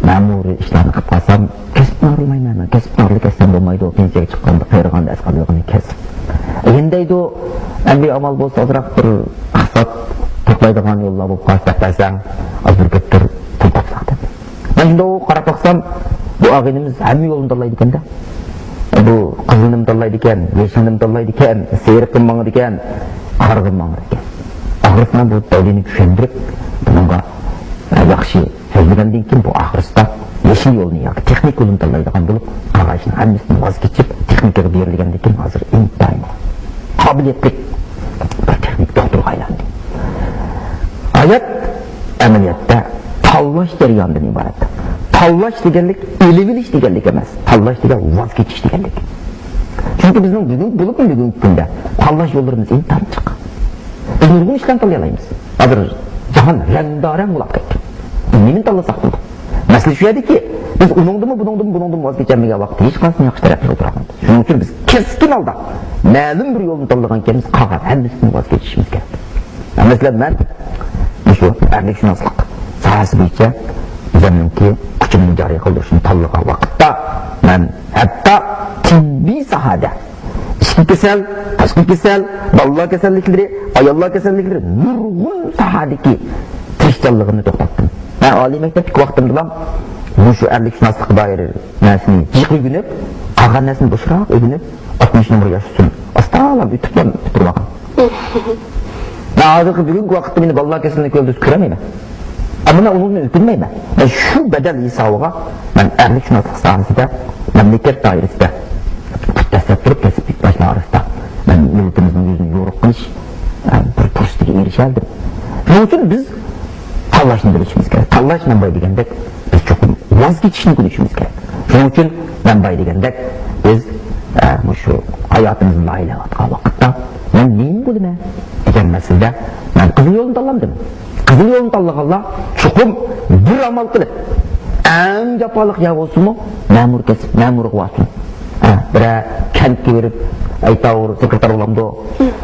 مەمۇرىي ئىشلارنى قىلىپ قالسام، كەسىپنى ئايرىلمايمەن، مەن كەسىپنى ئايرىلىپ كەتسەم بولمايدۇ، پېنسىيەگە چىققاندا قېرىغاندا ئەسقاتىدىغىنى كەسىپ. يەنە دەيدۇ، ئەمدى ئامال بولسا ئازراق بىر ئىقتىساد توپلايدىغان يوللار بولۇپ قالسا دەپ بەرسەڭ، ئاز بىر كۆپتۇر پۇل تاپساق دەپ. مەن شۇنداق قاراپ باقسام، بۇ ئاغىنىمىز ھەممە يولنى تاللايدىكەن-دە. بۇ قىزىلنىمۇ تاللايدىكەن، يېشىلنىمۇ تاللايدىكەن، سېرىققىمۇ ماڭىدىكەن، قارىغىمۇ ماڭىدىكەن. ئاخىرسىدا مەن بۇ دەۋلىنى چۈشەندۈرۈپ، بۇنىڭغا، ئە، ياخشى سۆزلىگەندىن كېيىن، بۇ ئاخىرسىدا يېشىل يولنى ياكى تېخنىكا يولىنى تاللايدىغان بولۇپ، قالغان ئىشنىڭ ھەممىسىدىن ۋاز كېچىپ، تېخنىكىغا بېرىلگەندىن كېيىن، ھازىر ئىنتايىن قابىلىيەتلىك بىر تېخنىك دوختۇرغا ئايلاندى. ھايات ئەمەلىيەتتە تاللاش جەريانىدىن ئىبارەت. تاللاش دېگەنلىك ئېلىۋېلىش دېگەنلىك ئەمەس. تاللاش دېگەن ۋاز كېچىش دېگەنلىك. چۈنكى بىزنىڭ بۈگۈن، بولۇپمۇ بۈگۈنكى كۈندە تاللاش يوللىرىمىز ئىنتايىن جىق. بىز نۇرغۇن ئىشلارنى تاللىيالايمىز. ھازىر جاھان رەڭدارەڭ بولاپ كەتتى. بىز نېمىنى تاللىساق بولىدۇ؟ مەسىلە شۇ يەردىكى، بىز ئۇنىڭدىنمۇ، بۇنىڭدىنمۇ، بۇنىڭدىنمۇ ۋاز كېچەلمىگەن ۋاقىتتا ھېچقايسىنىڭ ياخشى تەرەپلىرى تۇرالمايدۇ. شۇنىڭ ئۈچۈن بىز كەسكىن ھالدا مەلۇم بىر يولنى تاللىغان ئىكەنمىز، قالغان ھەممىسىدىن ۋاز كېچىشىمىز كېرەك. مەسىلەن، مەن مۇشۇ ئەرلىكشۇناسلىق ساھەسى بويىچە ئۆزۈمنىڭكى ئۇچۇرنى جارى قىلدۇرۇشنى تاللىغان ۋاقىتتا، مەن ھەتتا تېببىي ساھەدە ئىچكى كېسەل، تاشقى كېسەل، بالىلار كېسەللىكلىرى، ئاياللار كېسەللىكلىرى، نۇرغۇن ساھەدىكى تىرىشچانلىقىمنى توختاتتىم. مەن ئالىي مەكتەپتىكى ۋاقتىمدىلا مۇشۇ ئەرلىكشۇناسلىققا دائىر نەرسىنى جىق ئۆگىنىپ، قالغان نەرسىنى بوشراق ئۆگىنىپ، ئاتمىش نومۇر ياش ئۈچۈن ئاستا ئۆتۈپلا پۈتتۈرۈۋالغان. مەن ھازىرقى بۈگۈنكى ۋاقىتتا مېنى بالىلار كېسىلىنى كۆرۈپ كۆرەلمەيمەن. ئەمما مەن ئۇنىڭدىن ئۆكۈنمەيمەن. مەن شۇ بەدەل ھېسابىغا مەن ئەرلىكشۇناسلىق ساھەسىدە مەملىكەت دائىرىسىدە پۇت دەسسەپ تۇرۇپ، كەسىپ باشلار ئارىسىدا مەن مىللىتىمىزنىڭ يۈزىنى يورۇق قىلىش، ئە، بىر پۇرسىتىگە ئېرىشەلىدىم. شۇنىڭ ئۈچۈن بىز تاللاشنى بىلىشىمىز كېرەك. تاللاش، مەن بايا دېگەندەك، بىز چوقۇم ۋاز كېچىشنى بىلىشىمىز كېرەك. شۇنىڭ ئۈچۈن مەن بايا دېگەندەك، بىز، ئە، مۇشۇ ھاياتىمىزنى لايىھەلەۋاتقان ۋاقىتتا، مەن نېمە بولىمەن دېگەن مەسىلىدە، مەن قىزىل يولنى تاللامدىم. قىزىل يولنى تاللىغانلار چوقۇم بىر ئامال قىلىپ، ئەڭ جاپالىق يەر بولسىمۇ، مەمۇر كەسىپ، مەمۇرغا بارسۇن. ھە، بىرەر كەنتكە بېرىپ، ئەيتاۋۇر، سېكرېتار بولامدۇ؟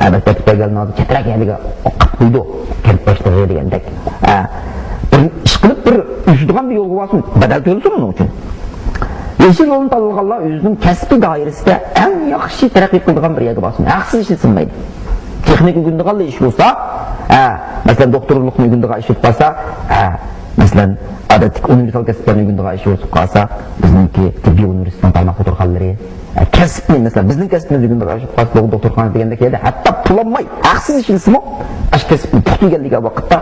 ھە، مەكتەپكە كەلگەن ھازىر چەترەك يەرگە قىلىپ قويىدۇ، كەنت باشلىقى دېگەندەك. ھە، بىر ئىش قىلىپ، بىر ئۆسىدىغان بىر يولغا بارسۇن، بەدەل تۆلىسۇن ئۇنىڭ ئۈچۈن. ئىشى يولنى تاللىغانلار ئۆزىنىڭ كەسپىي دائىرىسىدە ئەڭ ياخشى تەرەققىي قىلىدىغان بىر يەرگە بارسۇن، ھەقسىز ئىشلىسۇن مەيلى. تېخنىكا ئۆگىنىدىغانلا ئىش بولسا، ھە، مەسىلەن، دوختۇرلۇقنى ئۆگىنىدىغان ئىش بولۇپ قالسا، ھە، مەسىلەن، ئادەتتىكى ئۇنىۋېرسال كەسىپلەرنى ئۆگىنىدىغان ئىش بولۇپ قالسا، بىزنىڭكى تېببىي ئۇنىۋېرسىتېتنىڭ تارماق دوختۇرخانىلىرى، ھە، كەسىپنى، مەسىلەن، بىزنىڭ كەسپىمىزنى ئۆگىنىدىغان ئىش بولۇپ قالسا، دوختۇرخانا دېگەندەك يەردە ھەتتا پۇل ئالماي، ھەقسىز ئىشلىسىمۇ، ئاشۇ كەسىپنى پۇختا ئۆگەنگەن ۋاقىتتا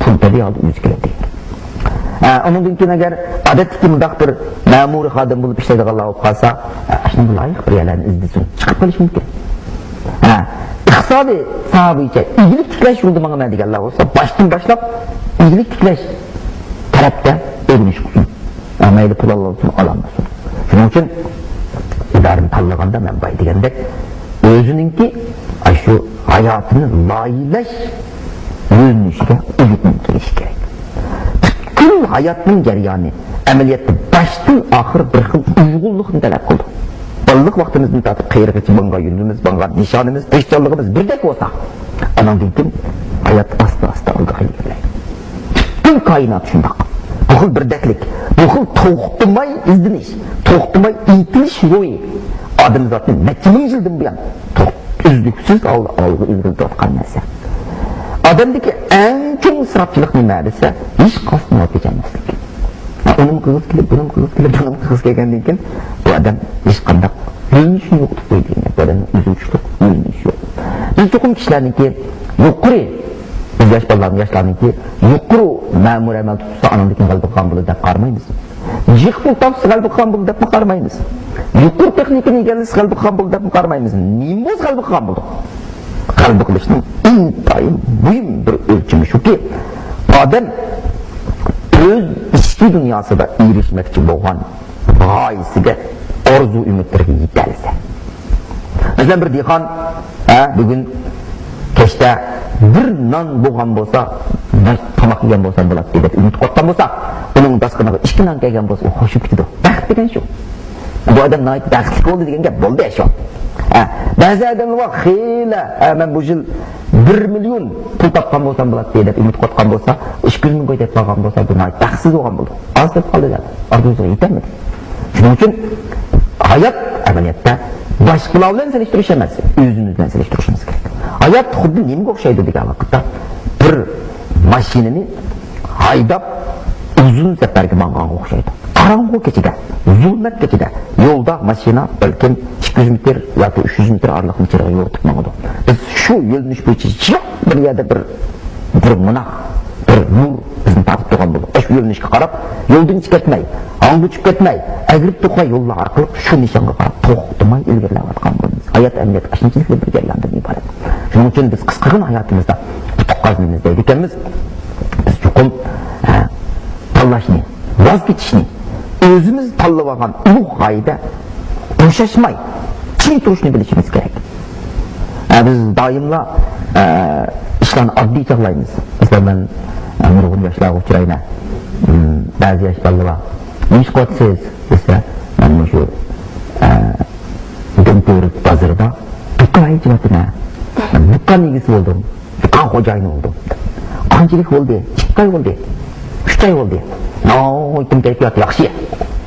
پۇل تەبىئىي ھالدا ئۆزى كېلىدۇ. ھە، ئۇنىڭدىن كېيىن ئەگەر ئادەتتىكى مۇنداق بىر مەمۇرىي خادىم بولۇپ ئىشلەيدىغانلار بولۇپ قالسا، ھە، شۇنىڭغا لايىق بىر يەرلەرنى ئىزدىسۇن، چىقىپ قېلىشى مۇمكىن. ھە، ئىقتىسادىي ساھە بويىچە ئىگىلىك تىكلەش يولىدا ماڭىمەن دېگەنلەر بولسا، باشتىن باشلاپ ئىگىلىك تىكلەش تەرەپتە ئۆگىنىش قىلسۇن. ھە، مەيلى پۇل ئالالىسۇن، ئالالمىسۇن. شۇنىڭ ئۈچۈن ئىدارىنى تاللىغاندا مەن بايا دېگەندەك، ئۆزىنىڭكى ئاشۇ ھاياتىنى لايىھەلەش يۆنىلىشىگە ئۇيغۇن قىلىشى كېرەك. پۈتكۈل ھاياتنىڭ جەريانى ئەمەلىيەتتە باشتىن ئاخىر بىر خىل ئۇيغۇنلۇقنى تەلەپ قىلىدۇ. بالىلىق ۋاقتىمىزدىن تارتىپ قېرىغىچە ماڭغان يولىمىز، ماڭغان نىشانىمىز، تىرىشچانلىقىمىز بىردەك بولسا، ئاناندىن كېيىن ھايات ئاستا-ئاستا ئالغا ئىلگىرىلەيدۇ. پۈتكۈل كائىنات شۇنداق. بۇ خىل بىردەكلىك، بۇ خىل توختىماي ئىزدىنىش، توختىماي ئىنتىلىش روھى ئادەمزاتنى نەچچە مىڭ يىلدىن بۇيان توخ-، ئۈزلۈكسىز ئال-، ئالغا ئىلگىرىلىتىۋاتقان نەرسە. ئادەمدىكى ئەڭ چوڭ ئىسراپچىلىق نېمە دېسە، ھېچقايسىدىن ۋاز كېچەلمەسلىك. ھە، ئۇنىمۇ قىلغۇسى كېلىپ، بۇنىمۇ قىلغۇسى كېلىپ، بۇنىمۇ قىلغۇسى كەلگەندىن كېيىن، بۇ ئادەم ھېچقانداق يۆنىلىشىنى يوقىتىپ قويىدۇ دېگەن گەپ. بۇ ئادەمنىڭ ئۆزۈمچىلىك يۆنىلىشى يوق. بىز چوقۇم كىشىلەرنىڭكى يۇقىرى، بىز ياش بالىلارنىڭ، ياشلارنىڭكى يۇقىرى مەمۇرىي ئەمەل تۇتسا، ئانىڭدىن كېيىن غەلىبە قىلغان بولىدۇ دەپ قارىمايمىز. جىق پۇل تاپسا غەلىبە قىلغان بولىدۇ دەپمۇ قارىمايمىز. يۇقىرى تېخنىكىنى ئىگىلىسە غەلىبە قىلغان بولىدۇ دەپمۇ قارىمايمىز. نېمە بولسا غەلىبە قىلغان بولىدۇ. غەلىبە قىلىشنىڭ ئىنتايىن مۇھىم بىر ئۆلچىمى شۇكى، ئادەم ئۆز ئىچكى دۇنياسىدا ئېرىشمەكچى بولغان غايىسىگە، ئارزۇ ئۈمىدلىرىگە يېتەلىسە. مەسىلەن، بىر دېھقان، ھە، بۈگۈن كەچتە بىر نان بولغان بولسا، بىر تاماق يېگەن بولسام بولاتتى دەپ ئۈمىد قىلىۋاتقان بولسا، ئۇنىڭ داستىخىنىغا ئىككى نان كەلگەن بولسا، ئۇ خوش بولۇپ كېتىدۇ. بەخت دېگەن شۇ. بۇ ئادەم ناھايىتى بەختلىك بولدى دېگەن گەپ بولدى شۇ. ھە، بەزى ئادەملەر بار، خېلى، ھە، مەن بۇ يىل بىر مىليون پۇل تاپقان بولسام بولاتتى دەپ ئۈمىد قىلىۋاتقان بولسا، ئىككى يۈز مىڭ كوي تېپىپ قالغان بولسا، بۇ ناھايىتى بەختسىز بولغان بولىدۇ. ئاز تېپىپ قالدى دەپ، ئارزۇسىغا يېتەلمىدى. شۇنىڭ ئۈچۈن ھايات ئەمەلىيەتتە باشقىلار بىلەن سېلىشتۇرۇش ئەمەس، ئۆزىمىز بىلەن سېلىشتۇرۇشىمىز كېرەك. ھايات خۇددى نېمىگە ئوخشايدۇ دېگەن ۋاقىتتا، بىر ماشىنىنى ھايداپ ئۇزۇن سەپەرگە ماڭغانغا ئوخشايدۇ. قاراڭغۇ كېچىدە، زۇلمەت كېچىدە يولدا ماشىنا بەلكىم ئىككى يۈز مېتىر ياكى ئۈچ يۈز مېتىر ئارىلىقنى چىرىغى يورۇتۇپ ماڭىدۇ. بىز شۇ يۆنىلىش بويىچە يىراق بىر يەردە بىر، بىر مۇنار، بىر نۇر بىزنى تارتىپ تۇرغان بولىدۇ. ئاشۇ يۆنىلىشكە قاراپ، يولدىن چىقىپ كەتمەي، ھاڭغا چۈشۈپ كەتمەي، ئەگرىپ توقاي يوللار ئارقىلىق شۇ نىشانغا قاراپ توختىماي ئىلگىرىلەۋاتقان بولىمىز. ھايات ئەمەلىيەتتە ئاشۇنچىلىك بىر جەرياندىن ئىبارەت. شۇنىڭ ئۈچۈن بىز قىسقىغىنە ھاياتىمىزدا ئۇتۇق قازىنىمىز دەيدىكەنمىز. بىز چوقۇم، ھە، تاللاشنى، ۋاز كېچىشنى، ئۆزىمىز تاللىۋالغان ئۇلۇغ غايىدە بوشاشماي چىڭ تۇرۇشنى بىلىشىمىز كېرەك. ھە، بىز دائىملا، ھە، ئىشلارنى ئاددىي چاغلايمىز. مەسىلەن، مەن، ھە، نۇرغۇن ياشلارغا ئۇچرايمەن. ھىم، بەزى ياش بالىلار بار، «نېمە ئىش قىلىۋاتىسىز؟» دېسە، مەن مۇشۇ، ھە، دۆڭتۆرە بازىرىدا دۇكان ئېچىۋاتىمەن. مەن دۇكان ئىگىسى بولدۇم. دۇكان خوجايىنى بولدۇم. قانچىلىك بولدى؟ ئىككى ئاي بولدى. ئۈچ ئاي بولدى. ناھايىتى كەيپىيات ياخشى.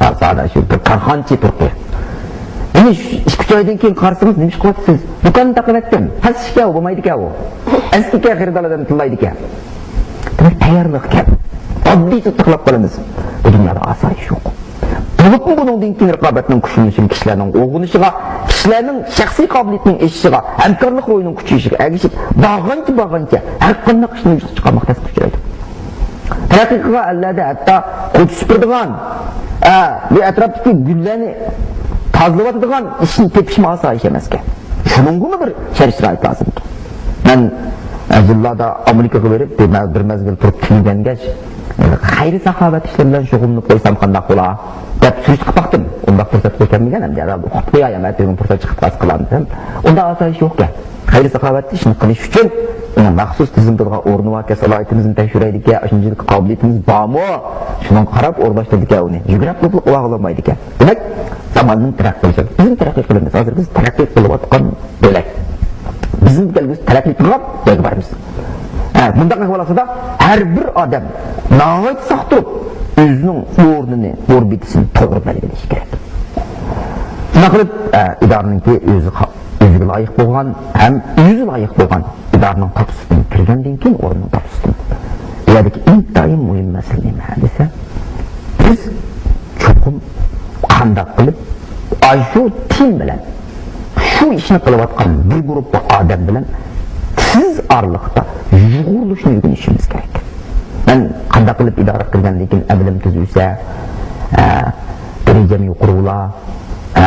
ھە، سادە شۇ بىر كارخانىچى تۇرۇپتۇ. يەنە ئىككى ئۈچ ئايدىن كېيىن قارىسىڭىز، «نېمە ئىش قىلىۋاتىسىز؟» «دۇكاننى تاقىۋەتتىم.» پەس ئىشكەن ئۇ، بولمايدىكەن ئۇ. ئەسلىكەن، خېرىدارلار ئادەم تىللايدىكەن. دېمەك، تەييارلىق كەم. ئاددىيچە ساقلاپ قالىمىز. بۇ دۇنيادا ئاسايىش يوق. بولۇپمۇ بۇنىڭدىن كېيىن رىقابەتنىڭ كۈچلىنىشىگە، كىشىلەرنىڭ ئوغرىنىشىغا، كىشىلەرنىڭ شەخسىي قابىلىيىتىنىڭ ئېشىشىغا، ھەمكارلىق روھىنىڭ كۈچىيىشىگە ئەگىشىپ، بارغانچە، بارغانچە ھەر قانداق ئىشنى ۋۇجۇدقا چىقارماق تەسكە ئۇچرايدۇ. تەرەققىي قىلغان ئەللەردە ھەتتا كوچا سۈپۈرىدىغان، ئە، بۇ ئەتراپتىكى گۈللەرنى تازىلىۋاتىدىغان ئىشنى تېپىشمۇ ئاسان ئىش ئەمەسكەن. شۇنىڭغىمۇ بىر شەرت-شارائىت لازىمكەن. مەن، ئە، يىللاردا ئامېرىكىغا بېرىپ، بىر مە-، بىر مەزگىل تۇرۇپ تۈگىگەنگەچ، ئە، خەير-ساخاۋەت ئىشلىرى بىلەن شۇغۇللىنىپ قويسام قانداق بولا؟ دەپ سۈرۈشتە قىلىپ باقتىم. ئۇنداق پۇرسەتكە كەلمىگەن، ئەمدى ھەدە ئۇقۇپ قوياي، ئەمەتە بۈگۈن پۇرسەت چىقىپ قالسا قىلارمىدىم. ئۇنداق ئاسايىش يوقكەن. خەير-ساخاۋەت ئىشىنى قىلىش ئۈچۈن ئۇنىڭ مەخسۇس تىزىملىتىدىغان ئورنى باركەن، سالاھىيىتىمىزنى تەكشۈرەيدىكەن، ئاشۇنچىلىك قابىلىيىتىمىز بارمۇ؟ شۇنىڭغا قاراپ ئورۇنلاشتۇرىدىكەن ئۇنى. يۈگرەپ بولۇپ ئاۋارە بولمايدىكەن. دېمەك، زاماننىڭ تەرەققىي قىلىشى، بىزمۇ تەرەققىي قىلىمىز. ھازىر بىز تەرەققىي قىلىۋاتقان بۆلەك. بىزمۇ كەلگۈسىدە تەرەققىي قىلغان يەرگە بارىمىز. ھە، مۇنداق ئەھۋال ئاستىدا ھەر بىر ئادەم ناھايىتى ساق تۇرۇپ، ئۆزىنىڭ ئورنىنى، ئوربىتىسىنى توغرا بەلگىلىشى كېرەك. شۇنداق قىلىپ، ئە، ئىدارىنىڭكى ئۆزى، ئۆزىگە لايىق بولغان ھەم ئۆزى لايىق بولغان ئىدارىنىڭ تاپىسىدىن كىرگەندىن كېيىن ئورنىنىڭ تاپىسىدىن. بۇ يەردىكى ئىنتايىن مۇھىم مەسىلە نېمە دېسە، بىز چوقۇم قانداق قىلىپ ئاشۇ تىم بىلەن، شۇ ئىشنى قىلىۋاتقان بىر گۇرۇپپا ئادەم بىلەن تېز ئارىلىقتا يۇغۇرۇلۇشنى ئۆگىنىشىمىز كېرەك. مەن قانداق قىلىپ ئىدارىگە كىرگەندىن كېيىن ئەمىلىم تېز ئۆسە، ئە، دەرىجەم يۇقىرى بولا، ئە،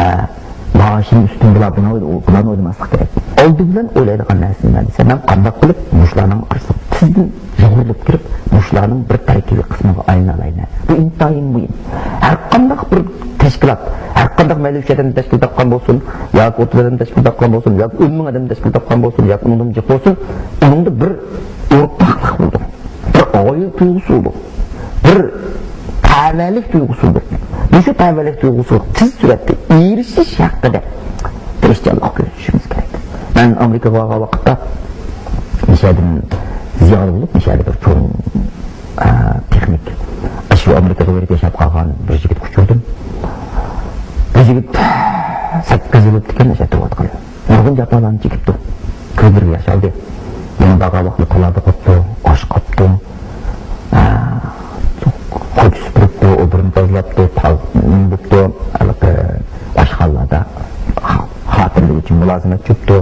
مائاشىم ئۈستۈن بولا، بۇنى ئويلا-، بۇلارنى ئويلىماسلىق كېرەك. ئالدى بىلەن ئويلايدىغان نەرسە نېمە دېسە، مەن قانداق قىلىپ مۇشۇلارنىڭ ئارىسىغا تېزدىن يۇغۇرۇلۇپ كىرىپ، مۇشۇلارنىڭ بىر تەركىبىي قىسمىغا ئايلىنالايمەن. بۇ ئىنتايىن مۇھىم. ھەر قانداق بىر تەشكىلات، ھەر قانداق مەيلى ئۈچ ئادەمدىن تەشكىل تاپقان بولسۇن، ياكى ئوتتۇز ئادەمدىن تەشكىل تاپقان بولسۇن، ياكى ئون مىڭ ئادەمدىن تەشكىل تاپقان بولسۇن، ياكى ئۇنىڭدىن جىق بولسۇن، ئۇنىڭدا بىر ئورتاقلىق بولىدۇ. بىر ئائىلە تۇيغۇسى بولىدۇ. بىر تەۋەلىك تۇيغۇسى بولىدۇ. مۇشۇ تەۋەلىك تۇيغۇسىغا تېز سۈرئەتتە ئېرىشىش ھەققىدە تىرىشچانلىق كۆرسىتىشىمىز كېرەك. مەن ئامېرىكىغا بارغان ۋاقىتتا مىشەدىن زىيارەت بولۇپ، مىشەدە بىر چوڭ، ئە، تېخنىك، ئاشۇ ئامېرىكىغا بېرىپ ياشاپ قالغان بىر يىگىتكە ئۇچرىدىم. بۇ يىگىت سەككىز يىل ئۆتتىكەن، ئاشۇ يەردە تۇرۇۋاتقىلى. نۇرغۇن جاپالارنى چېكىپتۇ. كۆيدۈرۈپ ياشالدى. يەنە بارغان ۋاقتىدا تالادە قاپتۇ، ئاچ قاپتۇ. ئە، كوچا سۈپۈرۈپتۇ، ئوبوروسىنى تازىلاپتۇ، تاز-، نېمە بوپتۇ، ھېلىقى ئاشخانىلاردا خا-، خاتىرىلىك ئۈچۈن مۇلازىمەت چۈشۈپتۇ.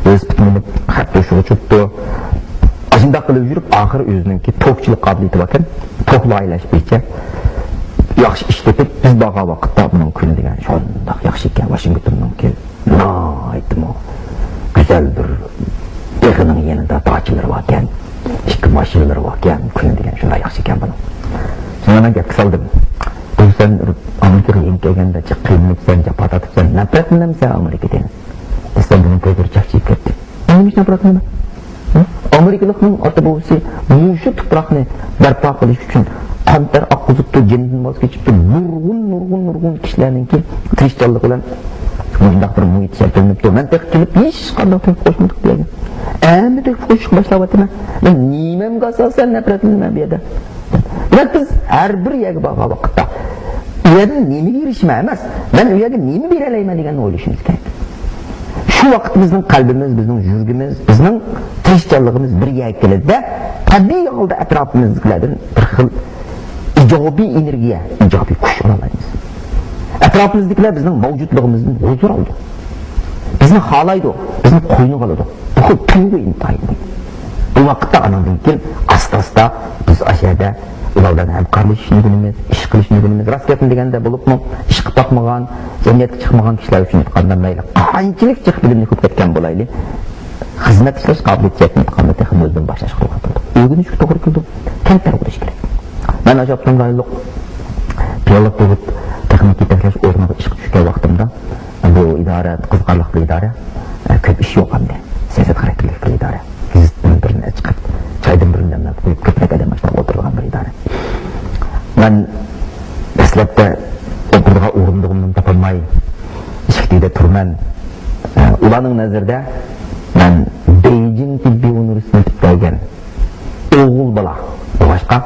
ۋېلىسىپىتىنى مىنىپ، خەت توشۇغا چۈشۈپتۇ. ئاشۇنداق قىلىپ يۈرۈپ، ئاخىرى ئۆزىنىڭكى توكچىلىق قابىلىيىتى باركەن، توك لايىھەلەش بويىچە ياخشى ئىش تېپىپ، بىز بارغان ۋاقىتتا بۇنىڭ كۈنى دېگەن شۇنداق ياخشى ئىكەن، ۋاشىنگتوننىڭكى ناھايىتىمۇ گۈزەل بىر بېغىنىڭ يېنىدا داچىلىرى باركەن، ئىككى ماشىنىلىرى باركەن، كۈنى دېگەن شۇنداق ياخشى ئىكەن بۇنىڭ. شۇڭا مەن گەپكە سالدىم. بۇ سەن ئامېرىكىغا يېڭى كەلگەندە جىق قىينىلىپسەن، جاپا تارتىپسەن، نەپرەتلىنەمسەن ئامېرىكىدىن؟ دېسەم، بۇنىڭ كۆزلىرى چەكچىيىپ كەتتى. نېمە ئۈچۈن نەپرەتلىنىمەن؟ ھە؟ ئامېرىكىلىقنىڭ ئاتا بوۋىسى مۇشۇ تۇپراقنى بەرپا قىلىش ئۈچۈن قان تەر ئاققۇزۇپتۇ، جېنىدىن ۋاز كېچىپتۇ، نۇرغۇن، نۇرغۇن، نۇرغۇن كىشىلەرنىڭكى تىرىشچانلىقى بىلەن مۇنداق بىر مۇھىت شەكىللىنىپتۇ. مەن تېخى كېلىپ ھېچقانداق تۆھپە قوشمىدۇق بۇ يەرگە. ئەمدى تۆھپە قوشۇشقا باشلاۋاتىمەن. مەن نېمەمگە ئاساسەن نەپرەتلىنىمەن بۇ يەردە؟ دېمەك، بىز ھەر بىر يەرگە بارغان ۋاقىتتا، ئۇ يەردىن نېمىگە ئېرىشىمەن ئەمەس، مەن ئۇ يەرگە نېمە بېرەلەيمەن دېگەننى ئويلىشىمىز كېرەك. شۇ ۋاقىت بىزنىڭ قەلبىمىز، بىزنىڭ يۈرىكىمىز، بىزنىڭ تىرىشچانلىقىمىز بىر يەرگە كېلىدۇ-دە، تەبىئىي ھالدا ئەتراپىمىزدىكىلەردىن بىر خىل ئىجابىي ئېنېرگىيە، ئىجابىي كۈچ ئالالايمىز. ئەتراپىمىزدىكىلەر بىزنىڭ مەۋجۇتلۇقىمىزدىن ھۇزۇر ئالىدۇ. بىزنى خالايدۇ، بىزنى قوينىغا ئالىدۇ. بۇ خىل تۇيغۇ ئىنتايىن مۇھىم. بۇ ۋاقىتتا ئانىڭدىن كېيىن ئاستا-ئاستا بىز ئاشۇ يەردە ئۇلار بىلەن ھەمكارلىشىشنى ئۆگىنىمىز، ئىش قىلىشنى ئۆگىنىمىز. راست گەپنى دېگەندە، بولۇپمۇ ئىش قىلىپ باقمىغان، جەمئىيەتكە چىقمىغان كىشىلەر ئۈچۈن ئېيتقاندا، مەيلى قانچىلىك جىق بىلىملىك بولۇپ كەتكەن بولايلى، خىزمەت ئىشلەش قابىلىيىتى جەھەتتىن ئېيتقاندا، تېخىمۇ ئۆزىدىن باشلاشقا توغرا كېلىدۇ. ئۆگىنىشكە توغرا كېلىدۇ. كەمتەر بولۇش كېرەك. مەن ئاشۇ ئاپتونوم رايونلۇق پىلوت بولۇپ، تېخنىكا يېتەكلەش ئورنىغا ئىشقا چۈشكەن ۋاقتىمدا، بۇ ئىدارە قىزىقارلىق بىر ئىدارە، ئە، كۆپ ئىش يوق ئەمدى. سىياسەت خاراكتېرلىك بىر ئىدارە. گېزىتتىن بىرنى چىقىپ، چايدىن بىرنى دەملەپ قويۇپ، كۆپرەك ئادەم ئاشۇنداق ئولتۇرىدىغان بىر ئىدارە. مەن دەسلەپتە ئولتۇرىدىغان ئورۇندۇقۇمنى تاپالماي، ئىشىك تۈۋىدە تۇرىمەن. ئە، ئۇلارنىڭ نەزىرىدە مەن بېيجىڭ تېببىي ئۇنىۋېرسىتېتىنى پۈتتۈرگەن ئوغۇل بالا بولغاچقا،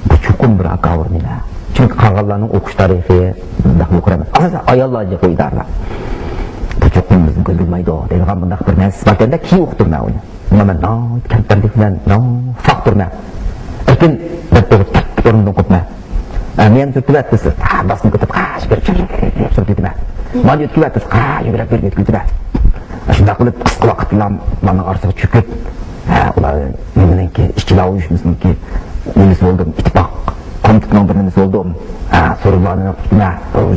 بۇ چوقۇم بىر ھاكاۋۇر نېمە. چۈنكى قالغانلارنىڭ ئوقۇش تارىخى مۇنداق يۇقىرى ئەمەس. ئاساسەن ئاياللار جىق ئۇ ئىدارىلەر. بۇ چوقۇم بىزنى كۆزگە ئىلمايدۇ دەيدىغان مۇنداق بىر نەرسىسى باركەن-دە، كېيىن ئۇقتۇم مەن ئۇنى. ئەمما مەن ناھايىتى كەمتەرلىك بىلەن ناھايىتى ساق تۇرىمەن. ئەركىن دەپ تۇرۇپ تەك ئورنۇمدىن قوپمەن. ئە، مېنى سۈرتۈۋەت دېسە، ھە، باستىن كۆتۈرۈپ، ھە، شۇ كېرەك، شۇ كېرەك، شۇ كېرەك، سۈرتۈۋېتىمەن. مانا يۆتكىۋەت دېسە، ھە، يۈگرەپ بېرىپ يۆتكىۋېتىمەن. شۇنداق قىلىپ قىسقا ۋاقىتلا مانا ئارىسىغا چۆكۈپ، ھە، ئۇلار نېمىنىڭكى، ئىچىلا ئۇيۇشمىسىنىڭكى نېمىسى بولدۇم، ئىتتىپاق كومىتېتىنىڭ بىر نېمىسى بولدۇم. ھە، سورۇنلارنى قىپتىمە،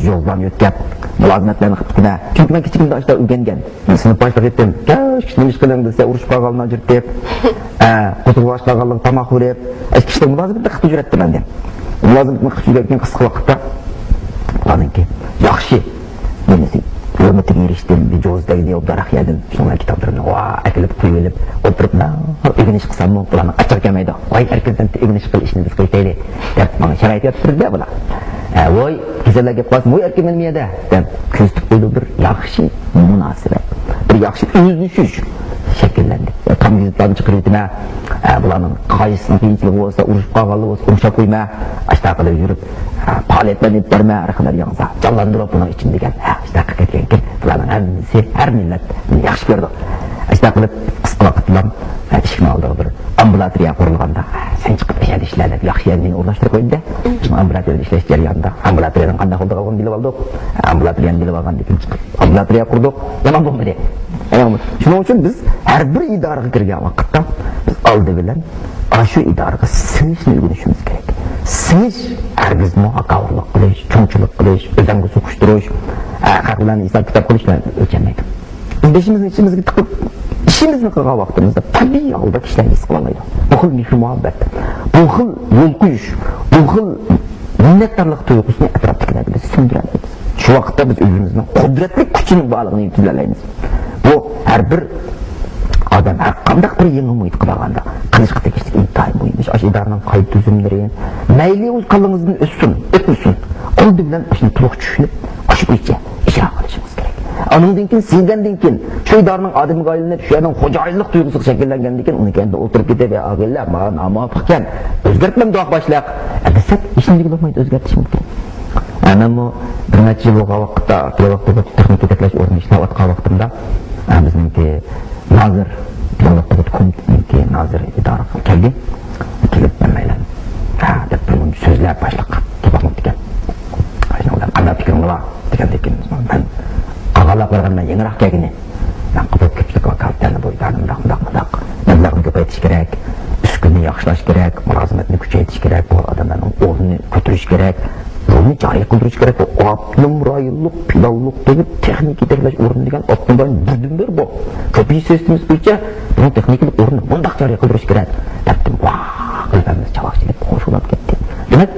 يوللارنى يۆتكەپ، مۇلازىمەتلەرنى قىپتىمە. چۈنكى مەن كىچىكىمدە ئاشۇنداق ئۆگەنگەن. سىنىپ باشلىقى ئىدىم. كەچ نېمە ئىش قىلىڭ دېسە، ئۇرۇشۇپ قالغانلارنى ئاجرىتىپ، ئە، قوزغىلىپ قالغانلارغا تاماق بېرىپ، ئىككى كىشىلىك مۇلازىمەتنى قىلىپ يۈرەتتىم مەن دە. مۇلازىمەتنى قىلىپ يۈرگەن قىسقا ۋاقىتتا ئۇلارنىڭكى ياخشى نېمىسى، ھۆرمىتىگە ئېرىشتىم، بىر جوز دەيدۇ، دەرەخ يەردىن شۇنىڭ كىتابلىرىنى ۋا ئەكېلىپ قويۇۋېلىپ ئولتۇرۇپ، مەن ئۆگىنىش قىلساممۇ، بۇلارنىڭ ئاچچىقى كەلمەيدۇ. ۋاي ئەركىن، سەن ئۆگىنىش قىل، ئىشنى بىز قىلىۋېتەيلى دەپ ماڭا شارائىت يارىتىپ بېرىدۇ بۇلار. ئە، ۋاي كېسەللەر گەپ قىلسا، ۋاي ئەركىن، مەن مۇ يەردە دەپ كۆزىتىپ قويىدۇ بىر ياخشى مۇناسىۋەت، بىر ياخشى ئۆزلىشىش. شەكىللەندى. تام گېزىتلارنى چىقىرىۋېتىمەن. ئە، بۇلارنىڭ قايسىسىنىڭ قىيىنچىلىقى بولسا، ئۇرۇشۇپ قالغانلىرى بولسا، ئوڭشاپ قويىمەن. ئاشۇنداق قىلىپ يۈرۈپ، ئە، پائالىيەتلەرنى ئېلىپ بارىمەن، ھەر خىل ياڭزا. جانلاندۇرۇپ بۇنىڭ ئىچىنى دېگەن. ھە، ئاشۇنداق قىلىپ كەتكەنكىن، بۇلارنىڭ ھەممىسى ھەر مىللەت ياخشى كۆرىدۇ. ئاشۇنداق قىلىپ، قىسقا ۋاقىتلا، ئە، ئىشىكنىڭ ئالدىغا بىر ئامبۇلاتورىيە قۇرۇلغاندا، سەن چىقىپ ئىشەندە ئىشلە دەپ، ياخشى يەرگە مېنى ئورۇنلاشتۇرۇپ قويدى. ئىشنىڭ ئامبۇلاتورىيەدە ئىشلەش جەريانىدا ئامبۇلاتورىيەدىن قانداق ھالدا قالغىنىنى بىلىپ ئالدۇق. ئامبۇلاتورىيەنى بىلىپ ئالغاندىن كېيىن چىقىپ ئامبۇلاتورىيە قۇردۇق. يامان بولمىدى. يامان بولدى. شۇنىڭ ئۈچۈن بىز ھەر بىر ئىدارىگە كىرگەن ۋاقىتتا بىز ئالدى بىلەن ئاشۇ ئىدارىگە سىڭىشنى ئۆگىنىشىمىز كېرەك. سىڭىش ھەرگىزمۇ ھاكاۋۇرلۇق قىلىش، چوڭچىلىق قىلىش، ئۆزەڭگە سوقۇشتۇرۇش، ئە، خەق بىلەن ھېساب كىتاب قىلىش بىلەن ئۆلچەنمەيدۇ. بېشىمىزنى ئىچىمىزگە تىقىپ، ئىشىمىزنى قىلغان ۋاقتىمىزدا تەبىئىي ھالدا كىشىلەر ھېس قىلالايدۇ. بۇ خىل مېھىر مۇھەببەت، بۇ خىل يول قويۇش، بۇ خىل مىننەتدارلىق تۇيغۇسىنى ئەتراپتىكىلەرگە بىز سىڭدۈرەلەيمىز. شۇ ۋاقىتتا بىز ئۆزىمىزنىڭ قۇدرەتلىك كۈچىنىڭ بارلىقىنى يېتىزلىيەلەيمىز. بۇ ھەر بىر ئادەم ھەر قانداق بىر يېڭى مۇھىتقا بارغاندا قىلىشقا تېگىشلىك ئىنتايىن مۇھىم ئىش. ئاشۇ ئىدارىنىڭ قايدا تۈزۈملىرى، مەيلى ئۇ كاللىڭىزدىن ئۆتسۇن، ئۆتمىسۇن، قولى بىلەن ئاشۇنى تولۇق چۈشىنىپ، ئاشۇ بويىچە ئىجرا قىلىشىمىز كېرەك. ئانىڭدىن كېيىن، سىزگەندىن كېيىن، شۇ ئىدارىنىڭ ئادىمىگە ئايلىنىپ، شۇ يەرنىڭ خوجايىنلىق تۇيغۇسىغا شەكىللەنگەندىن كېيىن، ئۇنىڭ كەينىدە ئولتۇرۇپ كېتىپ، «ئەي ئاغىنىلەر، مانا نامۇۋەپپەقكەن، ئۆزگەرتمەمدۇ باشلىق؟» دېسەك، ھېچنېمە دېگىلى بولمايدۇ، ئۆزگەرتىش مۇمكىن. ئە، مەنمۇ بىر نەچچە يىل بولغان ۋاقىتتا، بىر ۋاقىتتا تېخنىكا يېتەكلەش ئورنىدا ئىشلەۋاتقان ۋاقتىمدا، ئە، بىزنىڭكى نازىر، بىر ۋاقىتتا كومىتېتنىڭكى نازىر ئىدارىگە كەلدى. كېلىپ، مەن مەيلى، ھە، دەپ بىر مۇنچە سۆزلەپ باشلىق كېلىپ باقماپتىكەن. ئاشۇنىڭ بىلەن قانداق پىكرىڭ بار؟ دېگەندىكىن، مەن قالغانلار قارىغاندا مەن يېڭىراق كەلگىنى. مەن قوپۇپ كېتىپتۇ، ۋاكالىتەرنى بويىدا مۇنداق، مۇنداق، مۇنداق. مەبلەغنى كۆپەيتىش كېرەك، ئۈسكۈنىنى ياخشىلاش كېرەك، مۇلازىمەتنى كۈچەيتىش كېرەك، بۇ ئادەملەرنىڭ ئورنىنى كۆتۈرۈش كېرەك، بۇنى جارى قىلدۇرۇش كېرەك. بۇ ئاپتونوم رايونلۇق پىلانلىق دېگەن تېخنىكا يېتەكلەش ئورنى دېگەن ئاپتونوم رايون بىردىنبىر بۇ. كۆپىيىش سىستېمىسى بويىچە بۇنىڭ تېخنىكىلىق ئورنىنى مۇنداق جارى قىلدۇرۇش كېرەك دەپتۇ. ۋاھ، قەلبىمىز چاۋاك چېلىپ، خۇشاللاپ كەتتى. دېمەك،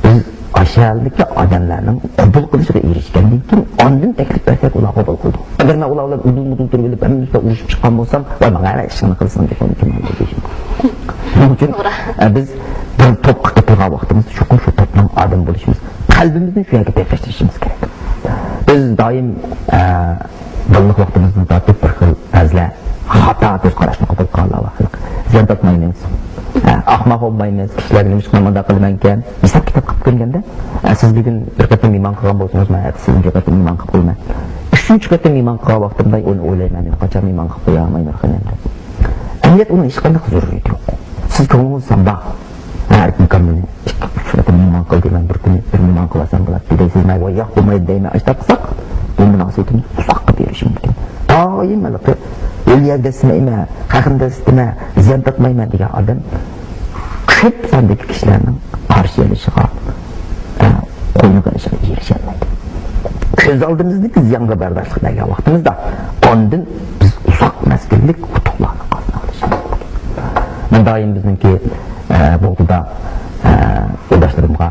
بىز ئاشۇ يەردىكى ئادەملەرنىڭ قوبۇل قىلىشىغا ئېرىشكەندىن كېيىن، ئاندىن تەكلىپ بەرسەك، ئۇلار قوبۇل قىلىدۇ. ئەگەر مەن ئۇلار بىلەن ئۇدۇل-مۇدۇل تۇرۇپ ئۆلۈپ، ھەممىمىز بىلەن ئۇرۇشۇپ چىققان بولسام، ۋاي، ماڭا ھەممە ئىشىڭنى قىلسىڭ دەپ، ئۇنى كىم ئالىدۇ دېيىشىم. شۇنىڭ ئۈچۈن، توغرا. ئە، بىز بىر توپقا قېتىلغان ۋاقتىمىزدا چوقۇم شۇ توپنىڭ ئادىمى بولۇشىمىز، قەلبىمىزنى شۇ يەرگە بېغىشلىشىمىز كېرەك. بىز دائىم، ئە، بالىلىق ۋاقتىمىزدىن تارتىپ بىر خىل بەزىلەر خاتا كۆز قاراشنى قوبۇل قىلغانلار بار. زىيان تارتمايمىز، ئە، ئاخماق بولمايمىز، كىشىلەرگە نېمىشقا مۇنداق قىلىمەنكەن؟ ھېساب كىتاب قىلىپ كۆرگەندە، ئە، سىز بۈگۈن بىر قېتىم مېھمان قىلغان بولسىڭىز، مەن ئەتىسى سىزنى بىر قېتىم مېھمان قىلىپ قويىمەن. ئۈچىنچى قېتىم مېھمان قىلغان ۋاقتىمدا ئۇنى ئويلايمەن، مېنى قاچان مېھمان قىلىپ قويالمايمەن دېگەندە. ئەمەلىيەتتە ئۇنىڭ ھېچقانداق زۆرۈرىيىتى يوق. سىز كۆڭلىڭىز ساندا، ھەر كۈنى مېنى ئىككى، ئۈچ قېتىم مېھمان قىلدى، مەن بىر كۈنى بىر مېھمان قىلىۋالسام بولاتتى دەيسىز، مەن ۋاي ياق بولمايدۇ دەيمەن. ئاشۇنداق قىلساق، بۇ مۇناسىۋىتىمىز ئۇزاققا بېرىشى مۇمكىن. دائىم ھېلىقى ئۆلى يەردە ئىسسىمەيمەن، قەھرىمدە ئىسسىمەن، زىيان تارتمايمەن دېگەن ئادەم كۆپ ساندىكى كىشىلەرنىڭ قارشى ئېلىشىغا، ئە، قوينىغا ئېلىشىغا ئېرىشەلمەيدۇ. كۆز ئالدىمىزدىكى زىيانغا بەرداشلىق بەرگەن ۋاقتىمىزدا ئاندىن بىز ئۇزاق مەزگىللىك ئۇتۇقلارنى قازىنالىشىمىز مۇمكىن. مەن دائىم بىزنىڭكى، ئە، بوغدىدا، ئە، يولداشلىرىمغا،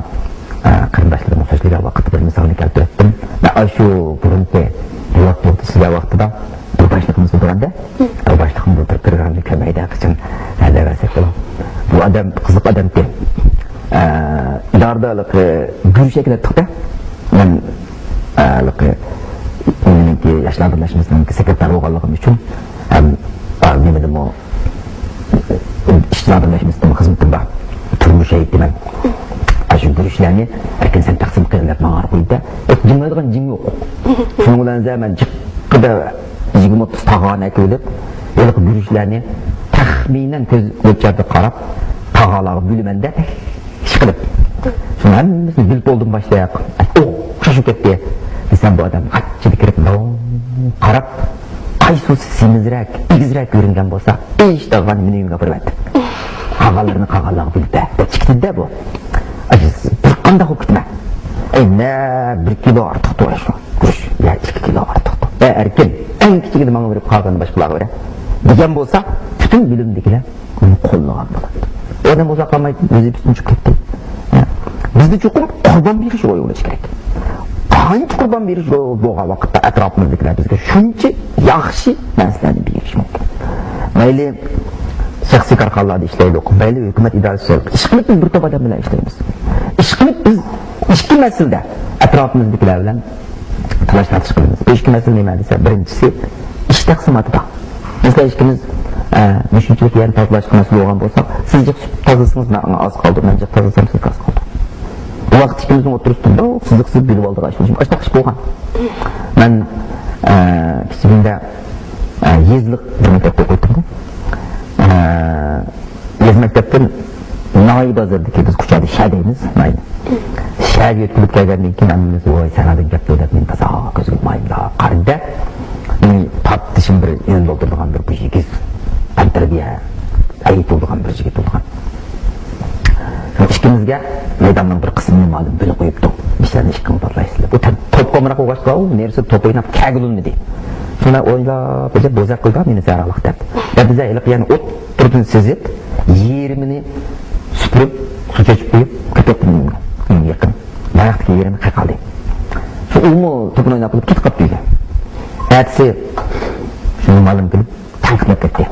ئە، قېرىنداشلىرىمغا سۆزلىگەن ۋاقىتتا بىر مىسالنى كەلتۈرۈپتىم. مەن ئاشۇ بۇرۇنقى بوغدا ئىشلىگەن ۋاقتىدا بۇ باشلىقىمىز بولغاندا، بۇ باشلىقىمىز ئولتۇرۇپ تۇرغاننى كۆرمەيدۇ، قاچان ھەدە بەرسەك بولۇپ. بۇ ئادەم قىزىق ئادەمكەن. ئە، ئىدارىدە ھېلىقى گۈرۈش ئەكېلەتتۇق-دە. مەن، ئە، ھېلىقى مېنىڭكى ياشلار بىرلەشمىسىنىڭكى سېكرېتارى بولغانلىقىم ئۈچۈن ھەم، ئە، نېمىدىمۇ، ئىشچىلار بىرلەشمىسىدىمۇ خىزمىتىم بار. تۇرمۇش ھەيئىتى مەن. ئاشۇ گۈرۈچلەرنى ئەركىن سەن تەقسىم قىل دەپ ماڭا قويدى-دە. ھېچ جىڭلايدىغان جىڭ يوق. شۇنىڭ بىلەن مەن جىققىدە يىگىرمە ئوتتۇز تاغان ئەكىۋېلىپ، ھېلىقى گۈرۈچلەرنى تەخمىنەن كۆز مۆلچەردە قاراپ، تاغانلارغا بۆلىمەن-دە، ئىشقىلىپ. شۇنىڭ ھەممىسىنى بىلىپ بولدۇم باشتا. ئوخشاش بولۇپ كەتتى. دېسەم، بۇ ئادەم غاچچىدە كىرىپ، قاراپ، قايسىسى سېمىزرەك، ئېگىزرەك كۆرۈنگەن بولسا، ئىش تاغان مېنى ئۆيۈمگە ئاپىرىۋەت. قالغانلىرىنى قالغانلارغا بۆلۈپ بەر، دەپ چىقتى-دە بۇ. ئاي، بىر قانداق بولۇپ كېتىمەن. ئەي، نە بىر كىلو ئارتۇقتۇ شۇ گۈرۈچ، يا ئىككى كىلو ئارتۇقتۇ. ئە، ئەركىن، ئەڭ كىچىكىنى ماڭا بېرىپ، قالغىنىنى باشقىلارغا بېرە، دېگەن بولسا، پۈتۈن بۆلۈمدىكىلەر ئۇنى قوللىغان بولاتتى. ئۇ ئادەم ئۇزاق قالماي ۋەزىپىسىدىن چىقىپ كەتتى. بىزدە چوقۇم قۇربان بېرىش روھى بولۇشى كېرەك. قانچە قۇربان بېرىش روھى بولغان ۋاقىتتا ئەتراپىمىزدىكىلەر بىزگە شۇنچە ياخشى نەرسىلەرنى بېرىشى مۇمكىن. مەيلى شەخسىي كارخانىلاردا ئىشلەيلۇق، مەيلى ھۆكۈمەت ئىدارىسىدە ئىشلەيلۇق، ئىشقىلىپ بىز بىر توپ ئادەم بىلەن ئىشلەيمىز. ئىشقىلىپ بىز ئىككى مەسىلىدە ئەتراپىمىزدىكىلەر بىلەن تالاش تارتىش قىلىمىز. بۇ ئىككى مەسىلە نېمە دېسە، بىرىنچىسى ئىش تەقسىماتىدا. مەسىلەن، ئىككىمىز، ئە، مۇشۇنچىلىك يەرنى تازىلاشقا مەسئۇل بولغان بولساق، سىز جىق تازىلىسىڭىز، ماڭا ئاز قالدى، مەن جىق تازىلىسام، سىزگە ئاز قالدى. بۇ ۋاقىت ئىككىمىزنىڭ ئوتتۇرىسىدا بىر سىزىقسىز بىلىۋالدىغان ئىش بولغان. مەن، ئە، كىچىكىمدە، ئە، يېزىلىق بىر مەكتەپتە ئوقۇيتتۇم. ئە، يېزا مەكتەپتىن ناھىيە بازىرىدىكى، بىز كۇچادا شەھەر دەيمىز، ناھىيە. شەھەرگە يۆتكىلىپ كەلگەندىن كېيىن، ھەممىمىز، ۋاي، سەن ئادەم گەپ دەپ، مېنى تازا كۆزگە مايىمداق قارىدى-دە، مېنى تارتتى، شۇ بىر يېنىدا ئولتۇرىدىغان بىر، بىر يىگىت، تەنتەربىيە ھەيئىتى بولىدىغان بىر يىگىت بولغان. شۇ ئىككىمىزگە مەيداننىڭ بىر قىسمىنى مۇئەللىم بۆلۈپ قويۇپتۇ. مۇشۇلارنى ئىككىڭلار تازىلايسىلەر. بۇ تەن-، توپقا ئامراق بولغاچقا، ئۇ نېرىسى توپ ئويناپ كەلگۈلۈنمىدى. شۇنى ئويلاپ، بىزگە بوزەك قىلدى، مېنى زەرەللىق دەپ. دەپ بىزگە ھېلىقى يەنە ئوتتۇرىدىن سىزىپ، يېرىمىنى سۈپۈرۈپ، سۇ چېچىپ قويۇپ، قېتىپ يېقىن. باياقتىكى يېرىمى قېقالدى. شۇ ئۇمۇ توپنى ئويناپ بولۇپ كېتىپ قاپتۇ ئۆيگە. ئەتىسى شۇ مۇئەللىم كېلىپ، تەنقىدلەپ كەتتى.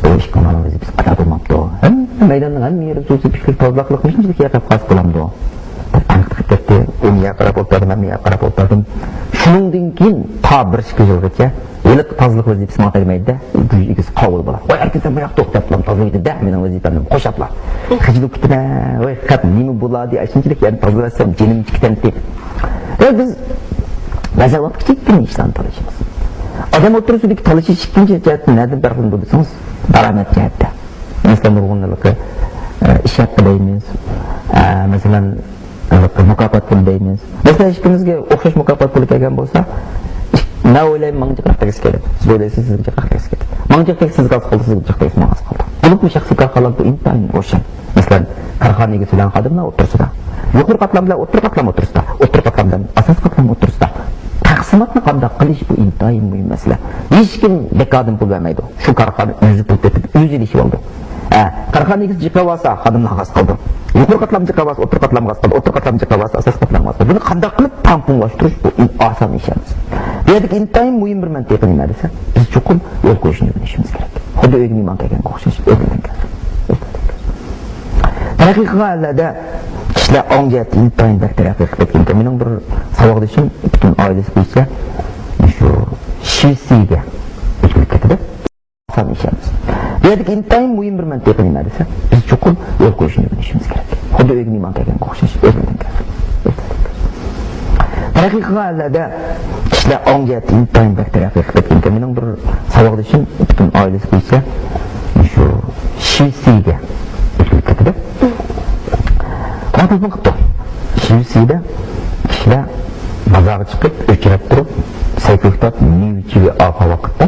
بۇ ئىككى بالىنىڭ ۋەزىپىسى ئادا بولماپتۇ. ھەممە مەيداننىڭ ھەممە يېرى سۇ سېپىشلىك، تازىلاقلىق مۇشۇنچىلىك يەر قاپقاس بولامدۇ؟ دەپ تەنقىد قىلىپ كەتتى. ئۇ مېياققا قاراپ ئولتۇردۇم، مەن مېياققا قاراپ ئولتۇردۇم. شۇنىڭدىن كېيىن تا بىر ئىككى يىلغىچە ھېلىقى تازىلىق ۋەزىپىسى ماڭا تەگمەيدۇ-دە، ئۆي ئىگىسى قاۋۇل بولار. ۋاي، ئەركىن، سەن ماياقتا ئوق دەپ تازىلايدۇ-دە، مېنىڭ ۋەزىپەمنى قوشاپلا. خىجىل بولۇپ كېتىمەن، ۋاي، قەپ نېمە بولادى، ئاشۇنچىلىك يەرنى تازىلاۋەتسەم جېنىم چىقىدۇ. ۋە بىز بەزى ۋاقىت كىچىككىنە ئىشلارنى تالىشىمىز. ئادەم ئوتتۇرىسىدىكى تالىشىش ئىككىنچى جەھەتتىن نەدىن پەرقلىنىدۇ دېسىڭىز، دارامەت جەھەتتە. مەسىلەن، نۇرغۇنلىرى، ئە، ئىش ھەققى دەيمىز، ئە، مەسىلەن، ھېلىقى مۇكاپات پۇلى دەيمىز. مەسىلەن، ئىككىمىزگە ئوخشاش مۇكاپات پۇلى كەلگەن بولسا، مەن ئويلايمەن، ماڭا جىقراق تەگسە كېلىدۇ. سىز ئويلايسىز، سىزگە جىقراق تەگسە كېلىدۇ. ماڭا جىق تەگسە، سىزگە ئاز قالدى، سىزگە جىق تەگسە، ماڭا ئاز قالدى. بولۇپمۇ شەخسىي كارخانىلاردا بۇ ئىنتايىن روشەن. مەسىلەن، كارخانا ئىگىسى بىلەن خادىملار ئوتتۇرىسىدا، يۇقىرى قاتلام بىلەن ئوتتۇرا قاتلام ئوتتۇرىسىدا، ئوتتۇرا قاتلام بىلەن ئاساسىي قاتلام ئوتتۇرىسىدا تەقسىماتنى قانداق قىلىش، بۇ ئىنتايىن مۇھىم مەسىلە. ھېچكىم بەك ئادەم پۇل بەرمەيدۇ. شۇ كارخانا ئۆزى پۇل تېپىپ، ئۆزى ئېلىشىۋالىدۇ. ھە، كارخانا ئىگىسى جىقلاۋالسا، خادىملارغا ئاز قالىدۇ. يۇقىرى قاتلام جىقلاۋالسا، ئوتتۇرا قاتلامغا ئاز قالىدۇ. ئوتتۇرا قاتلام جىقلاۋالسا، ئاساسىي قاتلامغا ئاز قالىدۇ. بۇنى قانداق قىلىپ تەڭپۇڭلاشتۇرۇش، بۇ ئاسان ئىش ئەمەس. بۇ يەردىكى ئىنتايىن مۇھىم بىر مەنتىقە نېمە دېسە، بىز چوقۇم يول قويۇشنى ئۆگىنىشىمىز كېرەك. خۇددى ئۆيگە مېھمان كەلگەنگە ئوخشاش، ئۆزلىرىدىن كەلسۇن. تەرەققىي قىلغان ئەللەردە كىشىلەر ئاڭ جەھەتتە ئىنتايىن بەك تەرەققىي قىلىپ كەتكەنىكەن. مېنىڭ بىر ساۋاقدىشىم پۈتۈن ئائىلىسى بويىچە شۇ شىۋېتسىيەگە ئۆتۈپ كەتتى. ئاسان ئىش ئەمەس. بۇ يەردىكى ئىنتايىن مۇھىم بىر مەنتىقە نېمە دېسە، بىز چوقۇم يول قويۇشنى ئۆگىنىشىمىز كېرەك. خۇددى ئۆيگە مېھمان كەلگەنگە ئوخشاش، ئۆزلىرىدىن كەلسۇن. تەرەققىي قىلغان ئەللەردە كىشىلەر ئاڭ جەھەتتە ئىنتايىن بەك تەرەققىي قىلىپ كەتكەنىكەن. مېنىڭ بىر ساۋاقدىشىم پۈتۈن ئائىلىسى بويىچە شۇ شىۋېتسىيەگە ئۆتۈپ كەتتى. ماڭا تېلېفون قىپتۇ. شىۋېتسىيەدە كىشىلەر بازارغا چىقىپ، ئۆچرەت تۇرۇپ، سەي كۆكتات، مېۋە-چېۋە ئالغان ۋاقىتتا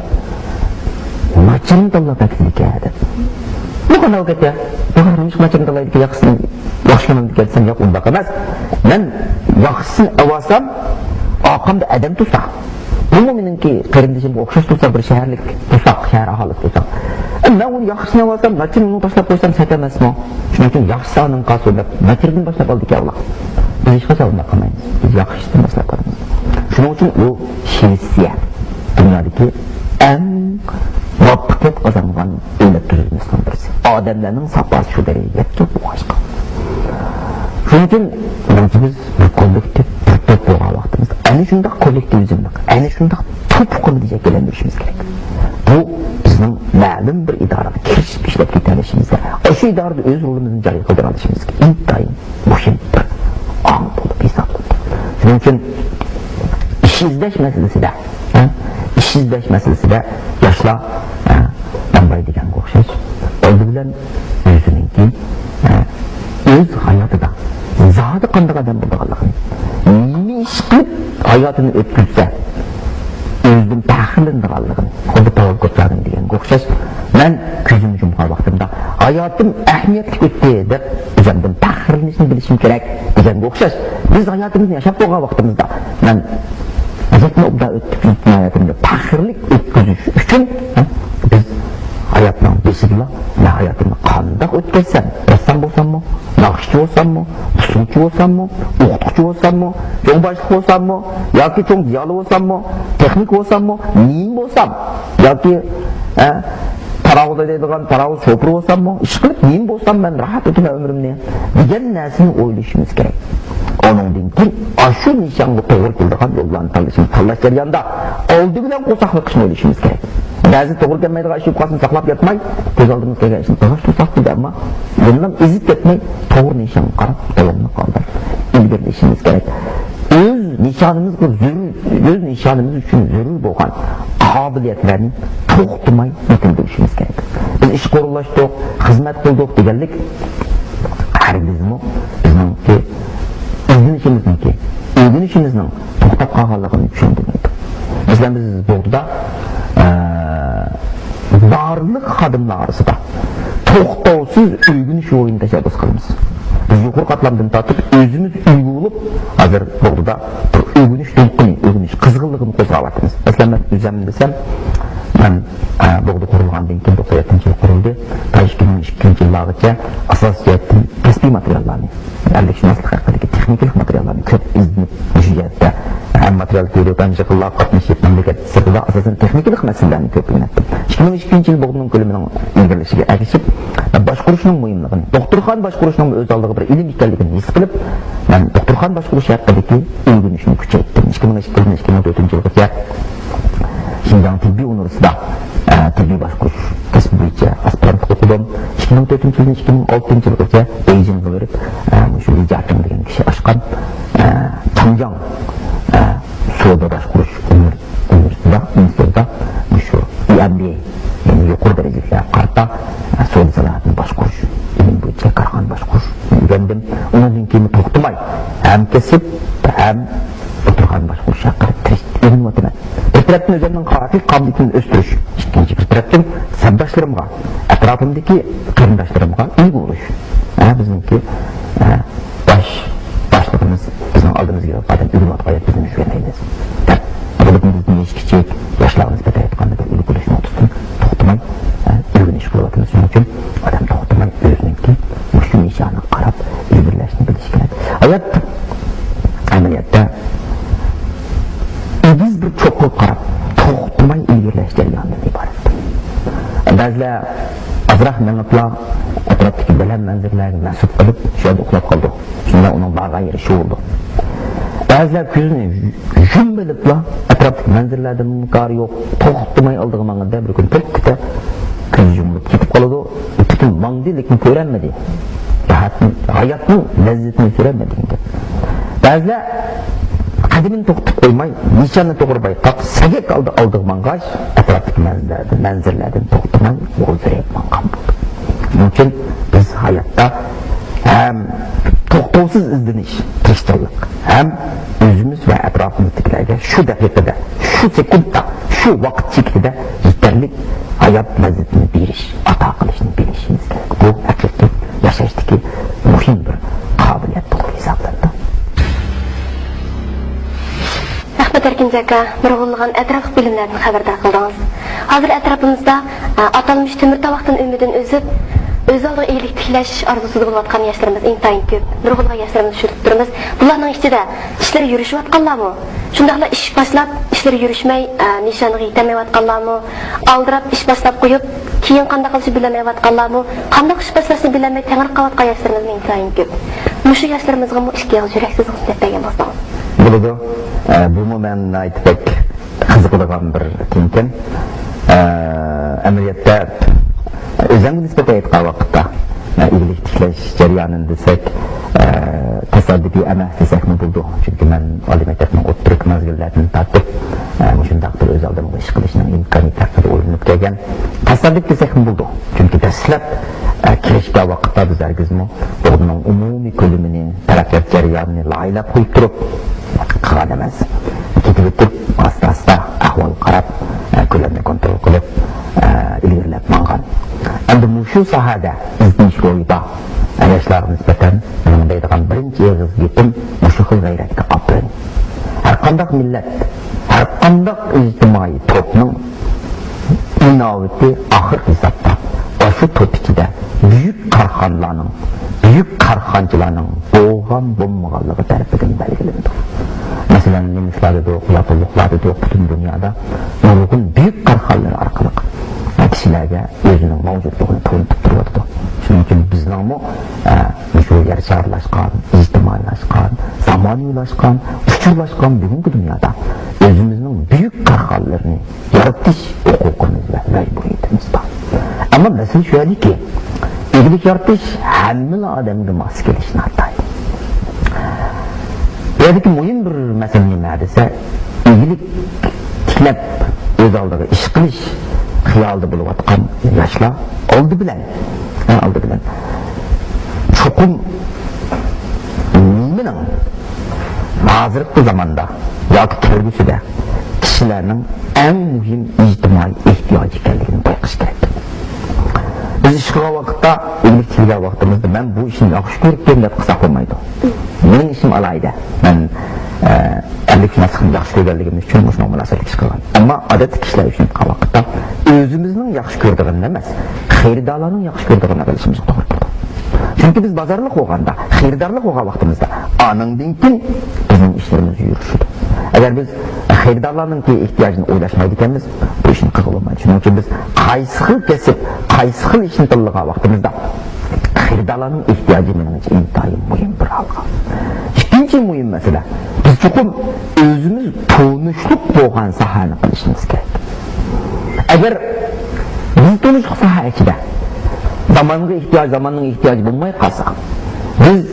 ناچىرىنى تاللاپ ئەكېتىدىكەن دەپ. بۇ قانداق گەپ يا؟ بۇ نېمىشقا ناچىرىنى تاللايدىكەن، ياخشىسىنى، ياخشىنى ئالىدىكەن دېسەم، ياق، ئۇنداق ئەمەس. مەن ياخشىسىنى ئالسام، ئارقامدا ئادەم تۇرسا، بۇمۇ مېنىڭكى قېرىندىشىمغا ئوخشاش تۇرسا، بىر شەھەرلىك تۇرساق، شەھەر ئاھالىسى تۇرساق، ئە، مەن ئۇنى ياخشىسىنى ئالسام، ناچىرىنى ئۇنى تاشلاپ قويسام سەت ئەمەسمۇ؟ شۇنىڭ ئۈچۈن ياخشىسى ئالدىن قالسۇن دەپ، ناچىرىدىن باشلاپ ئالىدىكەن ئۇلار. بىز ھېچقاچان ئۇنداق قىلمايمىز. بىز ياخشىسىدىن باشلاپ قالىمىز. شۇنىڭ ئۈچۈن ئۇ شىۋېتسىيە دۇنيادىكى ئەڭ مۇۋەپپەقىيەت قازانغان دۆلەت تۈزۈلمىسىنىڭ بىرسى. ئادەملەرنىڭ ساپاسى شۇ دەرىجىگە يەتكەن بولغاچقا. شۇنىڭ ئۈچۈن مېنىڭچە بىز بىر كوللېكتىپ، بىر توپ بولغان ۋاقتىمىزدا، ئەنە شۇنداق كوللېكتىۋىزملىق، ئەنە شۇنداق توپلۇقنى شەكىللەندۈرۈشىمىز كېرەك. بۇ بىزنىڭ مەلۇم بىر ئىدارىگە كىرىشىپ ئىشلەپ كېتەلىشىمىزگە، ئاشۇ ئىدارىدە ئۆز رولىمىزنى جارى قىلدۇرالىشىمىزغا ئىنتايىن مۇھىم بىر ئاڭ بولۇپ ھېسابلىنىدۇ. شۇنىڭ ئۈچۈن ئىش ئىزدەش مەسىلىسىدە، ھە، ئىش ئىزدەش مەسىلىسىدە ياشلار، ھە، دامباي دېگەنگە ئوخشاش، ئالدى بىلەن ئۆزىنىڭكى، ھە، ئۆز ھاياتىدا زادى قانداق ئادەم بولىدىغانلىقىنى، نېمە ئىش قىلىپ ھاياتىنى ئۆتكۈزسە ئۆزىدىن پەخىرلىنىدىغانلىقىنى، خۇددى پاۋېل كوتلارنىڭ دېگەنگە ئوخشاش، مەن كۆزۈمنى يۇمغان ۋاقتىمدا ھاياتىم ئەھمىيەتلىك ئۆتتى دەپ ئۆزۈمدىن پەخىرلىنىشنى بىلىشىم كېرەك دېگەنگە ئوخشاش، بىز ھاياتىمىزنى ياشاپ بولغان ۋاقتىمىزدا، مەن ھاياتنى ئوبدان ئۆتكۈزۈپ، ھاياتىمنى پەخىرلىك ئۆتكۈزۈش ئۈچۈن، ھە، بىز ھاياتنىڭ بېشىدىلا مەن ھاياتىمنى قانداق ئۆتكۈزسەم، رەسسام بولساممۇ، ناخشىچى بولساممۇ، ئۇسسۇلچى بولساممۇ، ئوقۇتقۇچى بولساممۇ، جۇڭباشلىق بولساممۇ ياكى چوڭ زىيالىي بولساممۇ، تېخنىك بولساممۇ، نېمە بولسام ياكى، ھە، پاراۋۇز ھەيدەيدىغان پاراۋۇز شوپۇرى بولساممۇ، ئىشقىلىپ نېمە بولسام مەن راھەت ئۆتىمەن ئۆمرۈمنى دېگەن نەرسىنى ئويلىشىمىز كېرەك. ئۇنىڭدىن كېيىن ئاشۇ نىشانغا توغرا كېلىدىغان يوللارنى تاللىشىمىز، تاللاش جەريانىدا ئالدى بىلەن قورساق بېقىشنى ئويلىشىمىز كېرەك. بەزى توغرا كەلمەيدىغان ئىش بولۇپ قالسىمۇ ساقلاپ ياتماي، كۆز ئالدىمىزغا كەلگەن ئىشنى توغرا تۇتساق دېدى، ئەمما يەنىلا ئېزىپ كەتمەي، توغرا نىشانغا قاراپ داۋاملىق ھالدا ئىلگىرىلىشىمىز كېرەك. ئۆز نىشانىمىزغا زۆرۈر، ئۆز نىشانىمىز ئۈچۈن زۆرۈر بولغان قابىلىيەتلەرنى توختىماي يېتىلدۈرۈشىمىز كېرەك. بىز ئىشقا ئورۇنلاشتۇق، خىزمەت قىلدۇق دېگەنلىك ھەرگىزمۇ بىزنىڭكى ئىزدىنىشىمىزنىڭكى، ئۆگىنىشىمىزنىڭ توختاپ قالغانلىقىنى چۈشەندۈرمەيدۇ. مەسىلەن، بىز بوغدىدا، ئە، بارلىق خادىملار ئارىسىدا توختاۋسىز ئۆگىنىش روھىنى تەشەببۇس قىلىمىز. بىز يۇقىرى قاتلامدىن تارتىپ ئۆزىمىز ئۈلگە بولۇپ، ھازىر بوغدىدا بىر ئۆگىنىش دولقۇنى، ئۆگىنىش قىزغىنلىقىنى قوزغاۋاتىمىز. مەسىلەن، مەن ئۆزۈم دېسەم، مەن، ئە، بوغدا قۇرۇلغاندىن كېيىن، توقسان يەتتىنچى يىل قۇرۇلدى. تا ئىككى مىڭ ئىككىنچى يىللارغىچە ئاساسىي جەھەتتىن كەسپىي ماتېرىياللارنى، ئەللىكشۇناسلىق ھەققىدىكى تېخنىكىلىق ماتېرىياللارنى كۆپ ئىزدىنىپ، مۇشۇ جەھەتتە ھەم ماتېرىيال كۆرۈپ، ھەم يىغىنلارغا قاتنىشىپ، مەملىكەت سىرتىدا ئاساسەن تېخنىكىلىق مەسىلىلەرنى كۆپ ئۆگىنەتتىم. ئىككى مىڭ ئىككىنچى يىل بوغدىنىڭ كۆلىمىنىڭ ئىلگىرىلىشىگە ئەگىشىپ، باشقۇرۇشنىڭ مۇھىملىقىنى، دوختۇرخانا باشقۇرۇشنىڭ ئۆز ئالدىغا بىر ئىلىم ئىكەنلىكىنى ھېس قىلىپ، مەن دوختۇرخانا باشقۇرۇش ھەققىدىكى ئۆگىنىشنى كۈچەيتتىم. ئىككى مىڭ ئىككى يىلدىن ئىككى مىڭ تۆتىنچى يىلغىچە شىنجاڭ تېببىي ئۇنىۋېرسىتېتىدا، ئە، تېببىي باشقۇرۇش كەسپى بويىچە ئاسپىرانتلىق ئوقۇدۇم. ئىككى مىڭ تۆتىنچى يىلدىن ئىككى مىڭ ئالتىنچى يىلغىچە بېيجىڭغا بېرىپ، ئە، مۇشۇ لى جياچىڭ دېگەن كىشى ئاچقان، ئە، چاڭجياڭ، ئە، سودا باشقۇرۇش ئۇنىۋېرسىتېتىدا، ئىنستىتۇتىدا مۇشۇ ئى ئېم بى، يەنى يۇقىرى دەرىجىلىكلەرگە قارىتا، ئە، سودا سانائەتنى باشقۇرۇش، ئىلىم بويىچە كارخانا باشقۇرۇش ئۆگەندىم. ئۇنىڭدىن كېيىن توختىماي ھەم كەسىپ، ھەم دوختۇرخانا باشقۇرۇش ھەققىدە تىرىشىپ ئۆگىنىۋاتىمەن. بىر تەرەپتىن ئۆزۈمنىڭ قابىلىيىتىمنى ئۆستۈرۈش، ئىككىنچى بىر تەرەپتىن سەپداشلىرىمغا، ئەتراپىمدىكى قېرىنداشلىرىمغا ئۈلگە بولۇش. ھە، بىزنىڭكى، ھە، باش، باشلىقىمىز بىزنىڭ ئالدىمىزغا كېلىپ، ئادەم ئۆگىنىۋاتقان ھايات بىزمۇ ئۆگەنەيمىز دەپ، بىزدىن يېشى كىچىك ياشلارغا نىسبەتەن ئېيتقاندا بىر ئۈلگە بولۇش نۇقتىسىدىن توختىماي، ھە، ئۆگىنىش قىلىۋاتىمىز. شۇنىڭ ئۈچۈن ئادەم توختىماي ئۆزىنىڭكى مۇشۇ نىشانىغا قاراپ ئىلگىرىلەشنى بىلىشى كېرەك. ھايات ئەمەلىيەتتە ئېگىز بىر چوققىغا قاراپ توختىماي ئىلگىرىلەش جەريانىدىن ئىبارەت. بەزىلەر ئازراق مېڭىپلا ئەتراپتىكى بەلەن مەنزىرىلەرگە مەنسۇپ قىلىپ، شۇ يەردە ئۇخلاپ قالىدۇ. شۇنداق ئۇنىڭ بارغان يېرى شۇ بولىدۇ. بەزىلەر كۆزىنى يۇمۇۋېلىپلا ئەتراپتىكى مەنزىرىلەردىن كارى يوق، توختىماي ئالدىغا ماڭغىنىدا بىر كۈنى پۈتكۈتە كۆزى يۇمۇلۇپ كېتىپ قالىدۇ. پۈتۈن ماڭدى، لېكىن كۆرەلمىدى. راھەتنى، ھاياتنىڭ لەززىتىنى كۆرەلمىدى دېگەن گەپ. بەزىلەر قەدىمىنى توختىتىپ قويماي، نىشاننى توغرا بايقاپ، سەگەك ئالدى ئالدىغا ماڭغاچ، ئەتراپتىكى مەنزىرىلەردىن، مەنزىرىلەردىن توختىماي غۇلجىرىيىپ ماڭغان بولىدۇ. شۇنىڭ ئۈچۈن بىز ھاياتتا ھەم توختاۋسىز ئىزدىنىش، تىرىشچانلىق، ھەم ئۆزىمىز ۋە ئەتراپىمىزدىكىلەرگە شۇ دەقىقىدە، شۇ سېكۇنتتا، شۇ ۋاقىت چېكىتىدە يېتەرلىك ھايات لەززىتىنى بېرىش، ئاتا قىلىشنى بىلىشىمىز كېرەك. بۇ ھەقىقىي ياشاشتىكى مۇھىم بىر قابىلىيەت بولۇپ ھېسابلىنىدۇ. رەھمەت، ئەركىنجان ئاكا، نۇرغۇنلىغان ئەتراپلىق بىلىملەردىن خەۋەردار قىلدىڭىز. ھازىر ئەتراپىمىزدا، ئە، ئاتالمىش تۆمۈر تاۋاقتىن ئۈمىدىنى ئۈزۈپ، ئۆز ئالدىغا ئىگىلىك تىكلەش ئارزۇسىدا بولۇۋاتقان ياشلىرىمىز ئىنتايىن كۆپ. نۇرغۇنلىغان ياشلىرىمىزنى ئۇچرىتىپ تۇرىمىز. بۇلارنىڭ ئىچىدە ئىشلىرى يۈرۈشۈۋاتقانلارمۇ، شۇنداقلا ئىش باشلاپ، ئىشلىرى يۈرۈشمەي، ئە، نىشانىغا يېتەلمەيۋاتقانلارمۇ، ئالدىراپ ئىش باشلاپ قويۇپ، كېيىن قانداق قىلىشنى بىلەلمەيۋاتقانلارمۇ، قانداق ئىش باشلاشنى بىلەلمەي تېڭىرقاپ قاۋاتقان ياشلىرىمىزمۇ ئىنتايىن كۆپ. مۇشۇ ياشلىرىمىزغىمۇ ئىككى ئېغىز يۈرەك سۆزىڭىزنى دەپ بەرگەن بولسىڭىز. بولىدۇ. ئە، بۇمۇ مەن ناھايىتى بەك قىزىقىدىغان بىر تېمىكەن. ئە، ئەمەلىيەتتە، ئۆزۈمگە نىسبەتەن ئېيتقان ۋاقىتتا، ئە، ئىگىلىك تىكلەش جەريانىنى دېسەك، ئە، تاسادىپىي ئەمەس دېسەكمۇ بولىدۇ. چۈنكى مەن ئالىي مەكتەپنىڭ ئوتتۇرىلىق مەزگىللەردىن تارتىپ، ئە، مۇشۇنداق بىر ئۆز ئالدىمغا ئىش قىلىشنىڭ ئىمكانىيىتى ھەققىدە ئويلىنىپ كەلگەن. تاسادىپ دېسەكمۇ بولىدۇ. چۈنكى دەسلەپ، ئە، كىرىشكەن ۋاقىتتا بىز ھەرگىزمۇ بوغدىنىڭ ئومۇمىي كۆلىمىنى، تەرەققىيات جەريانىنى لايىھەلەپ قويۇپ تۇرۇپ قىلغان ئەمەس. كېتىۋېتىپ، ئاستا-ئاستا ئەھۋالغا قاراپ، ئە، كۆلەمنى كونترول قىلىپ، ئە، ئىلگىرىلەپ ماڭغان. ئەمدى مۇشۇ ساھەدە ئىزدىنىش روھى بار، ئە، ياشلارغا نىسبەتەن مېنىڭ دەيدىغان بىرىنچى ئېغىز گېپىم مۇشۇ خىل غەيرەتكە ئاپىرىن. ھەرقانداق مىللەت، ھەرقانداق ئىجتىمائىي توپنىڭ ئىناۋىتى ئاخىرقى ھېسابتا ئاشۇ توپ ئىچىدە بۈيۈك كارخانىلارنىڭ، بۈيۈك كارخانىچىلارنىڭ بولغان بولمىغانلىقى تەرىپىدىن بەلگىلىنىدۇ. مەسىلەن، نېمىسلار دېدۇق، ياپونلۇقلار دېدۇق، پۈتۈن دۇنيادا نۇرغۇن بۈيۈك كارخانىلار ئارقىلىق كىشىلەرگە ئۆزىنىڭ مەۋجۇتلۇقىنى تونۇتۇپ تۇرۇۋاتىدۇ. شۇنىڭ ئۈچۈن بىزنىڭمۇ، ئە، مۇشۇ يەر شارلاشقان، ئىجتىمائىيلاشقان، زامانىۋىلاشقان، ئۇچۇرلاشقان بۈگۈنكى دۇنيادا ئۆزىمىزنىڭ بۈيۈك كارخانىلىرىنى يارىتىش ھوقۇقىمىز ئەمما مەسىلە شۇ يەردىكى، ئىگىلىك يارىتىش ھەممىلا ئادەمگە ماس كېلىشى ناتايىن. بۇ يەردىكى مۇھىم بىر مەسىلە نېمە دېسە، ئىگىلىك تىكلەپ، ئۆز ئالدىغا ئىش قىلىش خىيالىدا بولۇۋاتقان ياشلار ئالدى بىلەن، ھە، ئالدى بىلەن چوقۇم نېمىنىڭ ھازىرقى زاماندا ياكى كەلگۈسىدە كىشىلەرنىڭ ئەڭ مۇھىم ئىجتىمائىي ئېھتىياجى ئىكەنلىكىنى بايقاش كېرەك. بىز ئىش قىلغان ۋاقىتتا، ئىگىلىك تىكلىگەن ۋاقتىمىزدا، مەن بۇ ئىشنى ياخشى كۆرۈپتىم دەپ قىلساق بولمايدۇ. مېنىڭ ئىشىم ئالاھىدە. مەن، ئە، ئەرلىك شۇناسلىقنى ياخشى كۆرگەنلىكىم ئۈچۈن مۇشۇنىڭغا مۇناسىۋەتلىك ئىش قىلغان. ئەمما ئادەتتىكى كىشىلەر ئۈچۈن ئېيتقان ۋاقىتتا، ئۆزىمىزنىڭ ياخشى كۆرىدىغىنىنى ئەمەس، خېرىدارلارنىڭ ياخشى كۆرىدىغىنىنى قىلىشىمىزغا توغرا كېلىدۇ. چۈنكى بىز بازارلىق بولغاندا، خېرىدارلىق بولغان ۋاقتىمىزدا، ئانىڭدىن كېيىن بىزنىڭ ئىشلىرىمىز يۈرۈشىدۇ. ئەگەر بىز خېرىدارلارنىڭكى ئېھتىياجىنى ئويلاشمايدىكەنمىز، بۇ ئىشنى قىلغىلى بولمايدۇ. شۇنىڭ ئۈچۈن بىز قايسى خىل كەسىپ، قايسى خىل ئىشنى تاللىغان ۋاقتىمىزدا، خېرىدارلارنىڭ ئېھتىياجى مېنىڭچە ئىنتايىن مۇھىم بىر ھالغا. ئىككىنچى مۇھىم مەسىلە، بىز چوقۇم ئۆزىمىز تونۇشلۇق بولغان ساھەنى قىلىشىمىز كېرەك. ئەگەر بىز تونۇشلۇق ساھە ئىچىدە زامانغا ئېھتىياج، زاماننىڭ ئېھتىياجى بولماي قالسا، بىز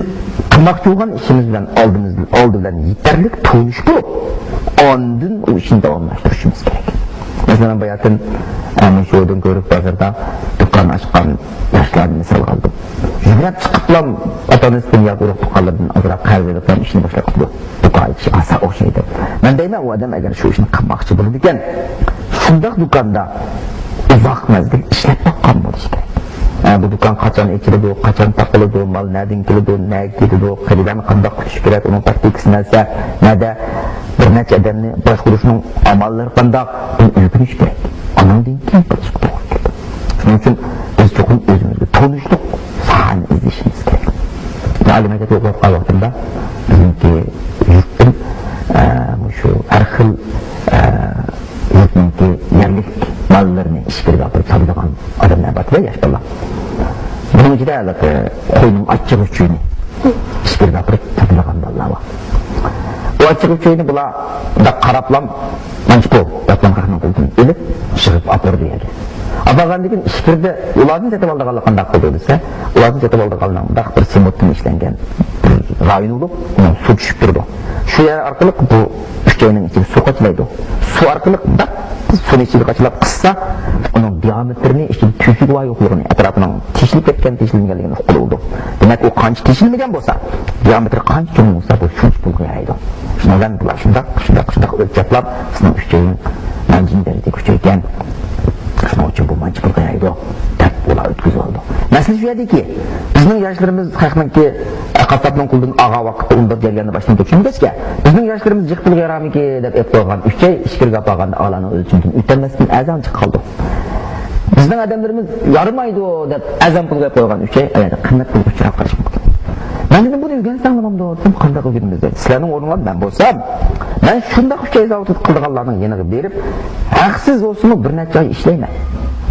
قىلماقچى بولغان ئىشىمىز بىلەن ئالدىمىز، ئالدى بىلەن يېتەرلىك تونۇش بولۇپ، ئاندىن ئۇ ئىشنى داۋاملاشتۇرۇشىمىز كېرەك. مەسىلەن، مەن باياتىن، ئە، مۇشۇ دۆڭكۆۋرۈك بازىرىدا دۇكان ئاچقان ياشلارنى مىسالغا ئالدىم. يۈگۈرۈپ چىقىپلا ئاتا-ئانىسىدىن ياكى ئۇرۇق-تۇغقانلىرىدىن ئازراق قەرز ئېلىپلا ئىشنى باشلاپ قىپتۇ. دۇكان ئېچىشقا ئاسان ئوخشايدۇ. مەن دەيمەن، ئۇ ئادەم ئەگەر شۇ ئىشنى قىلماقچى بولىدىكەن، شۇنداق دۇكاندا ئۇزاق مەزگىل ئىشلەپ باققان بولۇشى كېرەك. ھە، بۇ دۇكان قاچان ئېچىلىدۇ، قاچان تاقىلىدۇ، مال نەدىن كېلىدۇ، نەگە كېتىدۇ، خېرىدارنى قانداق كۈتۈش كېرەك، ئۇنىڭ تاكتىكىسى نەرسە، نەدە بىر نەچچە ئادەمنى باشقۇرۇشنىڭ ئاماللىرى قانداق، بۇنى ئۆگىنىش كېرەك. ئانىڭدىن كېيىن قىلىشقا توغرا كېلىدۇ. شۇنىڭ ئۈچۈن بىز چوقۇم ئۆزىمىزگە تونۇشلۇق ساھەنى ئىزدىشىمىز كېرەك. مەن ئالىي مەكتەپتە ئوقۇۋاتقان ۋاقتىمدا بىزنىڭكى يۇرتتىن، ئە، مۇشۇ ھەر خىل، ئە، يۇرتنىڭكى يەرلىك ماللىرىنى ئىچكىرىگە ئاپىرىپ ساتىدىغان ئادەملەر بار، ياش بالىلار. بۇنىڭ ئىچىدە ھېلىقى قوينىڭ ئاچچىق ئۈچىيىنى ئىچكىرىگە ئاپىرىپ ساتىدىغان بالىلار بار. بۇ ئاچچىق ئۈچىيىنى بۇلار بۇنداق قاراپلا، مانچە پۇل دەپلا خەقنىڭ قولىدىن ئېلىپ، يىغىپ ئاپىرىدۇ يەرگە. ئاپارغاندىن كېيىن ئىچكىرىدە ئۇلاردىن سېتىپ ئالىدىغانلار قانداق قىلىدۇ دېسە، ئۇلاردىن سېتىپ ئالىدىغانلار مۇنداق بىر سېمونتتىن ئىشلەنگەن بىر رايون بولۇپ، ئۇنىڭ سۇ چۈشۈپ تۇرىدۇ. شۇ يەر ئارقىلىق بۇ ئۈچەينىڭ ئىچىگە سۇ قاچىلايدۇ. سۇ ئارقىلىق بەك سۇنى ئىچىگە قاچىلاپ قىسسا، ئۇنىڭ دىئامېتىرىنى، ئىچىدە تۆشۈكى بار يوقلۇقىنى، ئەتراپىنىڭ تېشىلىپ كەتكەن، تېشىلمىگەنلىكىنى ئۇققىلى بولىدۇ. دېمەك، ئۇ قانچە تېشىلمىگەن بولسا، دىئامېتىرى قانچە چوڭ بولسا، بۇ شۇنچە پۇلغا يارايدۇ. شۇنىڭ بىلەن بۇلار شۇنداق، شۇنداق، شۇنداق ئۆلچەپلا، سىزنىڭ ئۈچەينىڭ مانچە دەرىجىدە ئۈچەي ئىكەن، شۇنىڭ ئۈچۈن بۇ مانچە پۇلغا يارايدۇ، دەپ ئۇلار ئۆتكۈزۈۋالىدۇ. مەسىلە شۇ يەردىكى، بىزنىڭ ياشلىرىمىز خەقنىڭكى، ئە، قاسساپنىڭ قولىدىن ئالغان ۋاقىتتا ئۇنداق جەرياننى باشتىن كەچۈرمىگەچكە، بىزنىڭ ياشلىرىمىز جىق پۇلغا يارامىكى دەپ ئېلىپ قويغان ئۈچەي ئىچكىرىگە ئاپارغاندا ئالانىڭ ئۆلچىمىدىن ئۆتەلمەستىن ئەزان چىقىپ قالدى. بىزنىڭ ئادەملىرىمىز يارىمايدۇ دەپ ئەزان پۇلغا قويغان ئۈچەي ئايەتتە قىممەت پۇلغا ئۇچراپ قېلىشى مۇمكىن. مەن دېدىم، بۇنى ئۆگەنسەڭ نېمە بولىدۇ دېدىم، قانداق ئۆگىنىمىز دېدى. سىلەرنىڭ ئورنۇڭلاردا مەن بولسام، مەن شۇنداق ئۈچەي زاۋۇتىدا قىلىدىغانلارنىڭ يېنىغا بېرىپ، ھەقسىز بولسىمۇ بىر نەچچە ئاي ئىشلەيمەن.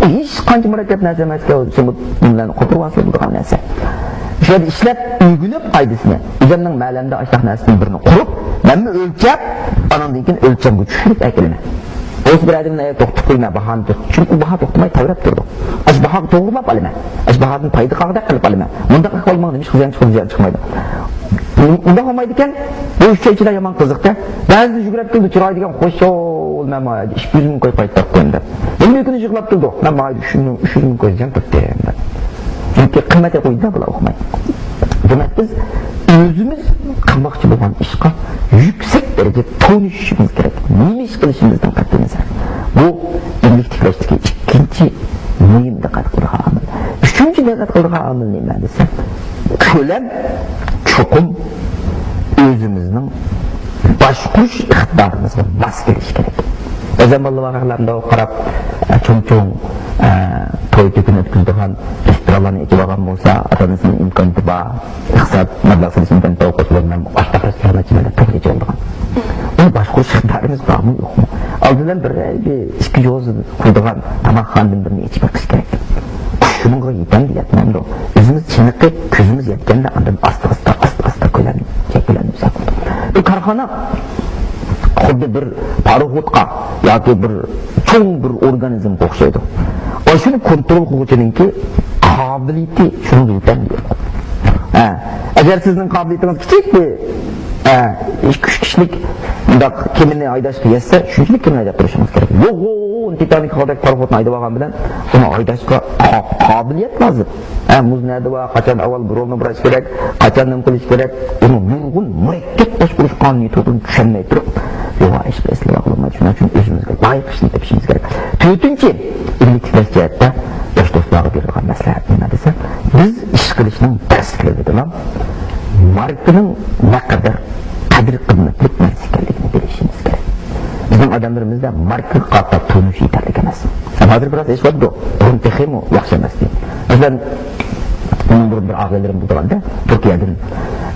ئۇ ھېچقانچە مۇرەككەپ نەرسە ئەمەسكەن، سېمونت بىلەن قوپۇرۇۋالسا بولىدىغان نەرسە. شۇ يەردە ئىشلەپ ئۆگىنىپ قائىدىسىنى، ئۆزۈمنىڭ مەھەللەمدە ئاشۇنداق نەرسىدىن بىرنى قۇرۇپ، مەنمۇ ئۆلچەپ، ئانىڭدىن كېيىن ئۆلچەمگە چۈشۈرۈپ ئەكېلىمەن. بولسا بىر ئادەمنى توختىتىپ قويىمەن، باھانى توختىتىپ، چۈنكى ئۇ باھا توختىماي تەۋرەپ تۇرىدۇ. ئاشۇ باھاغا توغرىلاپ ئالىمەن. ئاشۇ باھادىن پايدا قالغۇدەك قىلىپ ئالىمەن. مۇنداق ئەھۋال ماڭا نېمىشقا زىيان چىقىدۇ، زىيان چىقمايدۇ. ئۇنداق بولمايدىكەن، بۇ ئۈچەيچىلەر يامان قىزىقتى. بەزىدە يۈگۈرۈپ كېلىدۇ، چىرايىدىكەن، خوش يول، مەن ماڭا ئىككى يۈز مىڭ كوي پايدا تاپتىم دەپ. يەنە بىر كۈنى يىغلاپ كېلىدۇ، مەن ماڭا ئۈچ يۈز مىڭ، ئۈچ يۈز مىڭ كوي زىيان تاپتىم دەپ. چۈنكى قىممەت قويىدۇ بۇلار ئۇقماي. دېمەك، بىز ئۆزىمىز قىلماقچى بولغان ئىشقا يۈكسەك دەرىجىدە تونۇشۇشىمىز كېرەك. نېمە ئىش قىلىشىمىزدىن قەتئىينەزەر. بۇ ئىگىلىك تىكلەشتىكى ئىككىنچى مۇھىم دىققەت قىلىدىغان ئامىل. ئۈچىنچى دىققەت قىلىدىغان ئامىل نېمە دېسە، كۆلەم چوقۇم ئۆزىمىزنىڭ باشقۇرۇش ئىقتىدارىمىزغا ماس كېلىشى كېرەك. بەزەن بالىلار بار، قاراپ، چوڭ-چوڭ، ئە، توي-تۆكۈن ئۆتكۈزىدىغان رېستورانلارنى ئېچىۋالغان بولسا، ئاتا-ئانىسىنىڭ ئىمكانىيىتى بار، ئىقتىساد مەبلەغ سېلىش ئىمكانىيىتى بار، ئوقۇتقۇچىلار بىلەن ئاشۇنداق رېستوران ئاچىمەن دەپ توي ئېچىۋالىدىغان. بۇنى باشقۇرۇش ئىقتىدارىمىز بارمۇ يوقمۇ؟ ئالدى بىلەن بىر، بىر ئىككى يوز قۇرىدىغان تاماقخانىدىن بىرنى ئېچىپ بېقىش كېرەك. شۇنىڭغا يېتەمدۇ يەتمەمدۇ؟ ئۆزىمىز چېنىقىپ، كۆزىمىز يەتكەندە ئاندىن ئاستا-ئاستا، ئاستا-ئاستا كۆلەم، كۆلەم يۈكسەلتىدۇ. بىر كارخانا خۇددى بىر پاروخودقا ياكى بىر چوڭ بىر ئورگانىزمغا ئوخشايدۇ. ئۇ ئاشۇنى كونترول قىلغۇچىنىڭكى قابىلىيىتى شۇنىڭغا يېتەلمەيدۇ. ھە، ئەگەر سىزنىڭ قابىلىيىتىڭىز كىچىك بىر، ھە، ئۈچ كىشىلىك مۇنداق كېمىنى ھەيدەشكە يەتسە، شۇنچىلىك كېمىنى ھەيدەپ بېرىشىڭىز كېرەك. يوغان تىتانىك ھالدەك پاراخوتنى ھەيدەپ ئالغان بىلەن ئۇنى ھەيدەشكە قا-، قابىلىيەت لازىم. ھە، مۇز نەدە بار، قاچان ئاۋۋال رولنى بۇراش كېرەك، قاچان نېمە قىلىش كېرەك، ئۇنىڭ نۇرغۇن مۇرەككەپ باشقۇرۇش قانۇنىيىتىنى چۈشەنمەي تۇرۇپ، ياۋاش ئىشقا ئېسىلىۋالماي، شۇنىڭ ئۈچۈن ئۆزىمىزگە لايىق ئىشنى تېپىشىمىز كېرەك. تۆتىنچى، ئىگىلىك تىكلەش جەھەتتە ياش دوستلارغا بېرىدىغان مەسلىھەت نېمە دېسە، بىز ئىش قىلىشنىڭ دەرسلىكلىرىدىلا ماركىنىڭ نەقەدەر قەدىر-قىممەتلىك نەرسە ئىكەنلىكىنى بىلىشىمىز كېرەك. بىزنىڭ ئادەملىرىمىزدە ماركىغا قارىتا تونۇش يېتەرلىك ئەمەس. ھازىر بىراز ئېشىۋاتىدۇ. بۇرۇن تېخىمۇ ياخشى ئەمەستى. مەسىلەن، بۇنىڭ بۇرۇن بىر ئاغىنىلىرىم بولىدىغاندا، تۈركىيەدىن،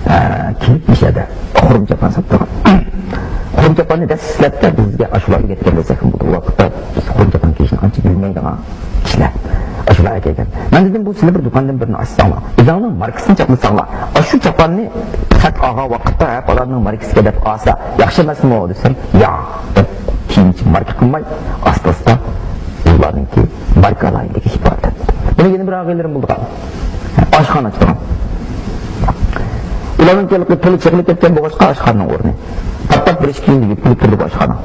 ئە، كېلىپ، مۇشۇ يەردە خۇرۇم چاپان ساتىدىغان. خۇرۇم چاپاننى دەسلەپتە بىزگە ئاشۇلار ئۆگەتكەن دېسەكمۇ بولىدۇ. ئۇ ۋاقىتتا بىز خۇرۇم چاپان كىيىشنى ئانچە بىلمەيدىغان كىشىلەر. ئاشۇلار ئەكەلگەن. مەن دېدىم، بۇ سىلەر بىر دۇكاندىن بىرنى ئاچساڭلار، ئۆزۈڭلارنىڭ ماركىسىنى چاپلىساڭلار، ئاشۇ چاپاننى سەت ئالغان ۋاقىتتا، ھە، پالاننىڭ ماركىسىكەن دەپ ئالسا ياخشى ئەمەسمۇ دېسەم، ياق دەپ، كېيىنچە ماركا قىلماي، ئاستا-ئاستا ئۇلارنىڭكى ماركا ئالايلىقى ئىپادىلەندى. بۇنىڭ يەنە بىر ئاغىنىلىرىم بولىدىغان. ئاشخانا ئاچىدىغان. ئۇلارنىڭكى تولا چېقىلىپ كەتكەن بولغاچقا ئاشخانىنىڭ ئورنى. پات-پات بىر ئىككى يىل يېپىلىپ تۇردى بۇ ئاشخانا.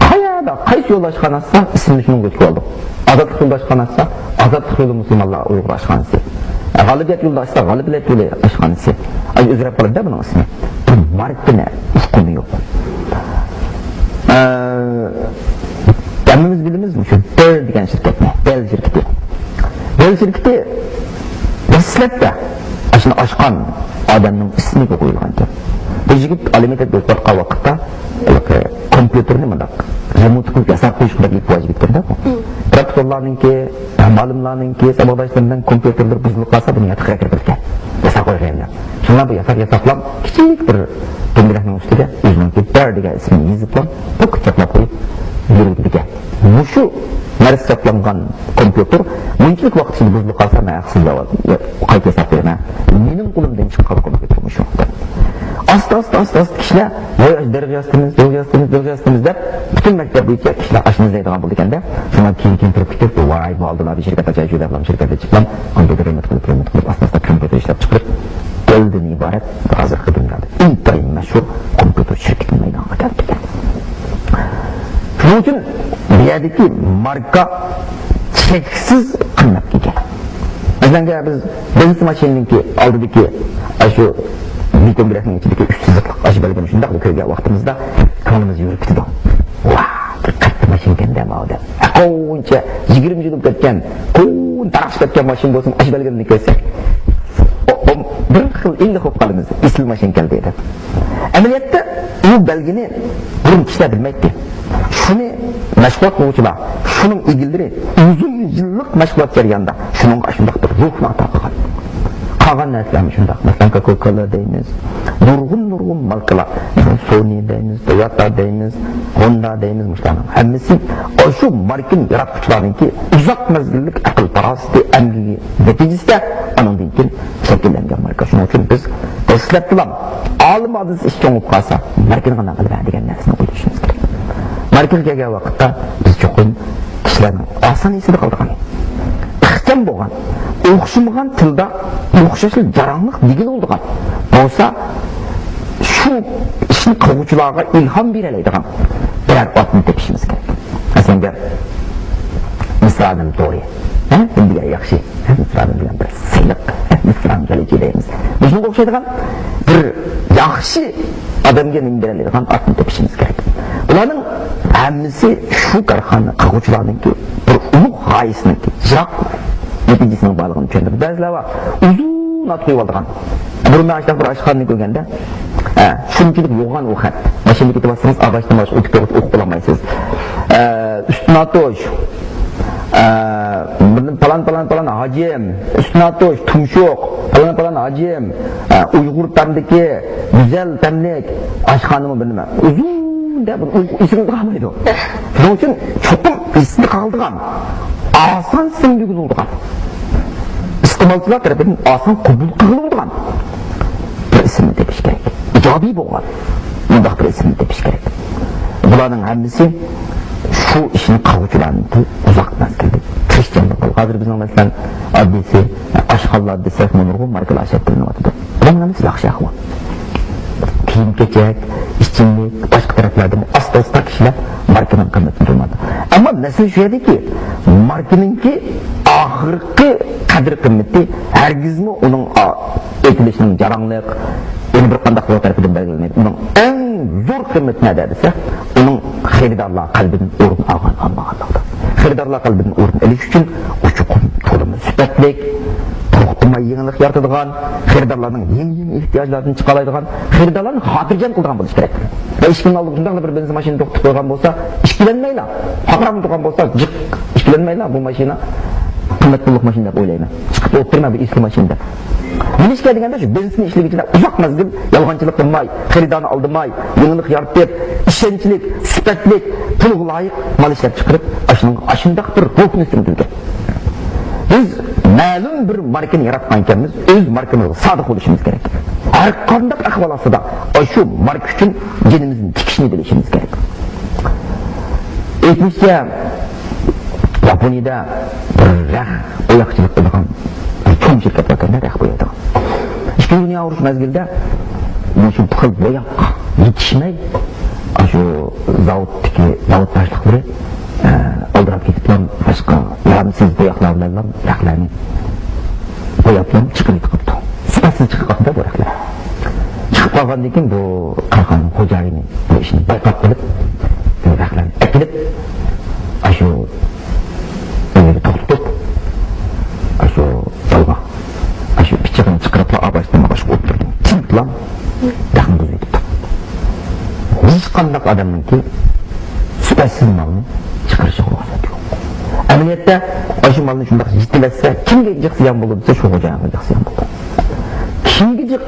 قەيەردە، قايسى يولدا ئاشخانا ئاچسا، ئىسمىنى شۇنىڭغا كۆچۈرۈپ ئالدۇق. ئازادلىق يولىدا ئاشخانا ئاچسا، ئازادلىق يولى مۇسۇلمانلار ئۇيغۇر ئاشخانىسى. غالىبىيەت يولىدا ئاچسا، غالىبىيەت يولى ئاشخانىسى. ئاي، ئۆزگىرىپ قالىدۇ بۇنىڭ ئىسمى. بىر ماركىنى، ئۇقۇمى يوق. ئە، ھەممىمىز بىلىمىز مۇشۇ دېل دېگەن شىركەتنى، دېل شىركىتى. دېل شىركىتى دەسلەپتە ئاشۇنى ئاچقان ئادەمنىڭ ئىسمىگە قويۇلغان گەپ. بىر يىگىت ئالىمىيەت ئوقۇۋاتقان ۋاقىتتا ھېلىقى كومپيۇتېرنى مۇنداق رېمونت قىلىپ ياساپ قويۇشقا بەك ئېھتىياج بىلىپ كەلدى. پروفېسسورلارنىڭكى، مۇئەللىملارنىڭكى، ساۋاقداشلىرىمنىڭ كومپيۇتېرلىرى بۇزۇلۇپ قالسا، بۇنى ياتاققا كىرگۈزۈپ ياساپ قويغان. شۇڭا بۇ ياساپ ياساپلا كىچىك بىر دۆڭگىلەكنىڭ ئۈستىگە ئۆزىنىڭكى دېل دېگەن ئىسمىنى يېزىپلا، پوك چاپلاپ قويۇپ يۈرگەن. مۇشۇ نەرسە چاپلانغان كومپيۇتېر مۇنچىلىك ۋاقىت ئىچىدە بۇزۇلۇپ قالسا، مەن ھەقسىز قايتا ياساپ بېرىمەن. مېنىڭ قولۇمدىن چىققان كومپيۇتېر مۇشۇ. ئاستا، ئاستا، ئاستا، ئاستا كىشىلەر، ۋاي، ئاشۇ دېلغا ياسىتىمىز، دېلغا ياسىتىمىز، دېلغا ياسىتىمىز دەپ، پۈتۈن مەكتەپ بويىچە كىشىلەر ئاشۇنى ئىزدەيدىغان بولىدىكەن-دە. شۇڭا كېيىن، كېيىن تۇرۇپ كېتىپ، ۋاي، بۇ ئالدىن بىر شىركەت ئاچايچۇ دەپ، شىركەتكە چىققان، كومپيۇتېر رېمونت قىلىپ، رېمونت قىلىپ، ئاستا، ئاستا كومپيۇتېر ئىشلەپ چىقىرىپ، دېلدىن ئىبارەت ھازىرقى دۇنيادا ئىنتايىن مەشھۇر كومپيۇتېر شىركىتىنى مەيدانغا كەلتۈرگەن. شۇنىڭ ئۈچۈن بۇ يەردىكى ماركا چەكسىز قىممەتكە ئىگە. مەسىلەن، بىز بېنز ماشىنىنىڭكى ئالدىدىكى ئاشۇ بېتون بىلەكنىڭ ئىچىدىكى ئۈچ سىزىقلىق ئاشۇ بەلگىنى شۇنداقلا كۆرگەن ۋاقتىمىزدا كۆڭلىمىز يورۇپ كېتىدۇ. ۋاھ، بىر قەتتىي ماشىنىكەن-دە ماۋۇ دەپ. ھەققىنچە يىگىرمە يىل بولۇپ كەتكەن، قۇۋۋىتى تاراقشىپ كەتكەن ماشىنا بولسىمۇ ئاشۇ بەلگىنى كۆرسەك، ئو-، ئو-، بىر خىل ئىللىق بولۇپ قالىمىز، ئېسىل ماشىنا كەلدى دەپ. ئەمەلىيەتتە ئۇ بەلگىنى بۇرۇن كىشىلەر بىلمەيتتى. شۇنى مەشغۇلات قىلغۇچىلار، شۇنىڭ ئىگىلىرى ئۇزۇن يىللىق مەشغۇلات جەريانىدا شۇنىڭغا ئاشۇنداق بىر روھنى ئاتا قىلغان. قالغان نەرسىلەرمۇ شۇنداق. مەسىلەن، كوكا كولا دەيمىز، نۇرغۇن، نۇرغۇن ماركىلار، سونى دەيمىز، تويوتا دەيمىز، ھوندا دەيمىز، مۇشۇلارنىڭ ھەممىسى ئاشۇ ماركىنى ياراتقۇچىلارنىڭكى ئۇزاق مەزگىللىك ئەقىل پاراسىتى، ئەمگىكى نەتىجىسىدە ئانىڭدىن كېيىن شەكىللەنگەن ماركا. شۇنىڭ ئۈچۈن بىز دەسلەپتىلا ئالىم ئادىسى ئىش چوڭ بولۇپ قالسا، ماركىنى قانداق قىلىمەن دېگەن نەرسىنى ئويلىشىمىز كېرەك. ماركىغا كەلگەن ۋاقىتتا بىز چوقۇم كىشىلەرنىڭ ئاسان ئېسىدە قالىدىغان، ئىخچام بولغان، ئوخشىمىغان تىلدا ئوخشاشلا جاراڭلىق دېگىلى بولىدىغان بولسا، شۇ ئىشنى قىلغۇچىلارغا ئىلھام بېرەلەيدىغان بىرەر ئاتنى تېپىشىمىز كېرەك. مەسىلەن، گەپ مىسرانىم توغرا. ھە؟ نېمە دېگەن ياخشى. ھە؟ مىسرانىم دېگەن بىر سىلىق. ھە؟ مىسرانىم غەلىتە دەيمىز. مۇشۇنىڭغا ئوخشايدىغان بىر ياخشى ئادەمگە مىنىپ بېرەلەيدىغان ئاتنى تېپىشىمىز كېرەك. بۇلارنىڭ ھەممىسى شۇ كارخانا قىلغۇچىلارنىڭكى بىر ئۇلۇغ غايىسىنىڭكى، يىراق نەتىجىسىنىڭ بارلىقىنى چۈشەندۈرىدۇ. بەزىلەر بار، ئۇزۇن ئات قويۇۋالىدىغان. بۇرۇن مەن ئاشۇنداق بىر ئاشخانىنى كۆرگەندە، ئە، شۇنچىلىك يوغان ئۇ خەت. ماشىنىدا كېتىۋاتسىڭىز، ئاداشتىن باشقا ئۆتۈپ كەتسە ئوقۇپ بولالمايسىز. ئە، ئۈستۈن ئاتۇش، ئە، پالان، پالان، پالان ھاجىم، ئۈستۈن ئاتۇش، تۇمشۇق، پالان، پالان ھاجىم، ئە، ئۇيغۇر تامدىكى گۈزەل تەملىك ئاشخانىمۇ بىر نېمە. ئۇزۇن دەپ ئۇ ئېسىڭىزدە قالمايدۇ. شۇنىڭ ئۈچۈن چوقۇم ئېسىدە قالىدىغان، ئاسان سىڭدۈرگىلى بولىدىغان، ئىستېمالچىلار تەرىپىدىن ئاسان قوبۇل قىلىنىدىغان بىر ئىسىمنى تېپىش كېرەك. ئىجابىي بولغان مۇنداق بىر ئىسىمنى تېپىش كېرەك. بۇلارنىڭ ھەممىسى شۇ ئىشنى قىلغۇچىلارنىڭكى ئۇزاق مەزگىلدە تىرىشچانلىقىغا ھازىر بىزنىڭ، مەسىلەن، ئاددىيسى، ئاشخانىلار دېسەك، نۇرغۇن ماركىلار شەكىللىنىۋاتىدۇ. بۇنىڭ ھەممىسى ياخشى ئەھۋال. كىيىم-كېچەك، ئىچىملىك، باشقا تەرەپلەردىن ئاستا-ئاستا كىشىلەر ماركىنىڭ قىممىتىنى بىلىۋاتىدۇ. ئەمما مەسىلە شۇ يەردىكى، ماركىنىڭكى ئاخىرقى قەدىر-قىممىتى ھەرگىزمۇ ئۇنىڭ، ئا، ئېتىلىشىنىڭ جاراڭلىق، يەنە بىر قانداق بىر تەرىپىدىن بەلگىلىنىدۇ. ئۇنىڭ ئەڭ زور قىممىتى نەدە دېسە، ئۇنىڭ خېرىدارلار قەلبىدىن ئورۇن ئالغان، ئالمىغانلىقتا. خېرىدارلار قەلبىدىن ئورۇن ئېلىش ئۈچۈن ئۇ چوقۇم تولىمۇ سۈپەتلىك، توختىماي يېڭىلىق يارىتىدىغان، خېرىدارلارنىڭ يېڭى-يېڭى ئېھتىياجلىرىدىن چىقالايدىغان، خېرىدارلارنى خاتىرجەم قىلىدىغان بولۇشى كېرەك. ۋە ئىشىكىمنىڭ ئالدىغا شۇنداقلا بىر بېنزىن ماشىنا توختىتىپ قويغان بولسا، ئىككىلەنمەيلا، پارقىراپ تۇرغان بولسا، جىق ئىككىلەنمەيلا، بۇ ماشىنا قىممەت پۇللۇق ماشىنا دەپ ئويلايمەن. چىقىپ ئولتۇرىمەن، بۇ ئېسىل ماشىنا دەپ. نېمىشقا دېگەندە، شۇ بېنزىننى ئىشلىگۈچىلەر ئۇزاق مەزگىل يالغانچىلىق قىلماي، خېرىدارنى ئالدىماي، يېڭىلىق يارىتىپ، ئىشەنچلىك، سۈپەتلىك، پۇلغا لايىق مال ئىشلەپ چىقىرىپ، ئاشۇنىڭغا ئاشۇنداق بىر روھنى سىڭدۈرگەن. بىز مەلۇم بىر ماركىنى ياراتقان ئىكەنمىز، ئۆز ماركىمىزغا سادىق بولۇشىمىز كېرەك. ھەر قانداق ئەھۋال ئاستىدا ئاشۇ ماركا ئۈچۈن جېنىمىزنى تىكىشنى بىلىشىمىز كېرەك. ئېيتمىشىچە، ياپونىيەدە بىر رەخ بوياقچىلىق قىلىدىغان بىر چوڭ شىركەت بار ئىكەن، رەخ بويايدىغان. ئىككىنچى دۇنيا ئۇرۇشى مەزگىلىدە مۇشۇ خىل بوياق يېتىشمەي، ئاشۇ زاۋۇتتىكى زاۋۇت باشلىقلىرى، ئە، ئالدىراپ كېتىپلا، باشقا يارامسىز بوياقلار بىلەنلا رەخلەرنى بوياپلا چىقىرىپ قاپتۇ. سۈپەتسىز چىقىپ قاپتۇ بۇ رەخلەر. چىقىپ قالغاندىن كېيىن بۇ كارخانىنىڭ خوجايىنى بۇ ئىشنى بايقاپ قېلىپ، بۇ رەخلەرنى ئەكېلىپ، ئاشۇ ئۆيگە توختىتىپ، ئاشۇ زالغا، ئاشۇ پىچىقىنى چىقىرىپلا، ئاباشتىن باشقا ئولتۇردۇم. تىمىپلا رەخنە بۇزۇۋېتىپتۇ. ھېچقانداق ئادەمنىڭكى سۈپەتسىز مالنى چىقىرىشىغا رۇخسەت يوق. ئەمەلىيەتتە، ئاشۇ مالنى شۇنداق يېتىۋەتسە، كىمگە جىق زىيان بولىدۇ دېسە، شۇ خوجايىنغا جىق زىيان بولىدۇ. كىمگە جىق،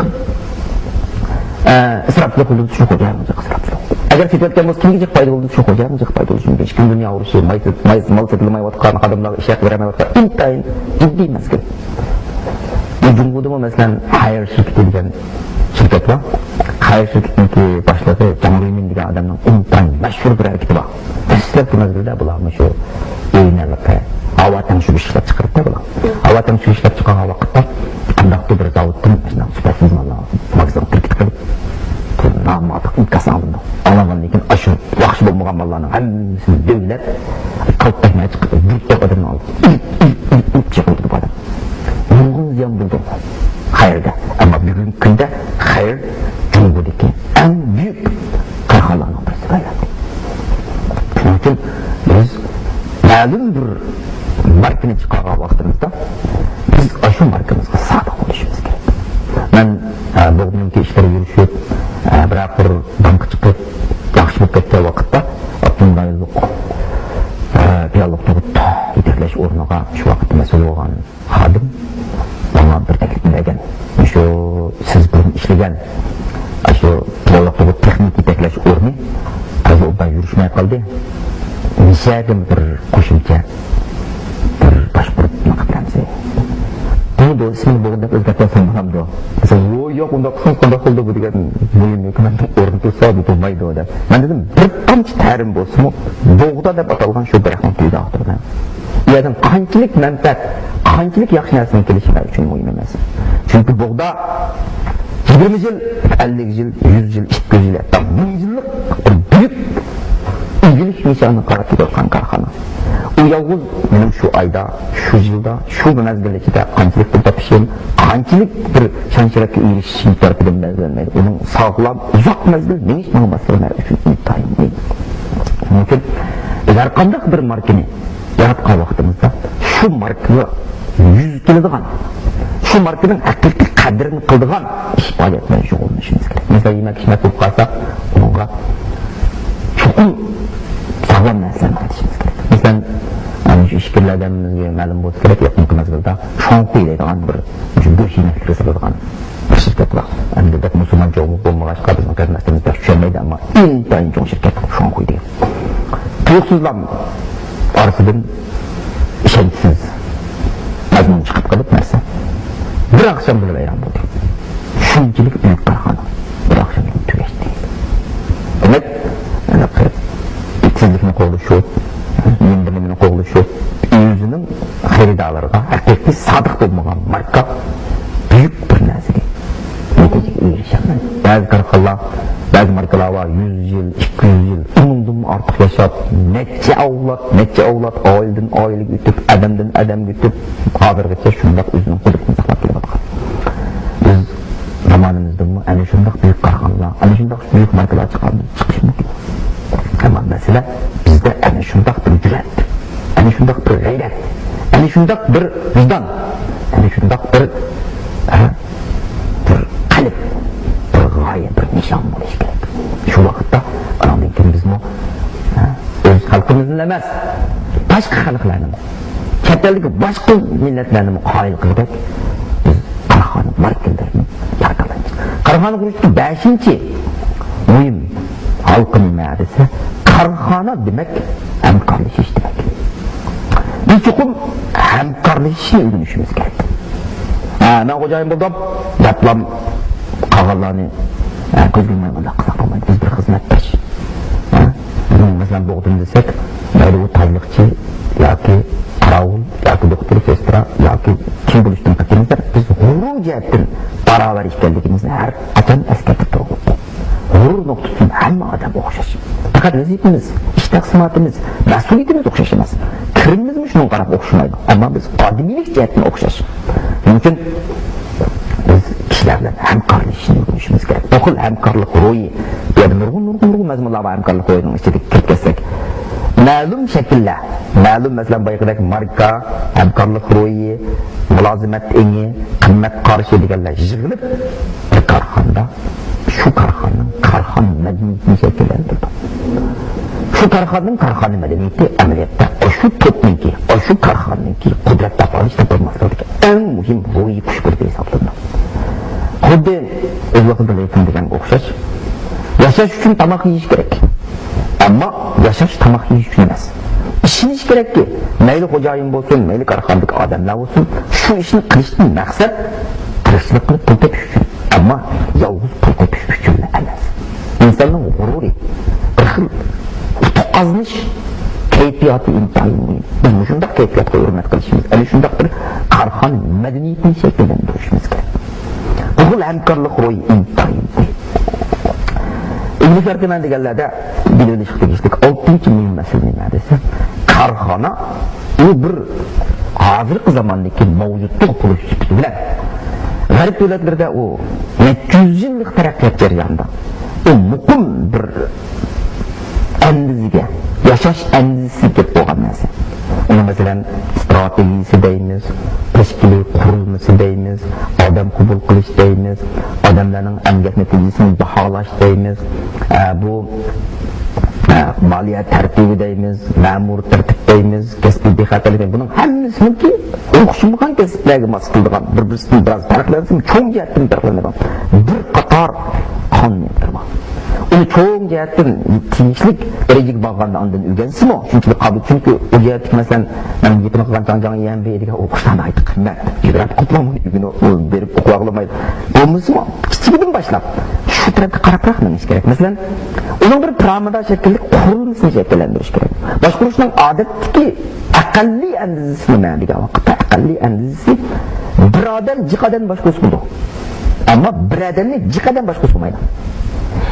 ئە، ئىسراپچىلىق قىلىدۇ دېسە، شۇ خوجايىنغا جىق ئىسراپچىلىق. ئەگەر سېتىۋەتكەن بولسا، كىمگە جىق پايدا بولىدۇ دېسە، شۇ خوجايىنغا جىق پايدا بولۇشى مۇمكىن. ئىككىنچى دۇنيا ئۇرۇشى، ماي، ماي، مال سېتىلمايۋاتقان، ئادەملەرگە ئىش ھەققى بېرەلمەيۋاتقان ئىنتايىن جىددىي مەزگىل. بۇ جۇڭگودىمۇ، مەسىلەن، خەير شىركىتى دېگەن شىركەت بار. خەير شىركىتىنىڭكى باشلىقى جاڭ رۇيمىن دېگەن ئادەمنىڭ ئىنتايىن مەشھۇر بىر ھەرىكىتى بار. دەسلەپكى مەزگىلدە بۇلار مۇشۇ ئۆينەلىقى، ھاۋا تەڭشىگۈچ ئىشلەپ چىقىرىپتۇ بۇلار. ھاۋا تەڭشىگۈچ ئىشلەپ چىقارغان ۋاقىتتا قانداقتۇر بىر زاۋۇتتىن مۇشۇنداق سۈپەتسىز ماللار ماگىزىنغا تىركىتىپ قىلىپ، بۇ ناماتلىق ئىنكاس ئاڭلىنىدۇ. ئاڭلانغاندىن كېيىن، ئاشۇ ياخشى بولمىغان ماللارنىڭ ھەممىسىنى دۆۋىلەپ، كالتەكمە چىقىپ، بىر توپ ئادەمنى ئالدى. ئىلىپ، ئىلىپ، ئىلىپ، ئىلىپ چىقىۋېتىدۇ بۇ ئادەم. نۇرغۇن زىيان بولدى خەيرگە. ئەمما بۈگۈنكى كۈندە خەير جۇڭگودىكى ئەڭ بۈيۈك كارخانىلارنىڭ بىرسىگە ئايلاندى. شۇنىڭ ئۈچۈن بىز مەلۇم بىر ماركىنى چىقارغان ۋاقتىمىزدا، بىز ئاشۇ ماركىمىزغا سادىق بولۇشىمىز كېرەك. مەن، ئە، بوغدىنىڭكى ئىشلىرى يۈرۈشۈپ، ئە، بىرەر بىر بانكا چىقىپ، ياخشى بولۇپ كەتكەن ۋاقىتتا، ئابدۇللا يۈزلۈك، ئە، پىلانلىق تۇغۇت يېتەكلەش ئورنىغا شۇ ۋاقىتتا مەسئۇل بولغان خادىم ماڭا بىر تەكلىپنى بەرگەن. مۇشۇ سىز بۇرۇن ئىشلىگەن، ئاشۇ پىلانلىق تۇغۇت تېخنىك يېتەكلەش ئورنى ھازىر ئوبدان يۈرۈشمەي قالدى. مىسەدىن بىر قوشۇمچە بىر باشقۇرۇپ نېمە قىلىپ بېرەمسىز؟ بۇ دو-، ئىسمىنى بوغدا دەپ ئۆزگەرتىۋالسام بولامدۇ؟ دېسە، ھو، ياق، ئۇنداق قىلسىڭىز قانداق بولىدۇ بۇ دېگەن مۇھىم ھۆكۈمەتنىڭ ئورنى تۇرسا بۇ بولمايدۇ دەپ. مەن دېدىم، بىر تامچە تەرىم بولسىمۇ بوغدا دەپ ئاتالغان شۇ دەرەخنىڭ تۈۋىدە ئولتۇرىمەن. ئۇ يەردىن قانچىلىك مەنپەئەت، قانچىلىك ياخشى نەرسىنىڭ كېلىشى مەن ئۈچۈن مۇھىم ئەمەس. چۈنكى بوغدا يىگىرمە يىل، ئەللىك يىل، يۈز يىل، ئىككى يۈز يىل، ھەتتا مىڭ يىللىق بىر بۈيۈك ئىگىلىك نىشانىغا قاراپ كېتىۋاتقان كارخانا. ئۇ يالغۇز مېنىڭ شۇ ئايدا، شۇ يىلدا، شۇ مەزگىل ئىچىدە قانچىلىك پۇل تېپىشىم، قانچىلىك بىر شان-شەرەپكە ئېرىشىشىم تەرىپىدىن بەلگىلەنمەيدۇ. ئۇنىڭ ساغلام، ئۇزاق مەزگىل مېڭىش ماڭماسلىقى مەن ئۈچۈن ئىنتايىن مۇھىم. شۇنىڭ ئۈچۈن بىز ھەر قانداق بىر ماركىنى ياراتقان ۋاقتىمىزدا شۇ ماركىغا يۈز كېلىدىغان، شۇ ماركىنىڭ ھەقىقىي قەدرىنى قىلىدىغان ئىش پائالىيەت بىلەن شۇغۇللىنىشىمىز كېرەك. مەسىلەن، يېمەك-ئىچمەك بولۇپ قالسا، ئۇنىڭغا چوقۇم ساغلام نەرسىلەرنى قېتىشىمىز كېرەك. مەسىلەن، ئەنە شۇ ئىچكىرىلەردە ھەممىمىزگە مەلۇم بولسا كېرەك، يېقىنقى مەزگىلدە شۇاڭخۇي دەيدىغان بىر مۇشۇ گۆش يېمەكلىرى ساتىدىغان بىر شىركەت بار. ئەمدى بەك مۇسۇلمان چوڭ بولمىغاچقا، بىزنىڭ قېرىنداشلىرىمىز بەك چۈشەنمەيدۇ، ئەمما ئىنتايىن چوڭ شىركەت شۇاڭخۇي دېگەن. تۇيۇقسىزلا ئارىسىدىن ئىشەنچسىز مەزمۇن چىقىپ قېلىپ نەرسە بىر ئاخشام بىلەن ۋەيران بولدى. شۇنچىلىك بۈيۈك كارخانا بىر ئاخشامدىن تۈگەشتى. دېمەك، ھېلىقى تېزلىكنى قوغلىشىپ، نېمە بىر نېمىنى قوغلىشىپ، ئۆزىنىڭ خېرىدارلىرىغا ھەقىقىي سادىق بولمىغان ماركا بۈيۈك بىر نەرسىگە، نەتىجىگە ئېرىشەلمەيدۇ. بەزى كارخانىلار، بەزى ماركىلار بار، يۈز يىل، ئىككى يۈز يىل، ئۇنىڭدىنمۇ ئارتۇق ياشاپ، نەچچە ئەۋلاد، نەچچە ئەۋلاد، ئائىلىدىن ئائىلىگە ئۆتۈپ، ئادەمدىن ئادەمگە ئۆتۈپ، ھازىرغىچە شۇنداق ئۆزىنىڭ قۇدرىتىنى ساقلاپ كېلىۋاتقان. بىز زامانىمىزدىمۇ ئەنە شۇنداق بۈيۈك كارخانىلار، ئەنە شۇنداق بۈيۈك ماركىلار چىقار-، چىقىشى مۇمكىن. ئەمما مەسىلە، بىزدە ئەنە شۇنداق بىر جۈرئەت، ئەنە شۇنداق بىر غەيرەت، ئەنە شۇنداق بىر ۋىجدان، ئەنە شۇنداق بىر، ھە، بىر قەلب، بىر غايە، بىر نىشان بولۇشى كېرەك. شۇ ۋاقىتتا ئاناندىن كېيىن بىزمۇ، ھە، ئۆز خەلقىمىزنىلا ئەمەس، باشقا خەلقلەرنىمۇ، چەت ئەلدىكى باشقا مىللەتلەرنىمۇ قايىل قىلغۇدەك بىز كارخانا، ماركىلارنى بەرپا قىلايمىز. كارخانا قۇرۇشتىكى بەشىنچى مۇھىم ھالقا نېمە دېسە، كارخانا دېمەك ھەمكارلىشىش دېمەك. بىز چوقۇم ھەمكارلىشىشنى ئۆگىنىشىمىز كېرەك. ھە، مەن خوجايىن بولدۇم دەپلا قالغانلارنى، ھە، كۆزگە ئىلماي مۇنداق قىلساق بولمايدۇ. بىز بىر خىزمەتداش. ھە؟ مەسىلەن، بوغدىن دېسەك، مەيلى ئۇ تازىلىقچى ياكى قاراۋۇل ياكى دوختۇر، سېسترا ياكى كىم بولۇشىدىن قەتئىينەزەر، بىز غۇرۇر جەھەتتىن باراۋەر ئىكەنلىكىمىزنى ھەر قاچان ئەسكەرتىپ تۇرغۇلۇق. غۇرۇر نۇقتىسىدىن ھەممە ئادەم ئوخشاش. پەقەت ۋەزىپىمىز، ئىش تەقسىماتىمىز، مەسئۇلىيىتىمىز ئوخشاش ئەمەس. كىرىمىمىزمۇ شۇنىڭغا قاراپ ئوخشىمايدۇ. ئەمما بىز ئادىمىيلىك جەھەتتىن ئوخشاش. شۇنىڭ ئۈچۈن بىز كىشىلەر بىلەن ھەمكارلىشىشنى ئۆگىنىشىمىز كېرەك. بۇ خىل ھەمكارلىق روھى، بۇ يەردە نۇرغۇن، نۇرغۇن، نۇرغۇن مەزمۇنلار بار ھەمكارلىق روھىنىڭ ئىچىدە كىرىپ كەتسەك. مەلۇم شەكىللەر، مەلۇم، مەسىلەن، بايىقىدەك ماركا، ھەمكارلىق روھى، مۇلازىمەت ئېڭى، قىممەت قارىشى دېگەنلەر يىغىلىپ، بىر كارخانىدا شۇ كارخانىنىڭ كارخانا مەدەنىيىتىنى شەكىللەندۈرىدۇ. شۇ كارخانىنىڭ كارخانا مەدەنىيىتى ئەمەلىيەتتە ئاشۇ توپنىڭكى، ئاشۇ كارخانىنىڭكى قۇدرەت تاپالىشى، تاپالماسلىقىدىكى ئەڭ مۇھىم روھىي كۈچ بولۇپ ھېسابلىنىدۇ. خۇددى ئۆز ۋاقتىدا لېنىن دېگەنگە ئوخشاش، ياشاش ئۈچۈن تاماق يېيىش كېرەك. ئەمما ياشاش تاماق يېيىش ئۈچۈن ئەمەس. ئىشىنىش كېرەككى، مەيلى خوجايىن بولسۇن، مەيلى كارخانىدىكى ئادەملەر بولسۇن، شۇ ئىشنى قىلىشتىن مەقسەت تىرىكچىلىك قىلىپ پۇل تېپىش ئۈچۈن. ئەمما يالغۇز پۇل تېپىش ئۈچۈنلا ئەمەس. ئىنساننىڭ غۇرۇرى، بىر خىل ئۇتۇق قازىنىش كەيپىياتى ئىنتايىن مۇھىم. بىز مۇشۇنداق كەيپىياتقا ھۆرمەت قىلىشىمىز، ئەنە شۇنداق بىر كارخانا مەدەنىيىتىنى شەكىللەندۈرۈشىمىز كېرەك. بۇ خىل ھەمكارلىق روھى ئىنتايىن مۇھىم. ئىگىلىك ئەركىمەن دېگەنلەردە بىلىۋېلىشقا تېگىشلىك ئالتىنچى مۇھىم مەسىلە نېمە دېسە، كارخانا ئۇ بىر ھازىرقى زاماندىكى مەۋجۇتلۇق بولۇش سۈپىتى بىلەن غەرب دۆلەتلىرىدە ئۇ نەچچە يۈز يىللىق تەرەققىيات جەريانىدا ئۇ مۇقىم بىر ئەندىزىگە، ياشاش ئەندىزىسىگە كىرىپ بولغان نەرسە. ئۇنىڭ، مەسىلەن، ئىستراتېگىيىسى دەيمىز، تەشكىلىي قۇرۇلمىسى دەيمىز، ئادەم قوبۇل قىلىش دەيمىز، ئادەملەرنىڭ ئەمگەك نەتىجىسىنى باھالاش دەيمىز. ئە، بۇ، ئە، مالىيە تەرتىپى دەيمىز، مەمۇرىي تەرتىپ دەيمىز، كەسپىي بىخەتەرلىك دەيمىز. بۇنىڭ ھەممىسىنىڭكى ئوخشىمىغان كەسىپلەرگە ماس كېلىدىغان، بىر-، بىرسىدىن بىراز پەرقلەنسىمۇ، چوڭ جەھەتتىن پەرقلىنىدىغان بىر قاتار قانۇنىيەتلەر بار. ئۇنى چوڭ جەھەتتىن تېگىشلىك دەرىجىگە بارغاندا ئاندىن ئۆگەنسىمۇ، شۇنچىلىك قابىل. چۈنكى ئۇ جەھەتتىكى، مەسىلەن، مەن گېپىنى قىلغان جاڭ جاڭ يەنبېي دېگەن ئوقۇغۇچىلار ناھايىتى قىممەت. ئىبرەت قوپلاڭ ئۆگىنىپ، ئۇ بېرىپ ئوقۇۋالمايدۇ. بولمىسىمۇ، كىچىكىدىن باشلاپ شۇ تەرەپكە قاراپراق مېڭىش كېرەك. مەسىلەن، ئۇنىڭ بىر پىرامىدا شەكىللىك قۇرۇلمىسىنى شەكىللەندۈرۈش كېرەك. باشقۇرۇشنىڭ ئادەتتىكى ئەقەللىي ئەندىزىسى نېمە دېگەن ۋاقىتتا، ئەقەللىي ئەندىزىسى بىر ئادەم جىق ئادەمنى باشقۇرسا بولىدۇ. ئەمما بىر ئادەمنى جىق ئادەم باشقۇرسا بولمايدۇ.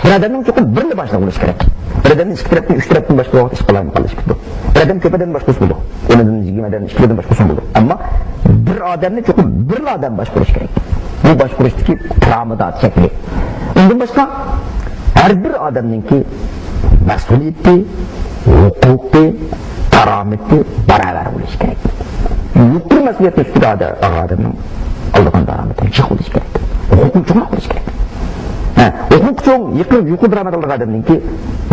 بىر ئادەمنىڭ چوقۇم بىرلا باشلىقى بولۇشى كېرەك. بىر ئادەمنى ئىككى تەرەپتىن، ئۈچ تەرەپتىن باشقۇرغان ۋاقىت ئىش قالايمىقانلىشىپ كېتىدۇ. بىر ئادەم كۆپ ئادەمنى باشقۇرسا بولىدۇ. ئون ئادەمدىن، يىگىرمە ئادەمدىن، ئىككى ئادەم باشقۇرسا بولىدۇ. ئەمما بىر ئادەمنى چوقۇم بىرلا ئادەم باشقۇرۇشى كېرەك. بۇ باشقۇرۇشتىكى پىرامىدا شەكلى. ئۇندىن باشقا، ھەر بىر ئادەمنىڭكى مەسئۇلىيىتى، ھوقۇقى، دارامىتى باراۋەر بولۇشى كېرەك. يۇقىرى مەسئۇلىيەتنىڭ ئۈستىدە ئادا-، ئادەمنىڭ ئالىدىغان دارامىتى جىق بولۇشى كېرەك. ھوقۇقى چوڭراق بولۇشى كېرەك. ھە، ھوقۇقى چوڭ، يۇقىرى، يۇقىرى دارامەت ئالىدىغان ئادەمنىڭكى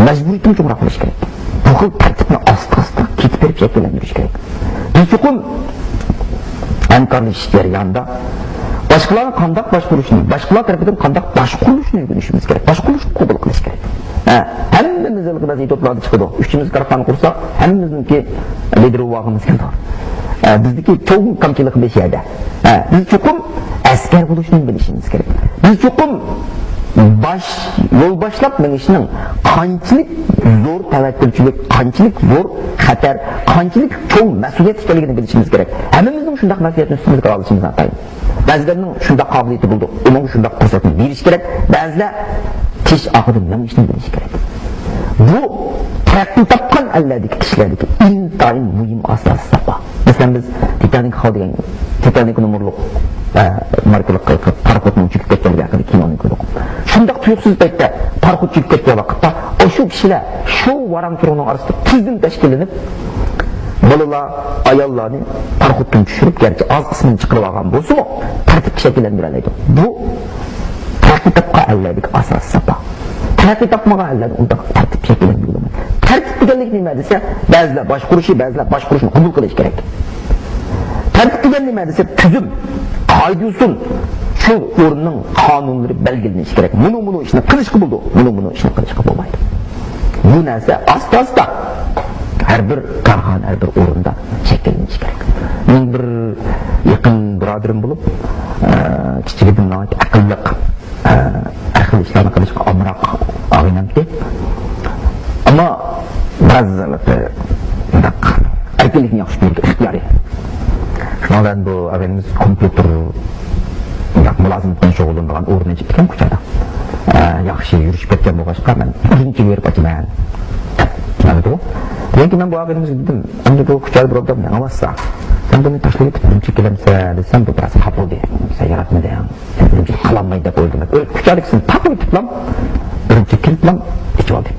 مەجبۇرىيىتىمۇ چوڭراق بولۇشى كېرەك. بۇ خىل تەرتىپنى ئاستا-ئاستا كېتىپ بېرىپ شەكىللەندۈرۈش كېرەك. بىز چوقۇم ھەمكارلىشىش جەريانىدا باشقىلارنى قانداق باشقۇرۇشنى، باشقىلار تەرىپىدىن قانداق باشقۇرۇلۇشنى ئۆگىنىشىمىز كېرەك. باشقۇرۇشنى قوبۇل قىلىش كېرەك. ھە، ھەممىمىز ھېلىقى بەزى توپلاردا چىقىدۇ. ئۈچىمىز كارخانا قۇرساق، ھەممىمىزنىڭكى لىدىر ۋاغىمىز كېلىدۇ. ھە، بىزدىكى چوڭ كامچىلىقىمىز شۇ يەردە. ھە، بىز چوقۇم ئەسكەر بولۇشنى بىلىشىمىز كېرەك. بىز چوقۇم باش، يول باشلاپ مېڭىشنىڭ قانچىلىك زور تەۋەككۈلچىلىك قانچىلىك زور خەتەر، قانچىلىك چوڭ مەسئۇلىيەت ئىكەنلىكىنى بىلىشىمىز كېرەك. ھەممىمىزنىڭ شۇنداق مەسئۇلىيەتنى ئۈستىمىزگە ئالىشىمىز ناتايىن. بەزىلەرنىڭ شۇنداق قابىلىيىتى بولىدۇ، ئۇنىڭغا شۇنداق پۇرسەتنى بېرىش كېرەك. بەزىلەر تىش ئاخىرىدا مېڭىشنى بىلىشى كېرەك. بۇ تەرەققىي تاپقان ئەللەردىكى كىشىلەردىكى ئىنتايىن مۇھىم ئاساسىي ساپا. مەسىلەن، بىز تىتانىك خاۋ دېگەن، تىتانىك نومۇرلۇق، ئە، ماركىلىق پاراخوتنىڭ چۆكۈپ كەتكەنلىكى ھەققىدە كىنونى كۆردۇق. شۇنداق تۇيۇقسىز پەيتتە پاراخوت چۆكۈپ كەتكەن ۋاقىتتا، ئاشۇ كىشىلەر شۇ ۋاران-چۇرۇننىڭ ئارىسىدا تىزدىن تەشكىللىنىپ، بالىلار، ئاياللارنى پاراخوتتىن چۈشۈرۈپ، گەرچە ئاز قىسمىنى چىقىرىۋالغان بولسىمۇ، تەرتىپ شەكىللەندۈرەلەيدۇ. بۇ تەرەققىي تاپقان ئەللەردىكى ئاساسىي ساپا. تەرەققىي تاپمىغان ئەللەردە ئۇنداق تەرتىپ شەكىللەندۈرۈلمەيدۇ. تەرتىپ دېگەنلىك نېمە دېسە، بەزىلەر باشقۇرۇشى، بەزىلەر باشقۇرۇشنى قوبۇل قىلىشى كېرەك. تەرتىپ دېگەن نېمە دېسە، تۈزۈم، قائىدە-يوسۇن، شۇ ئورۇننىڭ قانۇنلىرى بەلگىلىنىشى كېرەك. مۇنۇ، مۇنۇ ئىشنى قىلىشقا بولىدۇ، مۇنۇ، مۇنۇ ئىشنى قىلىشقا بولمايدۇ. بۇ نەرسە ئاستا-ئاستا ھەر بىر كارخانا، ھەر بىر ئورۇندا شەكىللىنىشى كېرەك. مېنىڭ بىر يېقىن بۇرادىرىم بولۇپ، ئە، كىچىكىدىن ناھايىتى ئەقىللىق، ئە، ھەر خىل ئىشلارنى قىلىشقا ئامراق ئاغىنەمتى. ئەمما بىراز، ئە، مۇنداق ئەركىنلىكنى ياخشى كۆرىدۇ، ئىختىيارىي. شۇنىڭ بىلەن بۇ ئاغىنىمىز كومپيۇتېر، مۇنداق مۇلازىمەت بىلەن شۇغۇللىنىدىغان ئورۇن ئېچىپتىكەن كوچادا. ئە، ياخشى يۈرۈشۈپ كەتكەن بولغاچقا، مەن ئۈرۈمچىگە بېرىپ ئاچىمەن دەپ ماڭىدۇ. لېكىن مەن بۇ ئاغىنىمىزغا دېدىم، ئەمدى بۇ كوچادا بىر ئوبدان مېڭىۋاتسا، سەن بۇنى تاشلىۋېتىپ ئۈرۈمچىگە كېلەمسەن دېسەم، بۇ بىراز خاپا بولدى. سەن ياراتمىدىڭ. ئۈرۈمچىگە قالالمايدۇ دەپ ئويلىدىم. ئۆي كۇچادىكىسىنى تاقىۋېتىپلام، ئۈرۈمچىگە كېلىپلام ئىچىۋالدى.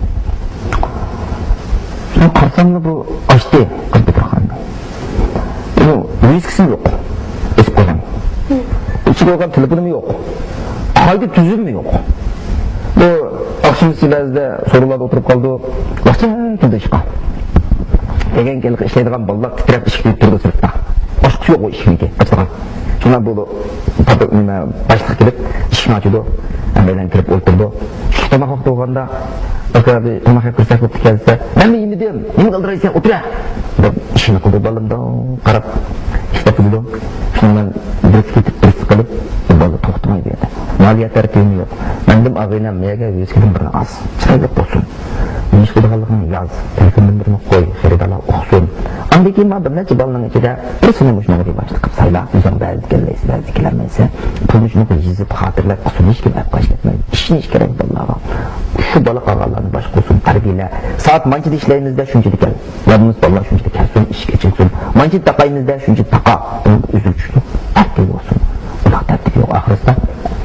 شۇنى قارىساملا بۇ ئاچتى كومپيۇتېرخانىنى. بۇ ۋىۋىسكىسىمۇ يوق. ئېسىپ قويغان. ئىچىگە قويغان تېلېفونىمۇ يوق. قايدا تۈزۈممۇ يوق. بۇ ئاخشىمىسى بەزىدە سورۇنلاردا ئولتۇرۇپ قالىدۇ. ۋاقتى كەلدى ئىشقا. دېگەن ھېلىقى ئىشلەيدىغان بالىلار تىترەپ ئىشىكنى تۇرىدۇ سىرتتا. ئاچقۇسى يوق ئۇ ئىشىكنىڭكى. ئاچىدىغان. شۇڭا بۇ پاتو-، نېمە، باشلىق كېلىپ ئىشىكنى ئاچىدۇ. ھەممەيلەن كىرىپ ئولتۇردى. چۈشلۈك تاماق ۋاقتى بولغاندا، ئاكا، بىر تاماق يەپ كىرسەك بوپتىكەن دېسە، مەنمۇ يېمىدىم، نېمە ئالدىرايسەن، ئولتۇر ھە! دەپ ئىشىكنى قىلدى. بالىمدىن قاراپ ئىشلەپ تۇرىدۇ. شۇنىڭ بىلەن بىرسى كېتىپ، بىرسى قېلىپ، بالا توختىمايدۇ يەردە. مالىيە تەرتىپى يوق. مەندىن ئاغىنەم مېگە ۋىسكىدىن بىرنى ئاز. چىرايلىق بولسۇن. نېمە ئىش قىلىدىغانلىقىڭنى ياز، تېلېفون نومۇرىنى قوي، خېرىدارلار ئۇقسۇن. ئاندىن كېيىن مانا بىر نەچچە بالىنىڭ ئىچىدە بىرسىنى مۇشۇنىڭغا باشلىق قىلىپ سايلا، ئۆزۈڭ بەزىدە كېلەلەيسەن، بەزىدە كېلەلمەيسەن. پۇلنى شۇنىڭغا يېزىپ خاتىرىلەپ قىلسۇن، ھېچكىم ئەپ قاچىلاتمايدۇ. ئىشىنىش كېرەك بالىلارغا. شۇ بالا قالغانلارنى باشقۇرسۇن، تەربىيەلە. سائەت مانچىدا ئىشلەيمىز دە، شۇنچىدا كەل. يادىمىز بالىلار شۇنچىدا كەلسۇن، ئىشىك ئېچىلسۇن. مانچىدا تاقايمىز دە، شۇنچىدا تاقا. ئۇنىڭ ئۆزى چۈشتى. ئەركىن بولسۇن. ئۇنداق تەرتىپ يوق. ئاخىرىسىدا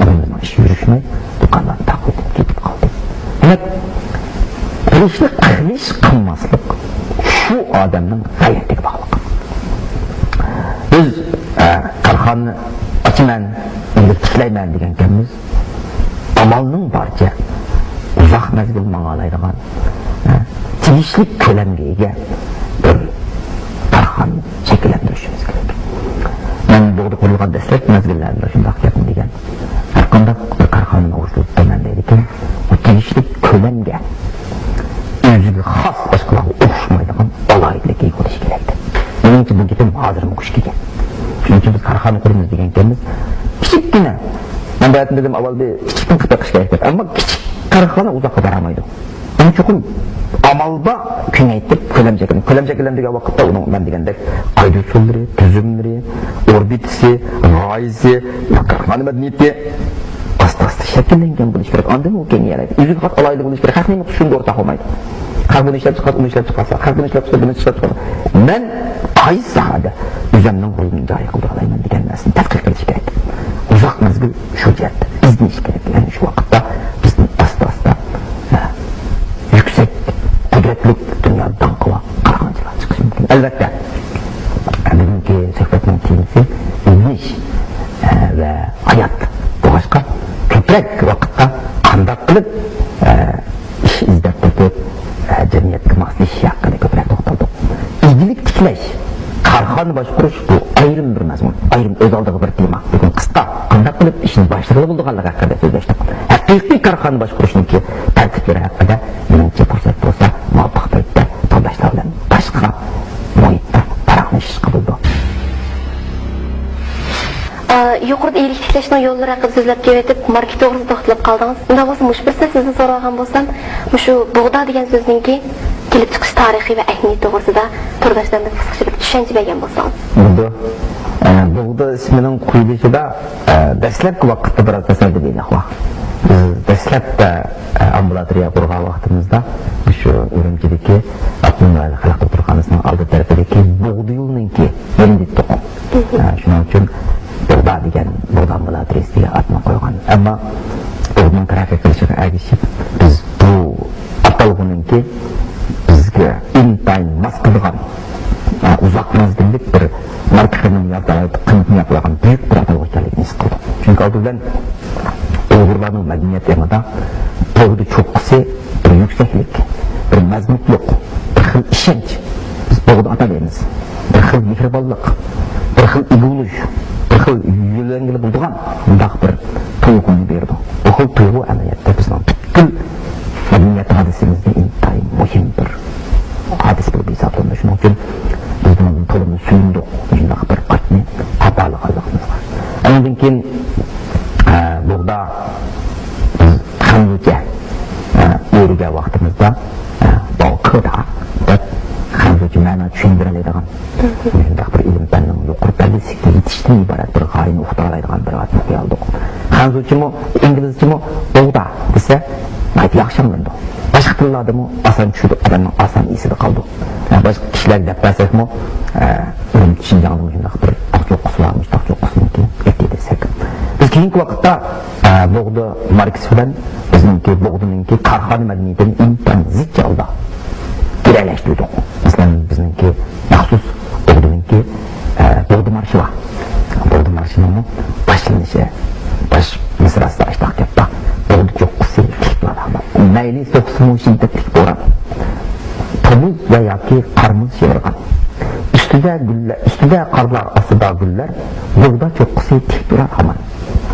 ئاغىنىمىزنىڭ ئىشى يۈرۈشمەي، دۇكانلارنى تاقىۋېتىپ كېتىپ قالدى. دېمەك، بۇ ئىشنى قىلىش، قىلماسلىق شۇ ئادەمنىڭ غەيرىتىگە باغلىق. بىز، ئە، كارخانىنى ئاچىمەن، ئىگىلىك تىكلەيمەن دېگەنكەنمىز، ئامالنىڭ بارىچە ئۇزاق مەزگىل ماڭالايدىغان، ئە، تېگىشلىك كۆلەمگە ئىگە بىر كارخانا شەكىللەندۈرۈشىمىز كېرەك. مەن بۇغدا قۇرۇلغان دەسلەپكى مەزگىللەردە شۇنداق گەپنى دېگەن. ھەرقانداق بىر كارخانىنى ئورۇنلىشىپ قويىمەن دەيدىكەن، بۇ تېگىشلىك كۆلەمگە ئۆزىگە خاس، باشقىلارغا ئوخشىمايدىغان ئالاھىدىلىككە ئىگە بولۇشى كېرەك. مېنىڭچە بۇ گېپىم ھازىرمۇ خۇش كەلگەن. شۇنىڭ ئۈچۈن بىز كارخانا قۇرىمىز دېگەنكەنمىز، كىچىككىنە، مەن بۇ يەردىن دېدىم، ئاۋۋال بىر كىچىكتىن قىلىپ بېقىش كېرەك دەپ. ئەمما كىچىك كارخانا ئۇزاققا بارالمايدۇ. ئۇنى چوقۇم ئامال بار كېڭەيتىپ، كۆلەم شەكىللەندۈرگەن. كۆلەم شەكىللەندۈرگەن ۋاقىتتا ئۇنىڭ مەن دېگەندەك قائىدە ئۇسۇللىرى، تۈزۈملىرى، ئوربىتىسى، غايىسى، كارخانا مەدەنىيىتى ئاستا-ئاستا شەكىللەنگەن بولۇشى كېرەك. ئاندىن ئۇ كېڭىيەلەيدۇ. ئۆزىگە خاس ئالاھىدىلىك بولۇشى كېرەك. خەقنى شۇنىڭغا ئورتاق بولمايدۇ. خەق بۇنى ئىشلەپ چىقارسا، ئۇنى ئىشلەپ چىقارسا، خەق بۇنى ئىشلەپ چىقارسا، بۇنى ئىشلەپ چىقارسا، مەن قايسى ساھەدە ئۆزۈمنىڭ رولىنى جارى قىلدۇرالايمەن دېگەن نەرسىنى تەتقىق قىلىش كېرەك. ئۇزاق مەزگىل شۇ جەھەتتە ئىزدىنىش كېرەك. يەنى شۇ ۋاقىتتا بىزدىن ئاستا-ئاستا، ھە، يۈكسەك قۇدرەتلىك، دۇنيادا داڭقى بار كارخانىچىلار چىقىشى مۇمكىن. ئەلۋەتتە، بۈگۈنكى سۆھبەتنىڭ تېمىسى ئىزدىنىش، ھە، ۋە ھايات بولغاچقا، كۆپرەك ۋاقىتتا قانداق قىلىپ، ھە، ئىش ئىزدەپ تېپىپ، ئە، جەمئىيەتكە ماسلىشىش ھەققىدە كۆپرەك توختالدۇق. ئىگىلىك تىكلەش، كارخانا باشقۇرۇش، بۇ ئايرىم بىر مەزمۇن، ئايرىم ئۆز ئالدىغا بىر تېما. بۈگۈن قىسقا، قانداق قىلىپ ئىشنى باشلىغىلى بولىدىغانلىقى ھەققىدە سۆزلەشتۇق. ھەقىقىي كارخانا باشقۇرۇشنىڭكى تەرتىپلىرى ھەققىدە مېنىڭچە پۇرسەت بولسا، مۇۋاپىق پەيتتە تورداشلار بىلەن باشقا مۇھىتتا پاراڭلىشىشقا بولىدۇ. ئا، يۇقىرىدا ئىگىلىك تىكلەشنىڭ يوللىرى ھەققىدە سۆزلەپ كېلىۋېتىپ، ماركېت توغرىسىدا توختىلىپ قالدىڭىز. ئۇنداق بولسا، مۇشۇ بىر سەت سىزدىن سورىغان بولسام، مۇشۇ بۇغدا دېگەن سۆزنىڭكى كېلىپ چىقىش تارىخى ۋە ئەھمىيىتى توغرىسىدا تورداشلارمىز قىسقىچە بىر چۈشەنچە بەرگەن بولسىڭىز. بۇغدا، ئە، بۇغدا ئىسمىنىڭ قويۇلۇشىدا، ئە، دەسلەپكى ۋاقىتتا بىراز تەسەددۇ بىلەق بار. بىز دەسلەپتە، ئە، ئامبۇلاتورىيە قۇرغان ۋاقتىمىزدا مۇشۇ ئۈرۈمچىدىكى ئاپتونوم رايونلۇق خەلق دوختۇرخانىسىنىڭ ئالدى تەرىپىدىكى بۇغدا يولىنىڭكى يېرىنى دېدۇق. ئە، شۇنىڭ ئۈچۈن بۇغدا دېگەن، بۇغدا ئامبۇلاتورىيەسى دېگەن ئاتنى قويغان. ئەمما بۇغدىنىڭ تەرەققىي قىلىشىغا ئەگىشىپ، بىز بۇ ئاتالغۇنىڭكى بىزگە ئىنتايىن ماس كېلىدىغان، ئە، ئۇزاق مەزگىللىك بىر ماركا قىممىتىنى يارىتالايدىغان، قىممىتىنى يارىتالايدىغان بۈيۈك بىر ئاتالغۇ ئىكەنلىكىنى ھېس قىلدۇق. چۈنكى ئالدى بىلەن ئۇيغۇرلارنىڭ مەدەنىيەت ئېڭىدا بۇغدا چوققىسى بىر يۈكسەكلىك، بىر مەزمۇتلۇق، بىر خىل ئىشەنچ. بىز بۇغدا ئاتالايمىز. بىر خىل مېھرىبانلىق، بىر خىل ئىگە بولۇش، بىر خىل يۆلەنگىلى بولىدىغان مۇنداق بىر تۇيغۇنى بېرىدۇ. بۇ خىل تۇيغۇ ئەمەلىيەتتە بىزنىڭ پۈتكۈل مەدەنىيەت ھادىسىمىزدە ئىنتايىن مۇھىم بىر ھادىسە بولۇپ ھېسابلىنىدۇ. شۇنىڭ ئۈچۈن بىز بۇنىڭدىن تولىمۇ سۆيۈندۇق، مۇشۇنداق بىر ئاتنى تاپالىغانلىقىمىزغا. ئاندىن كېيىن، ئە، بۇغدا بىز خەنزۇچە، ئە، ئۆرۈگەن ۋاقتىمىزدا، ئە، باۋكىدا دەپ خەنزۇچە مەنە چۈشەندۈرەلەيدىغان، مۇشۇنداق بىر ئىلىم پەننىڭ يۇقىرى پەللىسىگە يېتىشتىن ئىبارەت بىر غايىنى ئۇقتۇرالايدىغان بىر ئاتنى قويالدۇق. خەنزۇچىمۇ، ئىنگلىزچىمۇ بۇغدا دېسە، ناھايىتى ياخشى ئاڭلىنىدۇ. باشقا تىللاردىمۇ ئاسان چۈشىدۇ، ئادەمنىڭ ئاسان ئېسىدە قالىدۇ. ھە، باشقا كىشىلەرگە دەپ بەرسەكمۇ، ئە، شىنجاڭدا مۇشۇنداق بىر ئاتچوققىسى بار، مۇشۇنداق چوققىسىنىڭكى ئېتى دېسەك. بىز كېيىنكى ۋاقىتتا، ئە، بوغدا ماركىسى بىلەن بىزنىڭكى بوغدىنىڭكى كارخانا مەدەنىيىتىنى ئىنتايىن زىچ ھالدا گىرەلەشتۈردۇق. مەسىلەن، بىزنىڭكى مەخسۇس بوغدىنىڭكى، ئە، بوغدا مارشى بار. بوغدا مارشىنىڭمۇ باشلىنىشى، باش مىسراسىدا ئاشۇنداق گەپ بار. بوغدا چوققىسى تىك تۇرىدۇ ھامان. مەيلى سوقسىمۇ شىددەتلىك بوران، تومۇز ۋە ياكى قار-مۇز شىۋىرغان. ئۈستىدە گۈللەر، ئۈستىدە قارلار، ئاستىدا گۈللەر، بوغدا چوققىسى تىك تۇرار ھامان.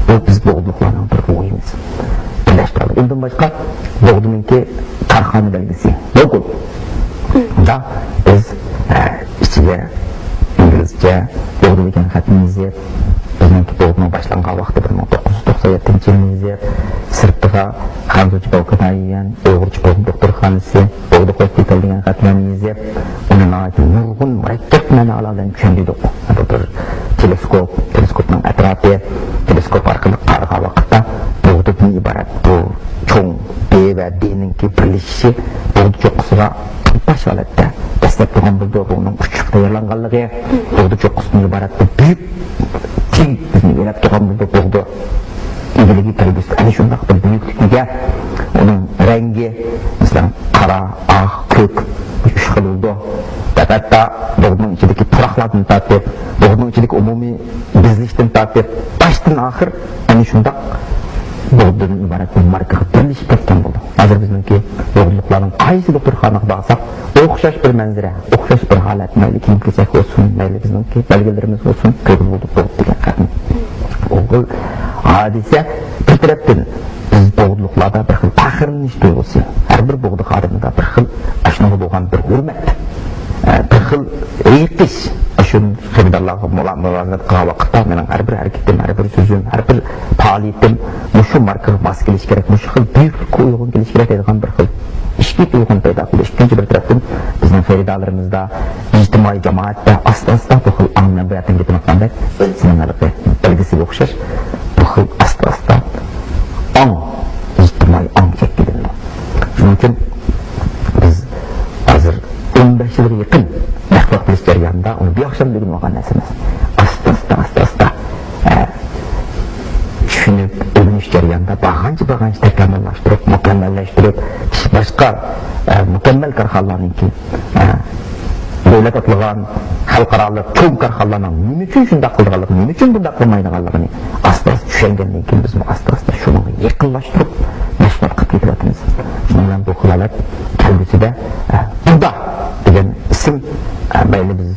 بۇ بىز بوغدىلىقلارنىڭ بىر روھىمىز. بىرلەشتۈرۈلگەن. ئۇندىن باشقا بوغدىنىڭكى كارخانا بەلگىسى، لوگو. دا بىز، ئە، ئىچىگە ئىنگلىزچە بوغدا دېگەن خەتنى يېزىپ، بىزنىڭكى بوغدىنىڭ باشلانغان ۋاقتى بىر مىڭ توققۇز يۈز توقسان يەتتىنچى يىلنى يېزىپ، سىرتىغا خەنزۇچە باۋكىدايۈەن، ئۇيغۇرچە بوغدا دوختۇرخانىسى، بوغدا گوسپىتال دېگەن خەتلەرنى يېزىپ، ئۇنى ناھايىتى نۇرغۇن مۇرەككەپ مەنالار بىلەن چۈشەندۈردۇق. بۇ بىر تېلېسكوپ، تېلېسكوپنىڭ ئەتراپى، تېلېسكوپ ئارقىلىق قارىغان ۋاقىتتا بوغدىدىن ئىبارەت بۇ چوڭ ب ۋە دنىڭكى بىرلىشىشى بوغدا چوققىسىغا تۇڭقاش ھالەتتە دەسلەپ تۇرغان بولىدۇ. بۇنىڭ ئۇچۇشقا تەييارلانغانلىقى، بوغدا چوققىسىدىن ئىبارەت بۇ بۈيۈك تىل بىزنى ئۆرەپ تۇرغان بولىدۇ. بوغدا ئىگىلىكى كەلگۈسىدە ئەنە شۇنداق بىر بۈيۈكلۈكىگە، ئۇنىڭ رەڭگى، مەسىلەن، قارا، ئاق، كۆك، ئۈچ خىل بولىدۇ. ھەتتا بوغدىنىڭ ئىچىدىكى پۇراقلاردىن تارتىپ، بوغدىنىڭ ئىچىدىكى ئومۇمىي بېزىلىشتىن تارتىپ، باشتىن ئاخىر ئەنە شۇنداق بوغدىدىن ئىبارەت بىر ماركىغا بىرلىشىپ كەتكەن بولىدۇ. ھازىر بىزنىڭكى بوغدىلىقلارنىڭ قايسى دوختۇرخانىغا بارساق، ئوخشاش بىر مەنزىرە، ئوخشاش بىر ھالەت، مەيلى كىيىم-كېچەك بولسۇن، مەيلى بىزنىڭكى بەلگىلىرىمىز بولسۇن، كۆرگىلى بولىدۇ بوغدا دېگەن خەتنى. بۇ خىل ھادىسە بىر تەرەپتىن بىز بوغدىلىقلاردا بىر خىل پەخىرلىنىش تۇيغۇسى، ھەر بىر بوغدا خادىمىدا بىر خىل ئاشۇنىڭغا بولغان بىر ھۆرمەت، ئە، بىر خىل ھېيىقىش. ئاشۇ خېرىدارلارغا مۇلا-، مۇلازىمەت قىلغان ۋاقىتتا مېنىڭ ھەر بىر ھەرىكىتىم، ھەر بىر سۆزۈم، ھەر بىر پائالىيىتىم مۇشۇ ماركىغا ماس كېلىشى كېرەك، مۇشۇ خىل بۈيۈكلۈككە ئۇيغۇن كېلىشى كېرەك دەيدىغان بىر خىل ئىچكى تۇيغۇنى پەيدا قىلىش. ئىككىنچى بىر تەرەپتىن، بىزنىڭ خېرىدارلىرىمىزدا، ئىجتىمائىي جامائەتتە ئاستا-ئاستا بۇ خىل ئاڭ، مەن بۇ يەردىن گېپىنى قىلغاندەك، سىنىڭ ھېلىقى بەلگىسىگە ئوخشاش، بۇ خىل ئاستا-ئاستا ئاڭ، ئىجتىمائىي ئاڭ شەكىللىنىدۇ. شۇنىڭ ئۈچۈن بىز ھازىر ئون بەش يىلغا يېقىن مەخپىيەت قىلىش جەريانىدا، ئۇنى بىر ئاخشامدا ئۆگىنىۋالغان نەرسە ئەمەس. ئاستا-ئاستا، ئاستا-ئاستا، ئە، چۈشىنىپ، ئۆگىنىش جەريانىدا بارغانچە، بارغانچە تەكرارلاشتۇرۇپ، مۇكەممەللەشتۈرۈپ، باشقا، ئە، مۇكەممەل كارخانىلارنىڭكى، ئە، دۆلەت ئاتىلىغان خەلقئارالىق چوڭ كارخانىلارنىڭ نېمە ئۈچۈن شۇنداق قىلىدىغانلىقىنى، نېمە ئۈچۈن بۇنداق قىلمايدىغانلىقىنى ئاستا-ئاستا چۈشەنگەندىن كېيىن، بىزمۇ ئاستا-ئاستا شۇنىڭغا يېقىنلاشتۇرۇپ مەشغۇلات قىلىپ كېتىۋاتىمىز. شۇنىڭ بىلەن بۇ خىل ھالەت كەلگۈسىدە، ئە، بۇغدا دېگەن ئىسىم، ئە، مەيلى بىز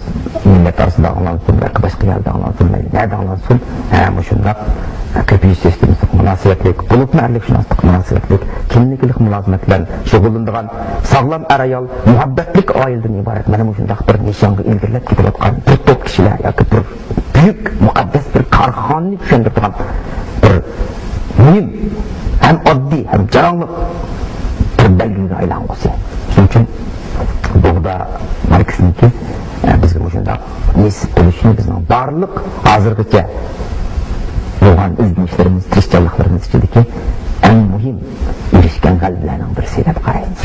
مىللەت ئارىسىدا ئاڭلانسۇن، ياكى باشقا يەردە ئاڭلانسۇن، مەيلى نەدە ئاڭلانسۇن، ئە، مۇشۇنداق، ئە، كۆپىيىش سىستېمىسىغا مۇناسىۋەتلىك، بولۇپمۇ ئەرلىك شۇناسلىققا مۇناسىۋەتلىك، كىلىنىكىلىق مۇلازىمەت بىلەن شۇغۇللىنىدىغان ساغلام ئەر-ئايال، مۇھەببەتلىك ئائىلىدىن ئىبارەت مانا مۇشۇنداق بىر نىشانغا ئىلگىرىلەپ كېتىۋاتقان بىر توپ كىشىلەر ياكى بىر بۈيۈك، مۇقەددەس بىر كارخانىنى چۈشەندۈرىدىغان بىر مۇھىم، ھەم ئاددىي، ھەم جاراڭلىق، بىر بەلگىلىگە ئايلانغۇسى. شۇنىڭ ئۈچۈن بوغدا ماركىسىنىڭكى، ئە، بىزگە مۇشۇنداق نېسىپ بولۇشىنى بىزنىڭ بارلىق ھازىرغىچە بولغان ئىزدىنىشلىرىمىز، تىرىشچانلىقلىرىمىز ئىچىدىكى ئەڭ مۇھىم ئېرىشكەن غەلىبىلەرنىڭ بىرسى دەپ قارايمىز.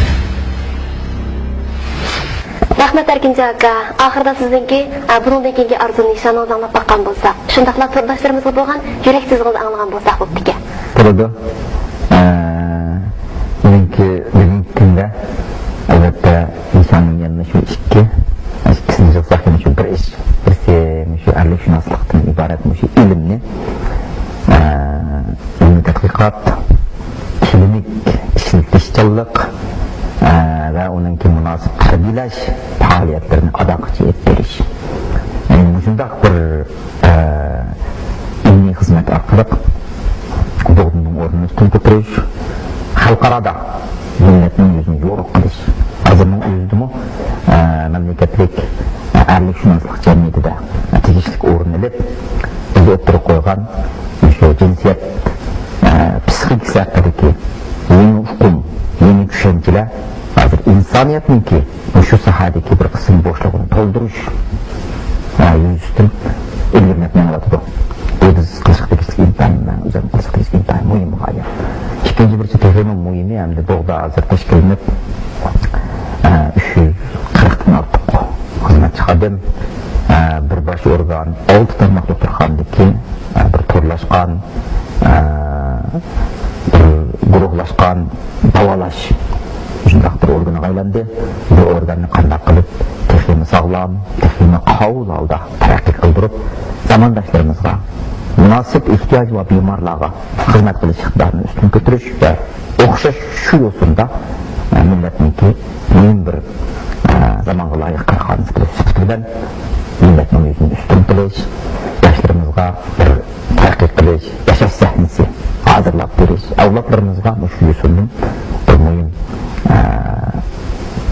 رەھمەت، ئەركىنجان ئاكا. ئاخىرىدا سىزنىڭكى، ئە، بۇنىڭدىن كېيىنكى ئارزۇ نىشانىڭىزنى ئاڭلاپ باققان بولساق، شۇنداقلا تورداشلىرىمىزغا بولغان يۈرەك سۆزىڭىزنى ئاڭلىغان بولساق بوپتىكەن. بولىدۇ. ئە، مېنىڭكى بۈگۈنكى كۈندە، ئەلۋەتتە، نىشانىم يەنە شۇ ئىككى. ئىككىسىنى يىغساق يەنە شۇ بىر ئىش. بىرسى مۇشۇ ئەرلىكشۇناسلىقتىن ئىبارەت مۇشۇ ئىلىمنى، ئە، ئىلمىي تەتقىقات، كىلىنىك ئىشلىتىشچانلىق، ئە، ۋە ئۇنىڭكى مۇناسىپ تەربىيەلەش پائالىيەتلىرىنى ئادا قىلىش، ئېلىپ بېرىش. يەنى مۇشۇنداق بىر ئە، ئىلمىي خىزمەت ئارقىلىق بوغدىنىڭ ئورنىنى ئۈستۈن كۆتۈرۈش، خەلقئارادا مىللەتنىڭ يۈزىنى يورۇق قىلىش. ھازىرنىڭ ئۆزىدىمۇ، ئە، مەملىكەتلىك، ئە، ئەرلىكشۇناسلىق جەمئىيىتىدە تېگىشلىك ئورۇن ئېلىپ، بىز ئوتتۇرىغا قويغان شۇ جىنسىيەت، ئە، پسىخىكىسى ھەققىدىكى يېڭى ئۇقۇم، يېڭى چۈشەنچىلەر ھازىر ئىنسانىيەتنىڭكى مۇشۇ ساھەدىكى بىر قىسىم بوشلۇقىنى تولدۇرۇش، ئە، يۈزىسىدىن ئىلگىرىلەپ مېڭىۋاتىدۇ. بۇ بىز قىلىشقا تېگىشلىك ئىنتايىن، مەن ئۆزۈم قىلىشقا تېگىشلىك ئىنتايىن مۇھىم غايە. ئىككىنچى بىرسى تېخىمۇ مۇھىمى، ئەمدى بوغدا ھازىر تەشكىللىنىپ، ئە، ئۈچ يۈز قىرىقتىن ئارتۇق خىزمەتچى خادىم، ئە، بىر باش ئورگان، ئالتە تارماق دوختۇرخانىدىكى، ئە، بىر تورلاشقان، ئە، بىر گۇرۇھلاشقان داۋالاش شۇنداق بىر ئورگىنىغا ئايلاندى. بۇ ئورگاننى قانداق قىلىپ تېخىمۇ ساغلام، تېخىمۇ قاۋۇل ھالدا تەرەققىي قىلدۇرۇپ، زامانداشلىرىمىزغا، مۇناسىپ ئېھتىياجى بار بىمارلارغا خىزمەت قىلىش ئىقتىدارىنى ئۈستۈن كۆتۈرۈش ۋە ئوخشاش شۇ يوسۇندا، ئە، مىللەتنىڭكى مۇھىم بىر، ئە، زامانغا لايىق كارخانىسى سۈپىتى بىلەن مىللەتنىڭ يۈزىنى ئۈستۈن قىلىش، ياشلىرىمىزغا بىر تەرەققىي قىلىش، ياشاش سەھنىسى ھازىرلاپ بېرىش، ئەۋلادلىرىمىزغا مۇشۇ يوسۇندىن بىر مۇھىم، ئە،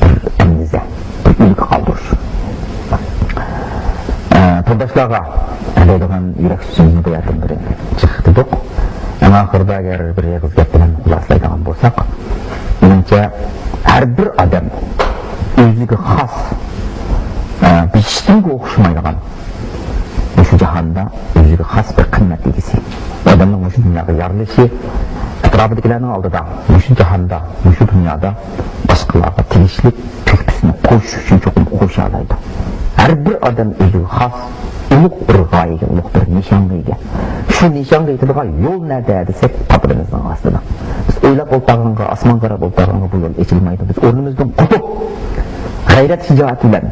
بىر ئەندىزە، بىر ئۈلگە قالدۇرۇش. ئە، تورداشلارغا دەيدىغان يۈرەك سۆزىمىزنى بۇ يەردىن بىر چىقىپ دېدۇق. ئەڭ ئاخىرىدا ئەگەر بىر ئېغىز گەپ بىلەن خۇلاسىلايدىغان بولساق، مېنىڭچە، ھەر بىر ئادەم ئۆزىگە خاس، ئە، ھېچكىمگە ئوخشىمايدىغان، مۇشۇ جاھاندا ئۆزىگە خاس بىر قىممەت ئىگىسى. ئادەمنىڭ مۇشۇ دۇنياغا يارىلىشى، ئەتراپىدىكىلەرنىڭ ئالدىدا، مۇشۇ جاھاندا، مۇشۇ دۇنيادا باشقىلارغا تېگىشلىك تۆھپىسىنى قوشۇش ئۈچۈن چوقۇم قوشالايدۇ. ھەر بىر ئادەم ئۆزىگە خاس ئۇلۇغ بىر غايىگە، ئۇلۇغ بىر نىشانغا ئىگە. شۇ نىشانغا يېتىدىغان يول نەدە دېسەك، پاتىلىمىزنىڭ ئاستىدا. بىز ئويلاپ ئولتۇرغانغا، ئاسمانغا قاراپ ئولتۇرغانغا بۇ يول ئېچىلمايدۇ. بىز ئورنىمىزدىن قوپۇپ، غەيرەت-شىجائەت بىلەن،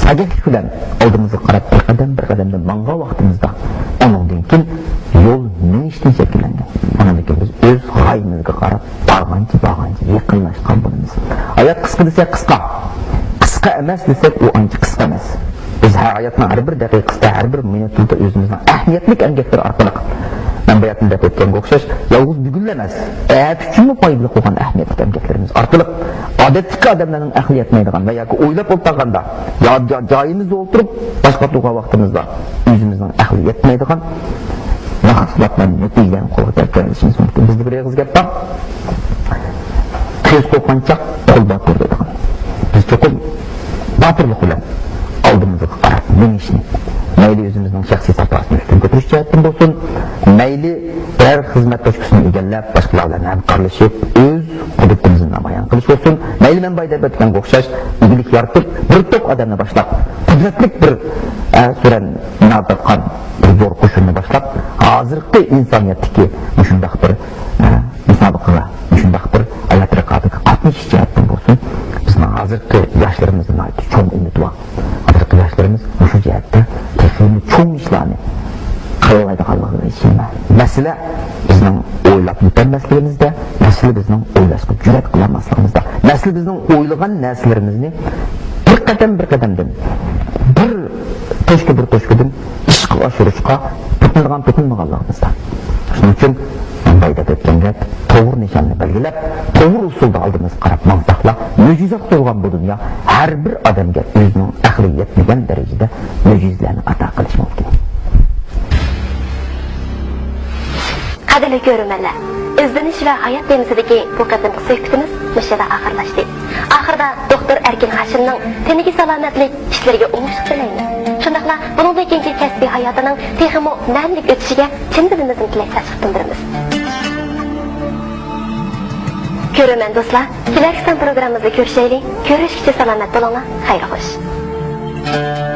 ساجەتلىك بىلەن ئالدىمىزغا قاراپ بىر قەدەم، بىر قەدەمدىن ماڭغان ۋاقتىمىزدا، ئۇنىڭدىن كېيىن يول مېڭىشتىن شەكىللەنگەن. ئۇنىڭدىن كېيىن بىز ئۆز غايىمىزغا قاراپ بارغانچە، بارغانچە يېقىنلاشقان بولىمىز. ھايات قىسقا دېسەك قىسقا، قىسقا ئەمەس دېسەك ئۇ ئانچە قىسقا ئەمەس. بىز ھەر ھاياتنىڭ ھەر بىر دەقىقىسىدە، ھەر بىر مىنۇتىدا ئۆزىمىزنىڭ ئەھمىيەتلىك ئەمگەكلىرى ئارقىلىق، مەن باياتىن دەپ ئۆتكەنگە ئوخشاش، يالغۇز بۈگۈنلا ئەمەس، ئەتە ئۈچۈنمۇ پايدىلىق بولغان ئەھمىيەتلىك ئەمگەكلىرىمىز ئارقىلىق ئادەتتىكى ئادەملەرنىڭ ئەقلى يەتمەيدىغان ۋە ياكى ئويلاپ ئولتۇرغاندا يا، يا، جايىمىزدا ئولتۇرۇپ باشقا تۇرغان ۋاقتىمىزدا ئۆزىمىزنىڭ ئەقلى يەتمەيدىغان مەھسۇلاتلارنى، نەتىجىلەرنى قولغا كەلتۈرۈۋېلىشىمىز مۇمكىن. بىزدە بىر ئېغىز گەپ بار. كۆز قورققانچاق قول باتۇر دەيدىغان. بىز چوقۇم باتۇرلۇق بىلەن ئالدىمىزغا قاراپ مېڭىشنى، مەيلى ئۆزىمىزنىڭ شەخسىي ساپاسىنى ئۈستۈن كۆتۈرۈش جەھەتتىن بولسۇن، مەيلى بىرەر خىزمەت توچكىسىنى ئىگىلەپ، باشقىلار بىلەن ھەمكارلىشىپ، ئۆز قۇدرىتىمىزنى نامايان قىلىش بولسۇن، مەيلى مەن بايا دەپ ئۆتكەنگە ئوخشاش ئىگىلىك يارىتىپ، بىر توپ ئادەمنى باشلاپ، قۇدرەتلىك بىر، ئە، سۈرەن نار تارتقان بىر زور قوشۇننى باشلاپ، ھازىرقى ئىنسانىيەتتىكى مۇشۇنداق بىر، ئە، مۇسابىقىگە، مۇشۇنداق بىر ھايات رىقابىتىگە قاتنىشىش جەھەتتىن بولسۇن، بىزنىڭ ھازىرقى ياشلىرىمىزدا ناھايىتى چوڭ ئۈمىد بار. ھازىرقى ياشلىرىمىز مۇشۇ جەھەتتە تېخىمۇ چوڭ ئىشلارنى قىلالايدىغانلىقىغا ئىشىنىمەن. مەسىلە بىزنىڭ ئويلاپ يېتەلمەسلىكىمىزدە، مەسىلە بىزنىڭ ئويلاشقا جۈرئەت قىلالماسلىقىمىزدا، مەسىلە بىزنىڭ ئويلىغان نەرسىلىرىمىزنى بىر قەدەم بىر قەدەمدىن، بىر توچكا بىر توچكىدىن ئىشقا ئاشۇرۇشقا پېتىنىدىغان پېتىنمىغانلىقىمىزدا. شۇنىڭ ئۈچۈن مەن بايا دەپ ئۆتكەندەك، توغرا نىشاننى بەلگىلەپ، توغرا ئۇسۇلدا ئالدىمىزغا قاراپ ماڭساقلا، مۆجىزە تولغان بۇ دۇنيا ھەر بىر ئادەمگە ئۆزىنىڭ ئەقلى يەتمىگەن دەرىجىدە مۆجىزىلەرنى ئاتا قىلىشى مۇمكىن. ھۆرمەتلىك كۆرۈرمەنلەر، ئىزدىنىش ۋە ھايات تېمىسىدىكى بۇ قېتىمقى سۆھبىتىمىز مۇشۇ يەردە ئاخىرلاشتى. ئاخىرىدا دوختۇر ئەركىن ھاشىمنىڭ تېنىگە سالامەتلىك، ئىشلىرىگە ئوڭۇشلۇق تىلەيمىز. شۇنداقلا بۇنىڭدىن كېيىنكى كەسپىي ھاياتىنىڭ تېخىمۇ مەنىلىك ئۆتۈشىگە چىن دىلىمىزدىن تىلەكداشلىق بىلدۈرىمىز. كۆرۈرمەن دوستلار، كېلەركى سان پروگراممىمىزدا كۆرۈشەيلى. كۆرۈشكىچە سالامەت بولۇڭلار. خەير خوش.